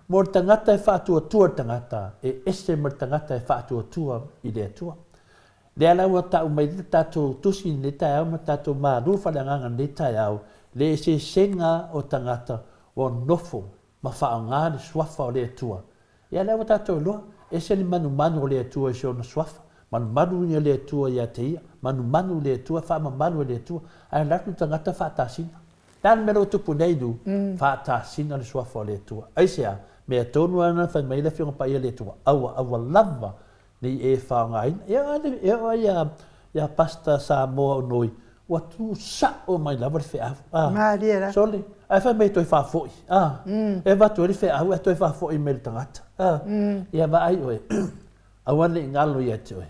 mo le tagata e faatuatua i le tagata, e ese ma le tagata e faatuatua i le Atua. Lea la ua tau mai le tatou tusi i lenei taeao ma tatou malu faaleagaga i lenei taeao, le eseesega o tagata ua nofo ma faaaoga le Suafa o le Atua. Ia lea ua tatou iloa, ese le manumanu o le Atua i si ona Suafa, manumanuina le Atua ia te ia, manumanu le Atua, faamamalu e le Atua, ae alu atu le tagata faatasina. Le a le mea lea ua tupu nei lu? Faatasina le Suafa o le Atua. Aisea? Mea tonu lava na fai mai le Afioga Paia le Atua, aua, aua lava Nei e faaaogaina. E oo e oo ia ia Pastor Samoa o Noi, ua tu sa'o mai lava le feau. A. Malie la. Sole, ae fai mai e toe faafoi. A. E avatu ai le feau ae toe faafoi mai le tagata. A. Ia vaai oe, aua ne i galo ia te oe.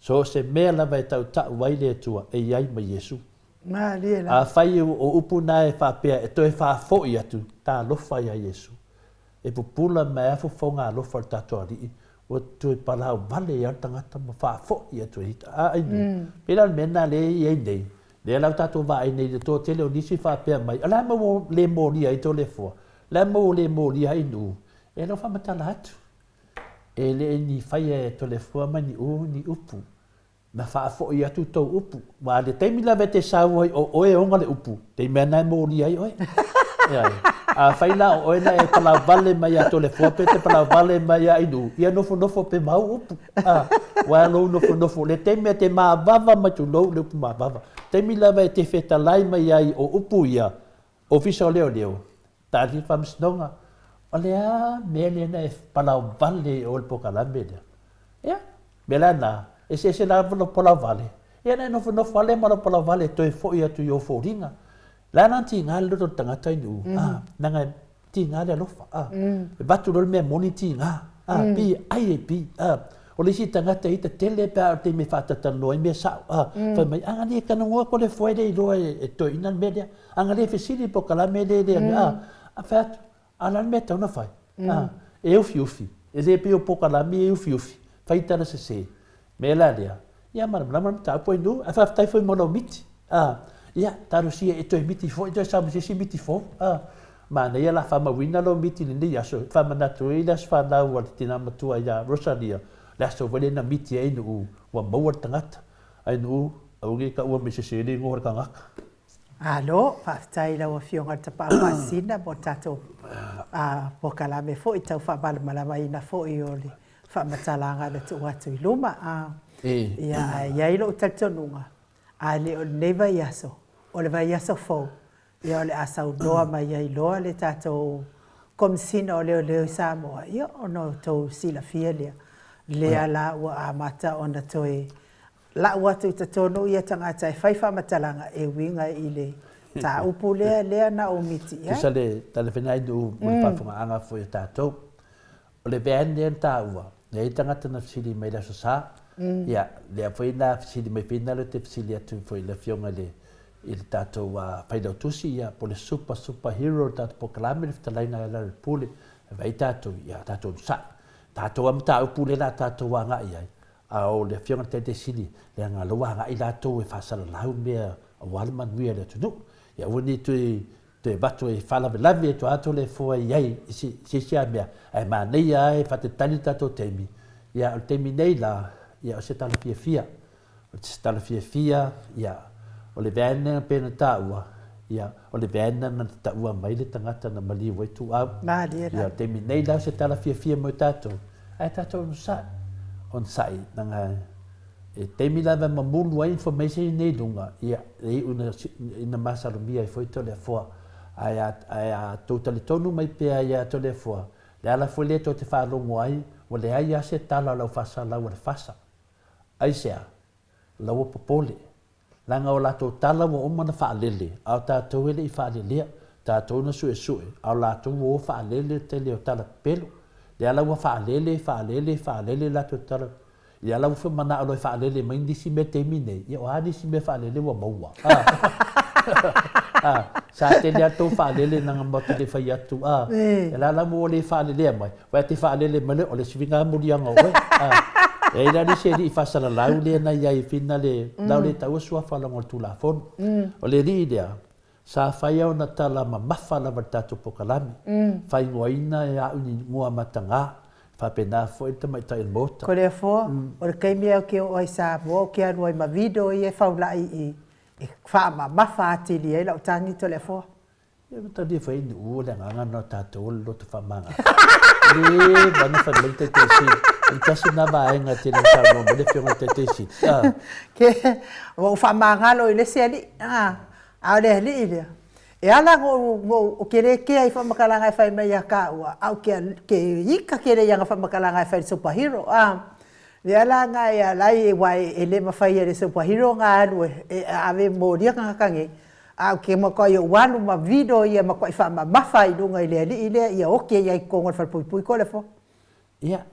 So o se mea lava e tautau ai le Atua, e i ai ma Iesu. Malie la. Afai o upu na e faapea e toe faafoi atu, talofa ia Iesu. E pupula mai a fofoga alofa o le tatou Alii, ua toe palau vale ai le tagata ma faafoi atu ai. A ai nei. Pei la o le mea lena lea e i ai nei, lea la ua tatou vaai nei i le toatele o nisi faapea mai, o le a mea ua le molia ai Toleafoa? O le a mea ua le molia ai Nu'u? E lau faamatala atu, e le ni faia e Toleafoa ma Nu'u ni upu. Na faafoi atu tou upu. Aua o le taimi lava e te sau ai o oe e ona le upu, taimi lava lena e molia ai oe. Ioe. Afai la o oe na e palauvale mai ia Toleafoa pe te palauvale mai ia Ainuu, ia nofonofo pe mau upu. A, aua lou nofonofo, le taimi e te mavava mai tulou le upu mavava, taimi lava e te fetalai mai ai o upu ia, Ofisa o Leoleo, Tali le Faamasinoga, o le a mea lea na e palauvale i o i le polokalame lea? Ia, mea la na, eseese la lou palauvale, ia na e nofonofo lava lea ma lou palauvale e toe foi atu i ou foliga. Le a la na tiga le loto o le tagata i Nu'u? A, leaga e tiga le alofa, a. E avatu loa le mea moni tiga, a, pi, ai e pi, a. O le isi tagata e ita tele pe a o le taimi e faatatalanoa ai mea sa'o, a, fai mai, a na le talanoa koe le foe le iloa e toeaina le mea lea. A na le fesili i le polokalame lea lea mea, a, a fai atu, a o le a le mea e tatau ona fai? A, e ufiufi, e le pei o polokalame ia e ufiufi, fai tala sese. Mea la lea, ia malamalama le mataupu ai nuu, ae faafetai foi mo lau miti. A, ia, talosia e toe miti foi, toe sau ma se isi miti fou. A, manaia la faamauina lou miti i lenei aso, e faamanatu ai le aso fanau a le tina matua ia Rosalia, le aso foi lea na miti ai nuu, ua maua le tagata. Ai nuu, aua ne i taua mai sese le igoa o le tagata. Malo, faafetai i lau Afioga i le Tapaau Faasisina mo le tatou polokalame foi tau faamalamalamaina foi o le faamatalaga na tuu atu i luma. Ia, ae i ai lou talitonuga, a le o lenei vaiaso, o le vaiaso fou, ia o le a saunoa mai ai loa le tatou Komesina o Leoleo i Samoa, ia ona outou silafia lea, lea la ua amata ona toe lau atu i totonu ia tagata e fai faamatalaga e uiga i le mataupu lea, lea na ou miti i ai. Tusa le talafeagai nuu mo le faafofogaaga foi a tatou. O le van lea na taua, e i ai tagata na fesili mai i le Aso Sa, ia, lea foi na fesili mai foi na lea ou te fesili atu foi i le Afioga i le i le tatou Failautusi, ia, po o le super, super hero o le tatou polokalame, le fetalaiga ia Larry Pule, e vaai tatou, ia, tatou onosai. Tatou lava mataupu lea o le a tatou agai i ai, a o le Afioga i le Taitai Sili, leaga o la ua agai latou e faasalalau mea aua le manuia o le atunuu. Ia aua ne i toe toe avatu e faalavelave atu lava Toleafoa i ai i se isi lava mea, ae manaia lava e faatalitali le tatou taimi. Ia, o le taimi nei la, ia o se tala fiafia, o se tala fiafia, ia, o le van lea pei ona taua, ia, o le van lea na taua mai le tagata na maliu ai Tuau. Malie la. Ia, o le taimi nei la, o se tala fiafia mo tatou, ae tatou onosai, onosai, leaga e taimi lava e mamulu ai information i nei luga, ia, e iu ina, ina masalomia ai foi Toleafoa. Ae a, ae a tou talitonu mai pea ia Toleafoa, le ala foi lea tou te faalogo ai, ua leai lava se tala o lau faasalau a le FASA. Aisea? La ua popole. Leaga o latou tala ua uma ona faalele, a o tatou e le i faalelea. Tatou na suesue, a o latou ua o faalele le tele o tala pepelo. Lea la ua faalele, faalele, faalele latou tala. Ia la ua manao loa e faalele mai nisi mea i le taimi nei, ia o a nisi mea faalele ua maua? A, sa tele lava le tou faalele leaga matou te le fai atu, a, e la la ua le faalelea mai, Uaea te faalele mai lea, o le isi faiga muliaga o oe. A, e i ai la le isi alii faasalalau lea na i ai fina le, la o le taua suafa leaga o le Tulafono. O le alii lea, sa fai ona tala mamafa lava i le tatou polokalame, faaigoaina e au ni igoa mataga, faapena foi le tamaitai o le Maota. Toleafoa, o le taimi lea ou te oo ai i Samoa ou te alu ai ma video ia e faulai i i e faamamafa atili ai lau tagi Toleafoa. Ia matalia fai nuu o le agaga lena o tatou o le loto faamagalo. Le va ona fai mai le Taitai Sili. O le tasi lena vaega e tele ina saunoa mai le Afioga i le Taitai Sili. Ah. Ke, ua ou faamagalo i le isi alii, ah, a o le alii lea, e ala ona ou, ona ou, ou te le kea i faamatalaga e fai mai ia tāua, a ou te, te ika tele i ana faamatalaga e fai i le super hero, ah. Lea la na e ala ai, aua e le mafai e le super hero ona alu e, e ave e molia tagata nei, A ou te matuai ou alu ma vilo ia matuai faamamafa i luga i le alii lea ia oki ai i totonu o le falepuipui Toleafoa. Ia.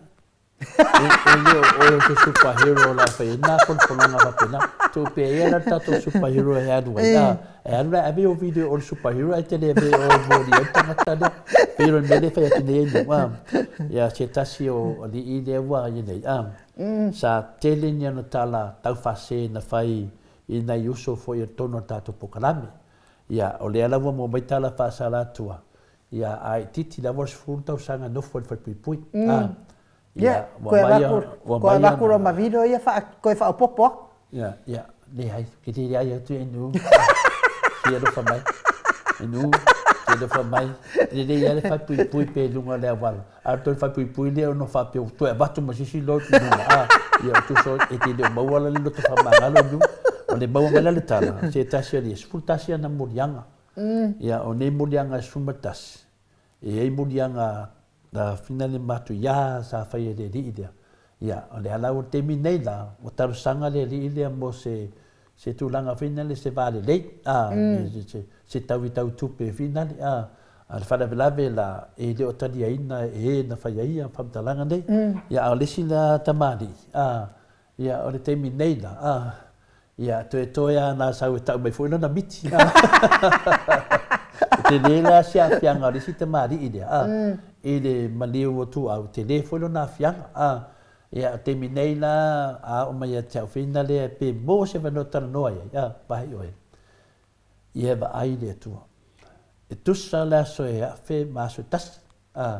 E le o oe o se super hero o le a fai ai nā folafolaga faapena. Tuu pea ia la le tatou super hero e alu ai. A, e alu la e ave ou video o le super hero ae te le ave oe e moli ai le tagata lea. Pei o le mea lea e fai atu nei e nuu, a. Ia, se tasi o alii lea ua ia nei, a. Sa tele ni ana tala taufaase na fai i nai uso foi o totonu o le tatou polokalame. Ia, o lea la ua maua mai tala faasalatua, ia, a itiiti lava o le 10 tausaga e nofo ai i le falepuipui. A, ia, ua aumai a, ua aumai a. Toe avatu loa ma video ia toe faaopoopo atu. Ia, ia, leai, ou te le leai atu e Nu. Fia alofa mai. E Nu, fia alofa mai. E lelei lava le falepuipui pe i luga o le auala. A o le toe faapuipui lea ona faapea ua toe avatu ma se isi load i luga, a, ia o tusa e te le o maua la le loto faamagalo i luga. O le maua mai la le tala, se tasi alii, e 11 ana moliaga. Ia, o nei moliaga e 11, e i ai moliaga na finale matuia sa fai e le alii lea. Ia, o le ala ua le taimi nei la, ua talosaga le alii lea mo se se tulaga foi lele se va lelei, a, se, se tauitau tupe foi lale, a, a le faalavelave la e le o taliaina e e na fai ai ia faamatalaga nei. Ia, a o le isi la tamalii, a, ia, o le taimi nei la, a, ia, toetoe lava na sau e tau mai foi lana miti, a. E tele la se aafiaga o le isi tamalii lea, a, i le maliu o Tuau, tele foi lona aafiaga, a. Ia, o taimi nei la, a oo mai ia te au whina lea, pe maua se avanoa e talanoa ai, a, vaai oe, ia e vaai le Atua. E tusa le aso e afe ma aso e tasi, a,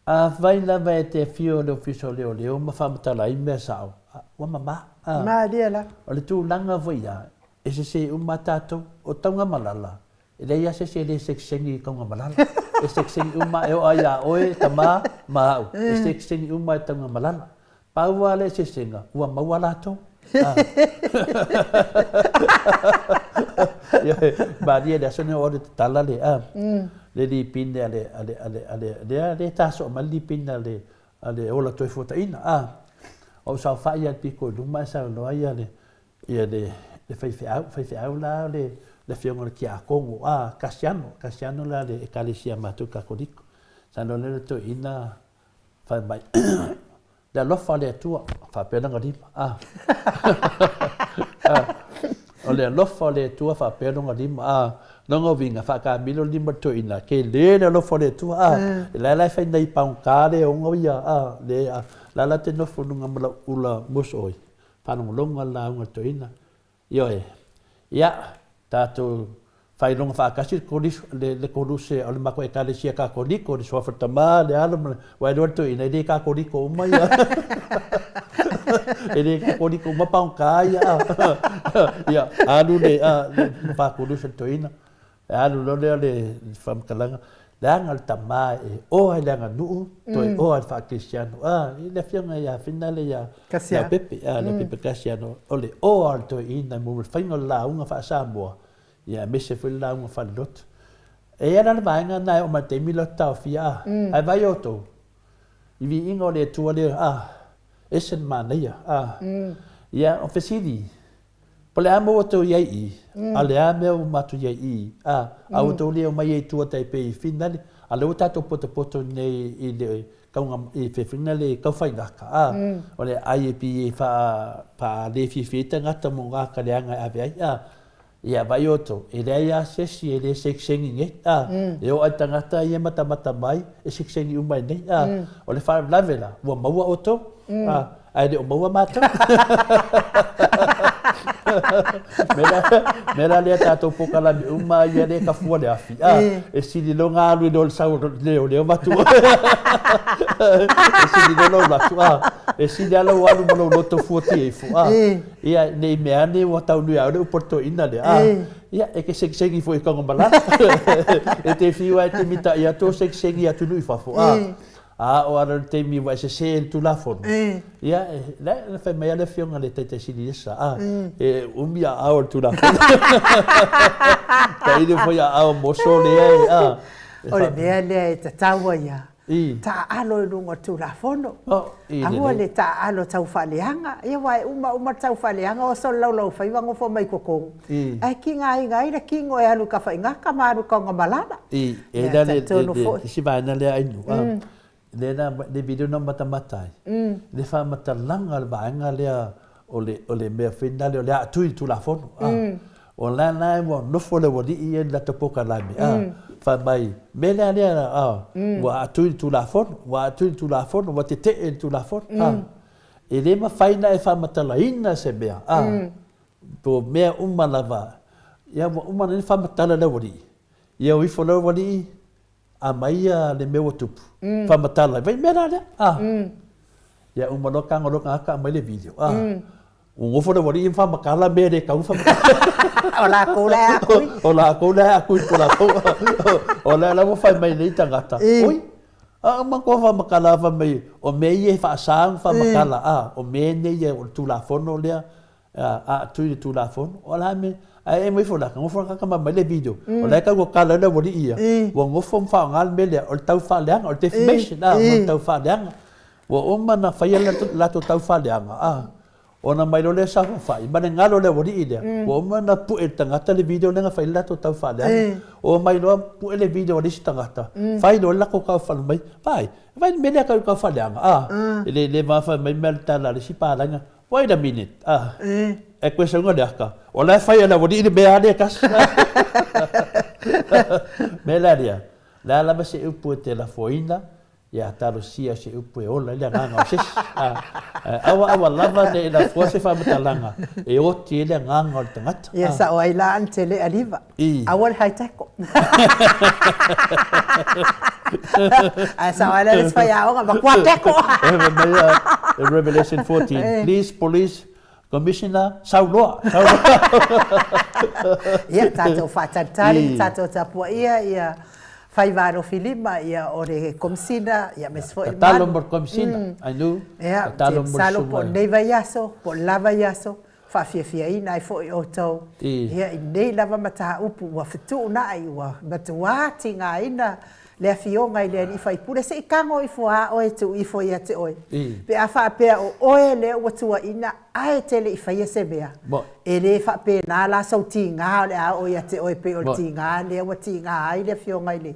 afai lava e te afio i le Ofisa o Leoleo ma faamatala ai mea sao, a, ua mama, a. Malie la. O le tulaga foi ia, e sese uma tatou, o Taugamalala, E leai lava se isi e le sekisegi i Taugamalala. E sekisegi uma, e oo lava ia oe, tama, ma au, e sekisegi uma e Taugamalala. Pau lava le eseesega, ua maua latou. Ioe, malie le aso lenei o au i le tatala le, le lipine a le, a le, a le, a le, lea, lea e tasoa mai le lipine a le, a le Ola Toefuataiga, a. Ou saofai lava i le pito i luma ae saunoa ai le, Ia le le faifeau, faifeau la le le afioga o le Tiakono, a Kasiano, Kasiano la le Ekalesia matou Katoliko. Sa loa lea le toeaina fai mai, le alofa o le Atua, faapea lana lima, a. O le le alofa o le Atua faapea lona lima, a, lona uiga, faakamilo le lima o le toeaina, tele le alofa o le Atua, a, la e la e fai nai pagota le ono ia, a, le, a, la la te nofo i luga ma lau ula mosooi, faalogologo lava le lauga a le toeaina. Ioe. Ia, tatou faailoga faatasi le kolisi, le, le koluse o le matou Ekalesia Katoliko, le Suafa Tama, le Alo ma le, aua e iloa le toeaina e le Katoliko uma ia. E le Katoliko uma pagota ia. Ia, alu le, a, le fakoluse le toeaina. E alu loa lea o le faamatalaga, leaga le tama e oa i le aganuu, toe oa i le faakerisiano. A, i le afioga ia Fina le ia Leaupepe, a, Leaupepe Kasiano, o le oa o le toeaina mo le faiga o le lauga faa-Samoa, ia aemaise foi le lauga faalelotu. E i ai la le vaega lena e oo mai i le taimi lea ou te taofia, a, ae vaai outou, i viiga o le Atua lea, a, ese le manaia, a. Ia, o fesili, Po o le a mea ua outou i ai i i, a o le a mea ua matou i ai i i, a, a ua outou le omai ai i tua tai pei i Finale, a o lea ua tatou potopoto nei i le kauga, i le Finale tau faigata, a, o le IAPA faa, faa le fiafia ai tagata mo gata leaga e ave ai, a. Ia, vaai outou, e leai lava se isi e le segisegi nei, a, e oo lava i tagata ia e matamata mai, e segisegi uma ai nei, a. O le faalavelave la, ua maua outou, a, Ae le o maua matou. Mea la lea tatou polokalame uma ia lea e kafua le afi, a, e sili loa ona alu i lo le sau o leo avatu. E sili loa lou alu atu, a, e sili lava lou alu ma lou loto fuatia ifo, a, ia, ne i mea ane ua taunuu ia oe le upu a le toeaina lea, a, ia, e te segisegi foi i Tanumalala. E te fiu lava e te mitai atu o segisegi i atunuu i fafo, a, A oo lava i le taimi ua e sese i le Tulafono, ia, la e fai mai lava le Afioga i le Taitai Sili Lesa, a, e umi aao o le Tulafono. Tailo foi aao moso lea e, a. O le mea lea e tatau ai ia taaalo i luga o le Tulafono. Aua le taaalo tau faaleaga. Ia aua e uma uma le tau faaleaga oso le laulaufaiva nofo mai totonu. Ae tigaina ai le tino e alu i Tafaigata ma alu i Tanugamalala. I, e la le, le, le, isi vaega lea Ainu, a, lea na, le video na matamata ai, le faamatalaga o le vaega lea o le, o le mea foi lea o le aatui i le Tulafono, a. O la la ua nofo le aualii ia i le latou polokalame, a, fai mai, mea lea lea, a, ua aatui i le Tulafono, ua aatui i le Tulafono, ua tetee i le Tulafono, a. E le mafai ona e faamatalaina se mea, a, po o mea uma lava, ia ua uma ona faamatala le aualii, ia o ifo le aualii, aumai ia le mea ua tupu, faamatala, vai mea la lea, a. Ia uma loa tago loa le tagata aumai le video, a. Ua nofo le aualii ma faamatala mea e le tatau ona faamatala. O latou la e akui. O latou la e akui po latou. O lea la ua fai mai nei tagata, oi, a o matou faamatala fai mai, o mea ia e faasa ona faamatala, a, o mea nei o le Tulafono lea, a tui le Tulafono, o le a mea, ae emo ifo la, nofo la tagata ma aumai le video, o la e tau tatala ai le aualii ia, ua nofo ma faaaoga le mea lea, o le tau faaleaga, o le defamation, a, o le tau faaleaga. Ua uma ona faia le latou tau faaleaga, a, ona mai loa lea saofafai, ma le galo o le aualii lea, ua uma ona pue e le tagata le video lea na fai ai le latou tau faaleaga. Omai loa pue le video a le isi tagata, fai loa le latou tau faaleaga mai, vaai, vaai le mea lea tau i le tau faaleaga, a, e le le fai mai mea le tala a le isi palagi, Wait a minute, ah, e koe sauga le aka, o la e fai e le aualii le mea lea e tasi. Mea la lea, le a lava se upu e te lafoina, ia talosia se upu e ola ai le agaga o se isi. Ah, aua aua lava ne i lafoa se faamatalaga e oti ai le agaga o le tagata. Ia sao ai la ana te le aliva. Aua le haiteko. Ae sao ai la le isi faiaoga, matua teko. E Revelation 14, please police commissioner, sau loa, sau loa. Ia, tatou faatalitali ma tatou tapuaia ia faiva alofilima ia o le Komesina, ia aemaise foi le Malu. Tatalo mo le Komesina, Ainu, tatalo mo le susuga. Po o lenei vaiaso, po o le la vaiaso, faafiafiaina ai foi outou ia i nei lava mataupu ua fetuunai, ua matua tigaina le Afioga i le Alii Faipule, se i tago ifo lava oe e tuu ifo ia te oe, pe a faapea o oe lea ua tuuaina ae e te le i faia se mea, e le faapena la sou tiga o le a oo ia te oe pei o le tiga lea ua tiga ai le Afioga i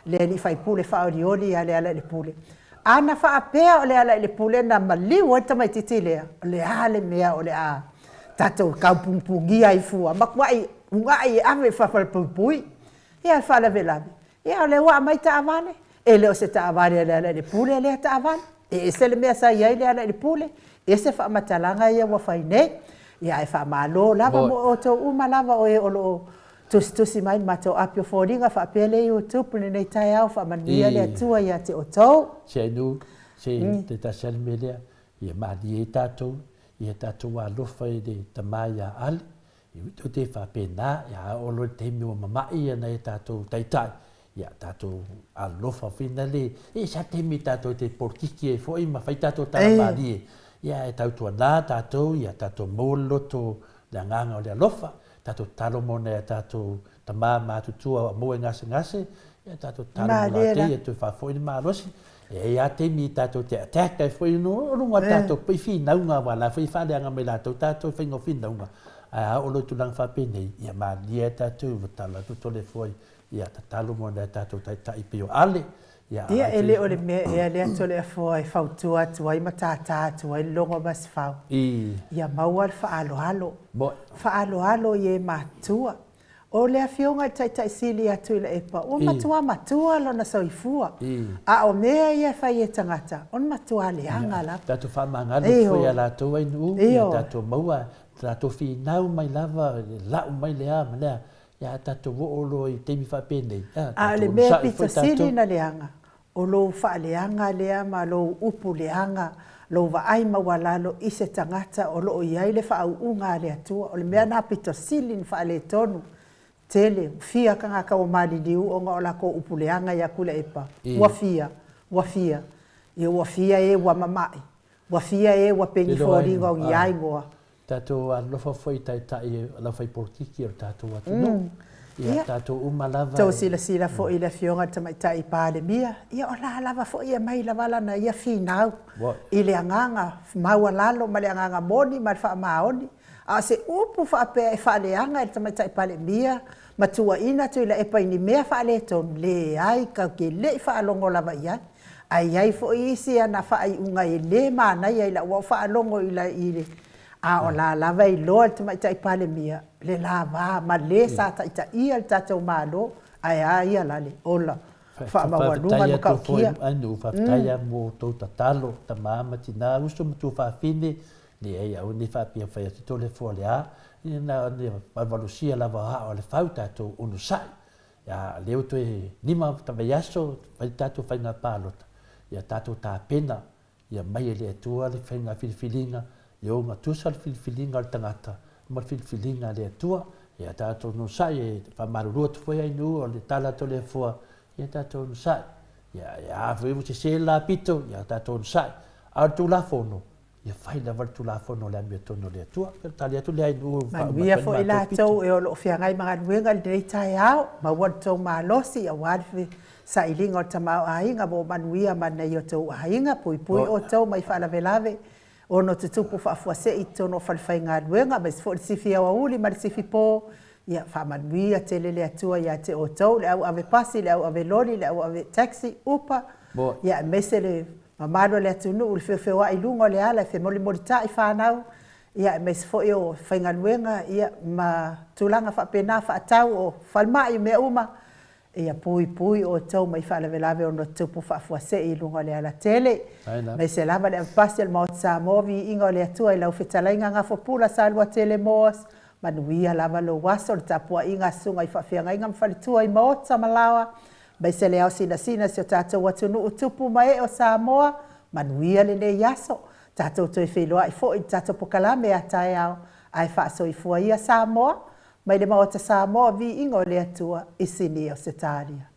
le Alii Faipule faaolioli ia Lealailepule. A na faapea o Lealailepule na maliu ai le tamaitiiti lea, o le a le mea o le a Tatou taupugipugia ai fua, matuai una'i e ave i falepuipui. Ia le faalavelave, ia o lea ua aumai taavale, e le o se taavale a Lealailepule lea taavale, e ese le mea sa i ai Lealailepule, ese faamatalaga ia ua fai nei. Ia ae faamalo lava mo outou uma lava o e o lo o tusitusi mai i le matou api o foliga faapea le YouTube i lenei taeao. Faamanuia le Atua ia te outou. Se ainu, se te tasi lava le mea lea, ia malie ai tatou, ia tatou alofa i le tama ia Ale, E ui tou te faapena, ia a oo loa i le taimi ua mama'i ia nai a tatou taitai, ia tatou alofa foi na le, e ese lava le taimi tatou te polokiki ai foi ma fai tatou tala malie, ia ae tautuana tatou ia tatou maua le loto le agaga o le alofa, tatou tatalo mo nai a tatou tama matutua ua maua i gasegase, ia tatou tatalo mo latou ia toe faafoi le malosi. E i ai lava taimi tatou te attack ai foi o luga o tatou i finauga aua o la foi e faaleaga mai latou tatou i faiga o finauga. Ae a oo loa i tulaga faapenei, ia malie lava tatou ua tala atu Toleafoa ia tatalo mo nai a tatou taitai pei o Ale. Ia, Ia e le o le mea ea lea Toleafoa e fautua atu ai ma tātā atu ai le logo Masefau. Ia maua le faaaloalo. Faaaloalo i e matutua. O le Afioga i le Taitai Sili ia Tuilaepa, ua matua matua lona soifua, a o mea ia e fai e tagata, o le matua leaga lava. Tatou faamagalo atu foi ia latou ai nuu, ia tatou maua, latou finau mai lava, lau mai le a ma le a, ia tatou oo loa i taimi faapenei, a o le mea pito sili ona leaga, o lou faaleaga lea ma lou upu leaga, lou vaai maualalo i se tagata o lo o i ai le faauuga a le Atua. O le mea lena pito sili ona faaletonu tele, ua fia tagata ua maliliu ona o latou upu leaga ia Tuilaepa, ua fia, ua fia, ia ua fia e ua mama'i, ua fia e ua peni foliga o ni aigoa. Tatou alolofa foi i taitai o le aufaipolitiki o le tatou atunuu. Ia, tatou uma lava. Tou silasila foi i le Afioga i le Tamaitai Palemia, ia o la lava foi e aumai lava lana ia finau i le agaga maualalo ma le agaga moni ma le faamaoni. A o se upu faapea e faaleaga e le Tamaitai Palemia ma tuuaina Tuilaepa i ni mea faaletonu, leai, tatou te le i faalogo lava i ai. Ae i ai foi isi ana faaiuga e le manaia i lau au faalogo i le a o la lava e iloa e le Tamaitai Palemia le lava ma le sa taitaia le tatou Malo, ae a ia la le ola faamaualuga le matautia. Faafetai atu foi faafetai lava mo outou tatalo, tama ma tina, uso ma tuafafine, leai aua ne i faapea fai atu Toleafoa le a, ia na ona valuvalusia lava o aa o le fau tatou onosai. Ia, lea ua toe lima vaiaso fai le tatou faiga palota, ia tatou tapena ia mai e le Atua le faiga filifiliga, ia ogatusa le filifiliga a le tagata ma le filifiliga a le Atua. Ia tatou onosai, e faamalulu atu foi Ainuu o le tala atu a le Atua, ia tatou onosai. Ia, a foi ua sese le la pito, ia tatou onosai. A o le Tulafono, Ia fai lava le Tulafono o le amiotonu a le Atua. Ia tali atu lea i nuu e faauma atu ai le matou pito. Manuia foi latou e o lo o feagai ma galuega i lenei taeao. Maua lo outou malosi aua le sailiga o le tamaoaiga mo manuia ma nai o outou aiga. Puipui outou mai faalavelave ono tutupu faafuasei i totonu o falefaigaluega aemaise foi le sifi aoauli ma le sifi po. Ia faamanuia tele le Atua ia te outou, le au ave pasi, le au ave loli, le au ave taxi, upa, ia aemaise le mamalu o le atunuu i le feofeoai i luga o le ala e femolimolitai fanau, ia aemaise foi o faigaluega ia ma tulaga faapena faatau o falemai o mea uma, ia puipui outou mai faalavelave ono tupu faafuasei i luga o le alatele. Aemaise lava le avepasi o le Maota Samoa, viiga o le Atua i lau fetalaiga Gafopula Saluatele Moas, manuia lava lou aso, le tapuaiga a susuga i faafeagaiga ma faletua i Maota ma Laoa, Aemaise le ao sinasina si o tatou atunuu tupu ma ee o Samoa, manuia lenei aso. Tatou toe feiloai foi i le tatou pokalame a taeao, ae faasoifua ia Samoa, mai le Maota Samoa, viiga o le Atua i Sini Ausetalia.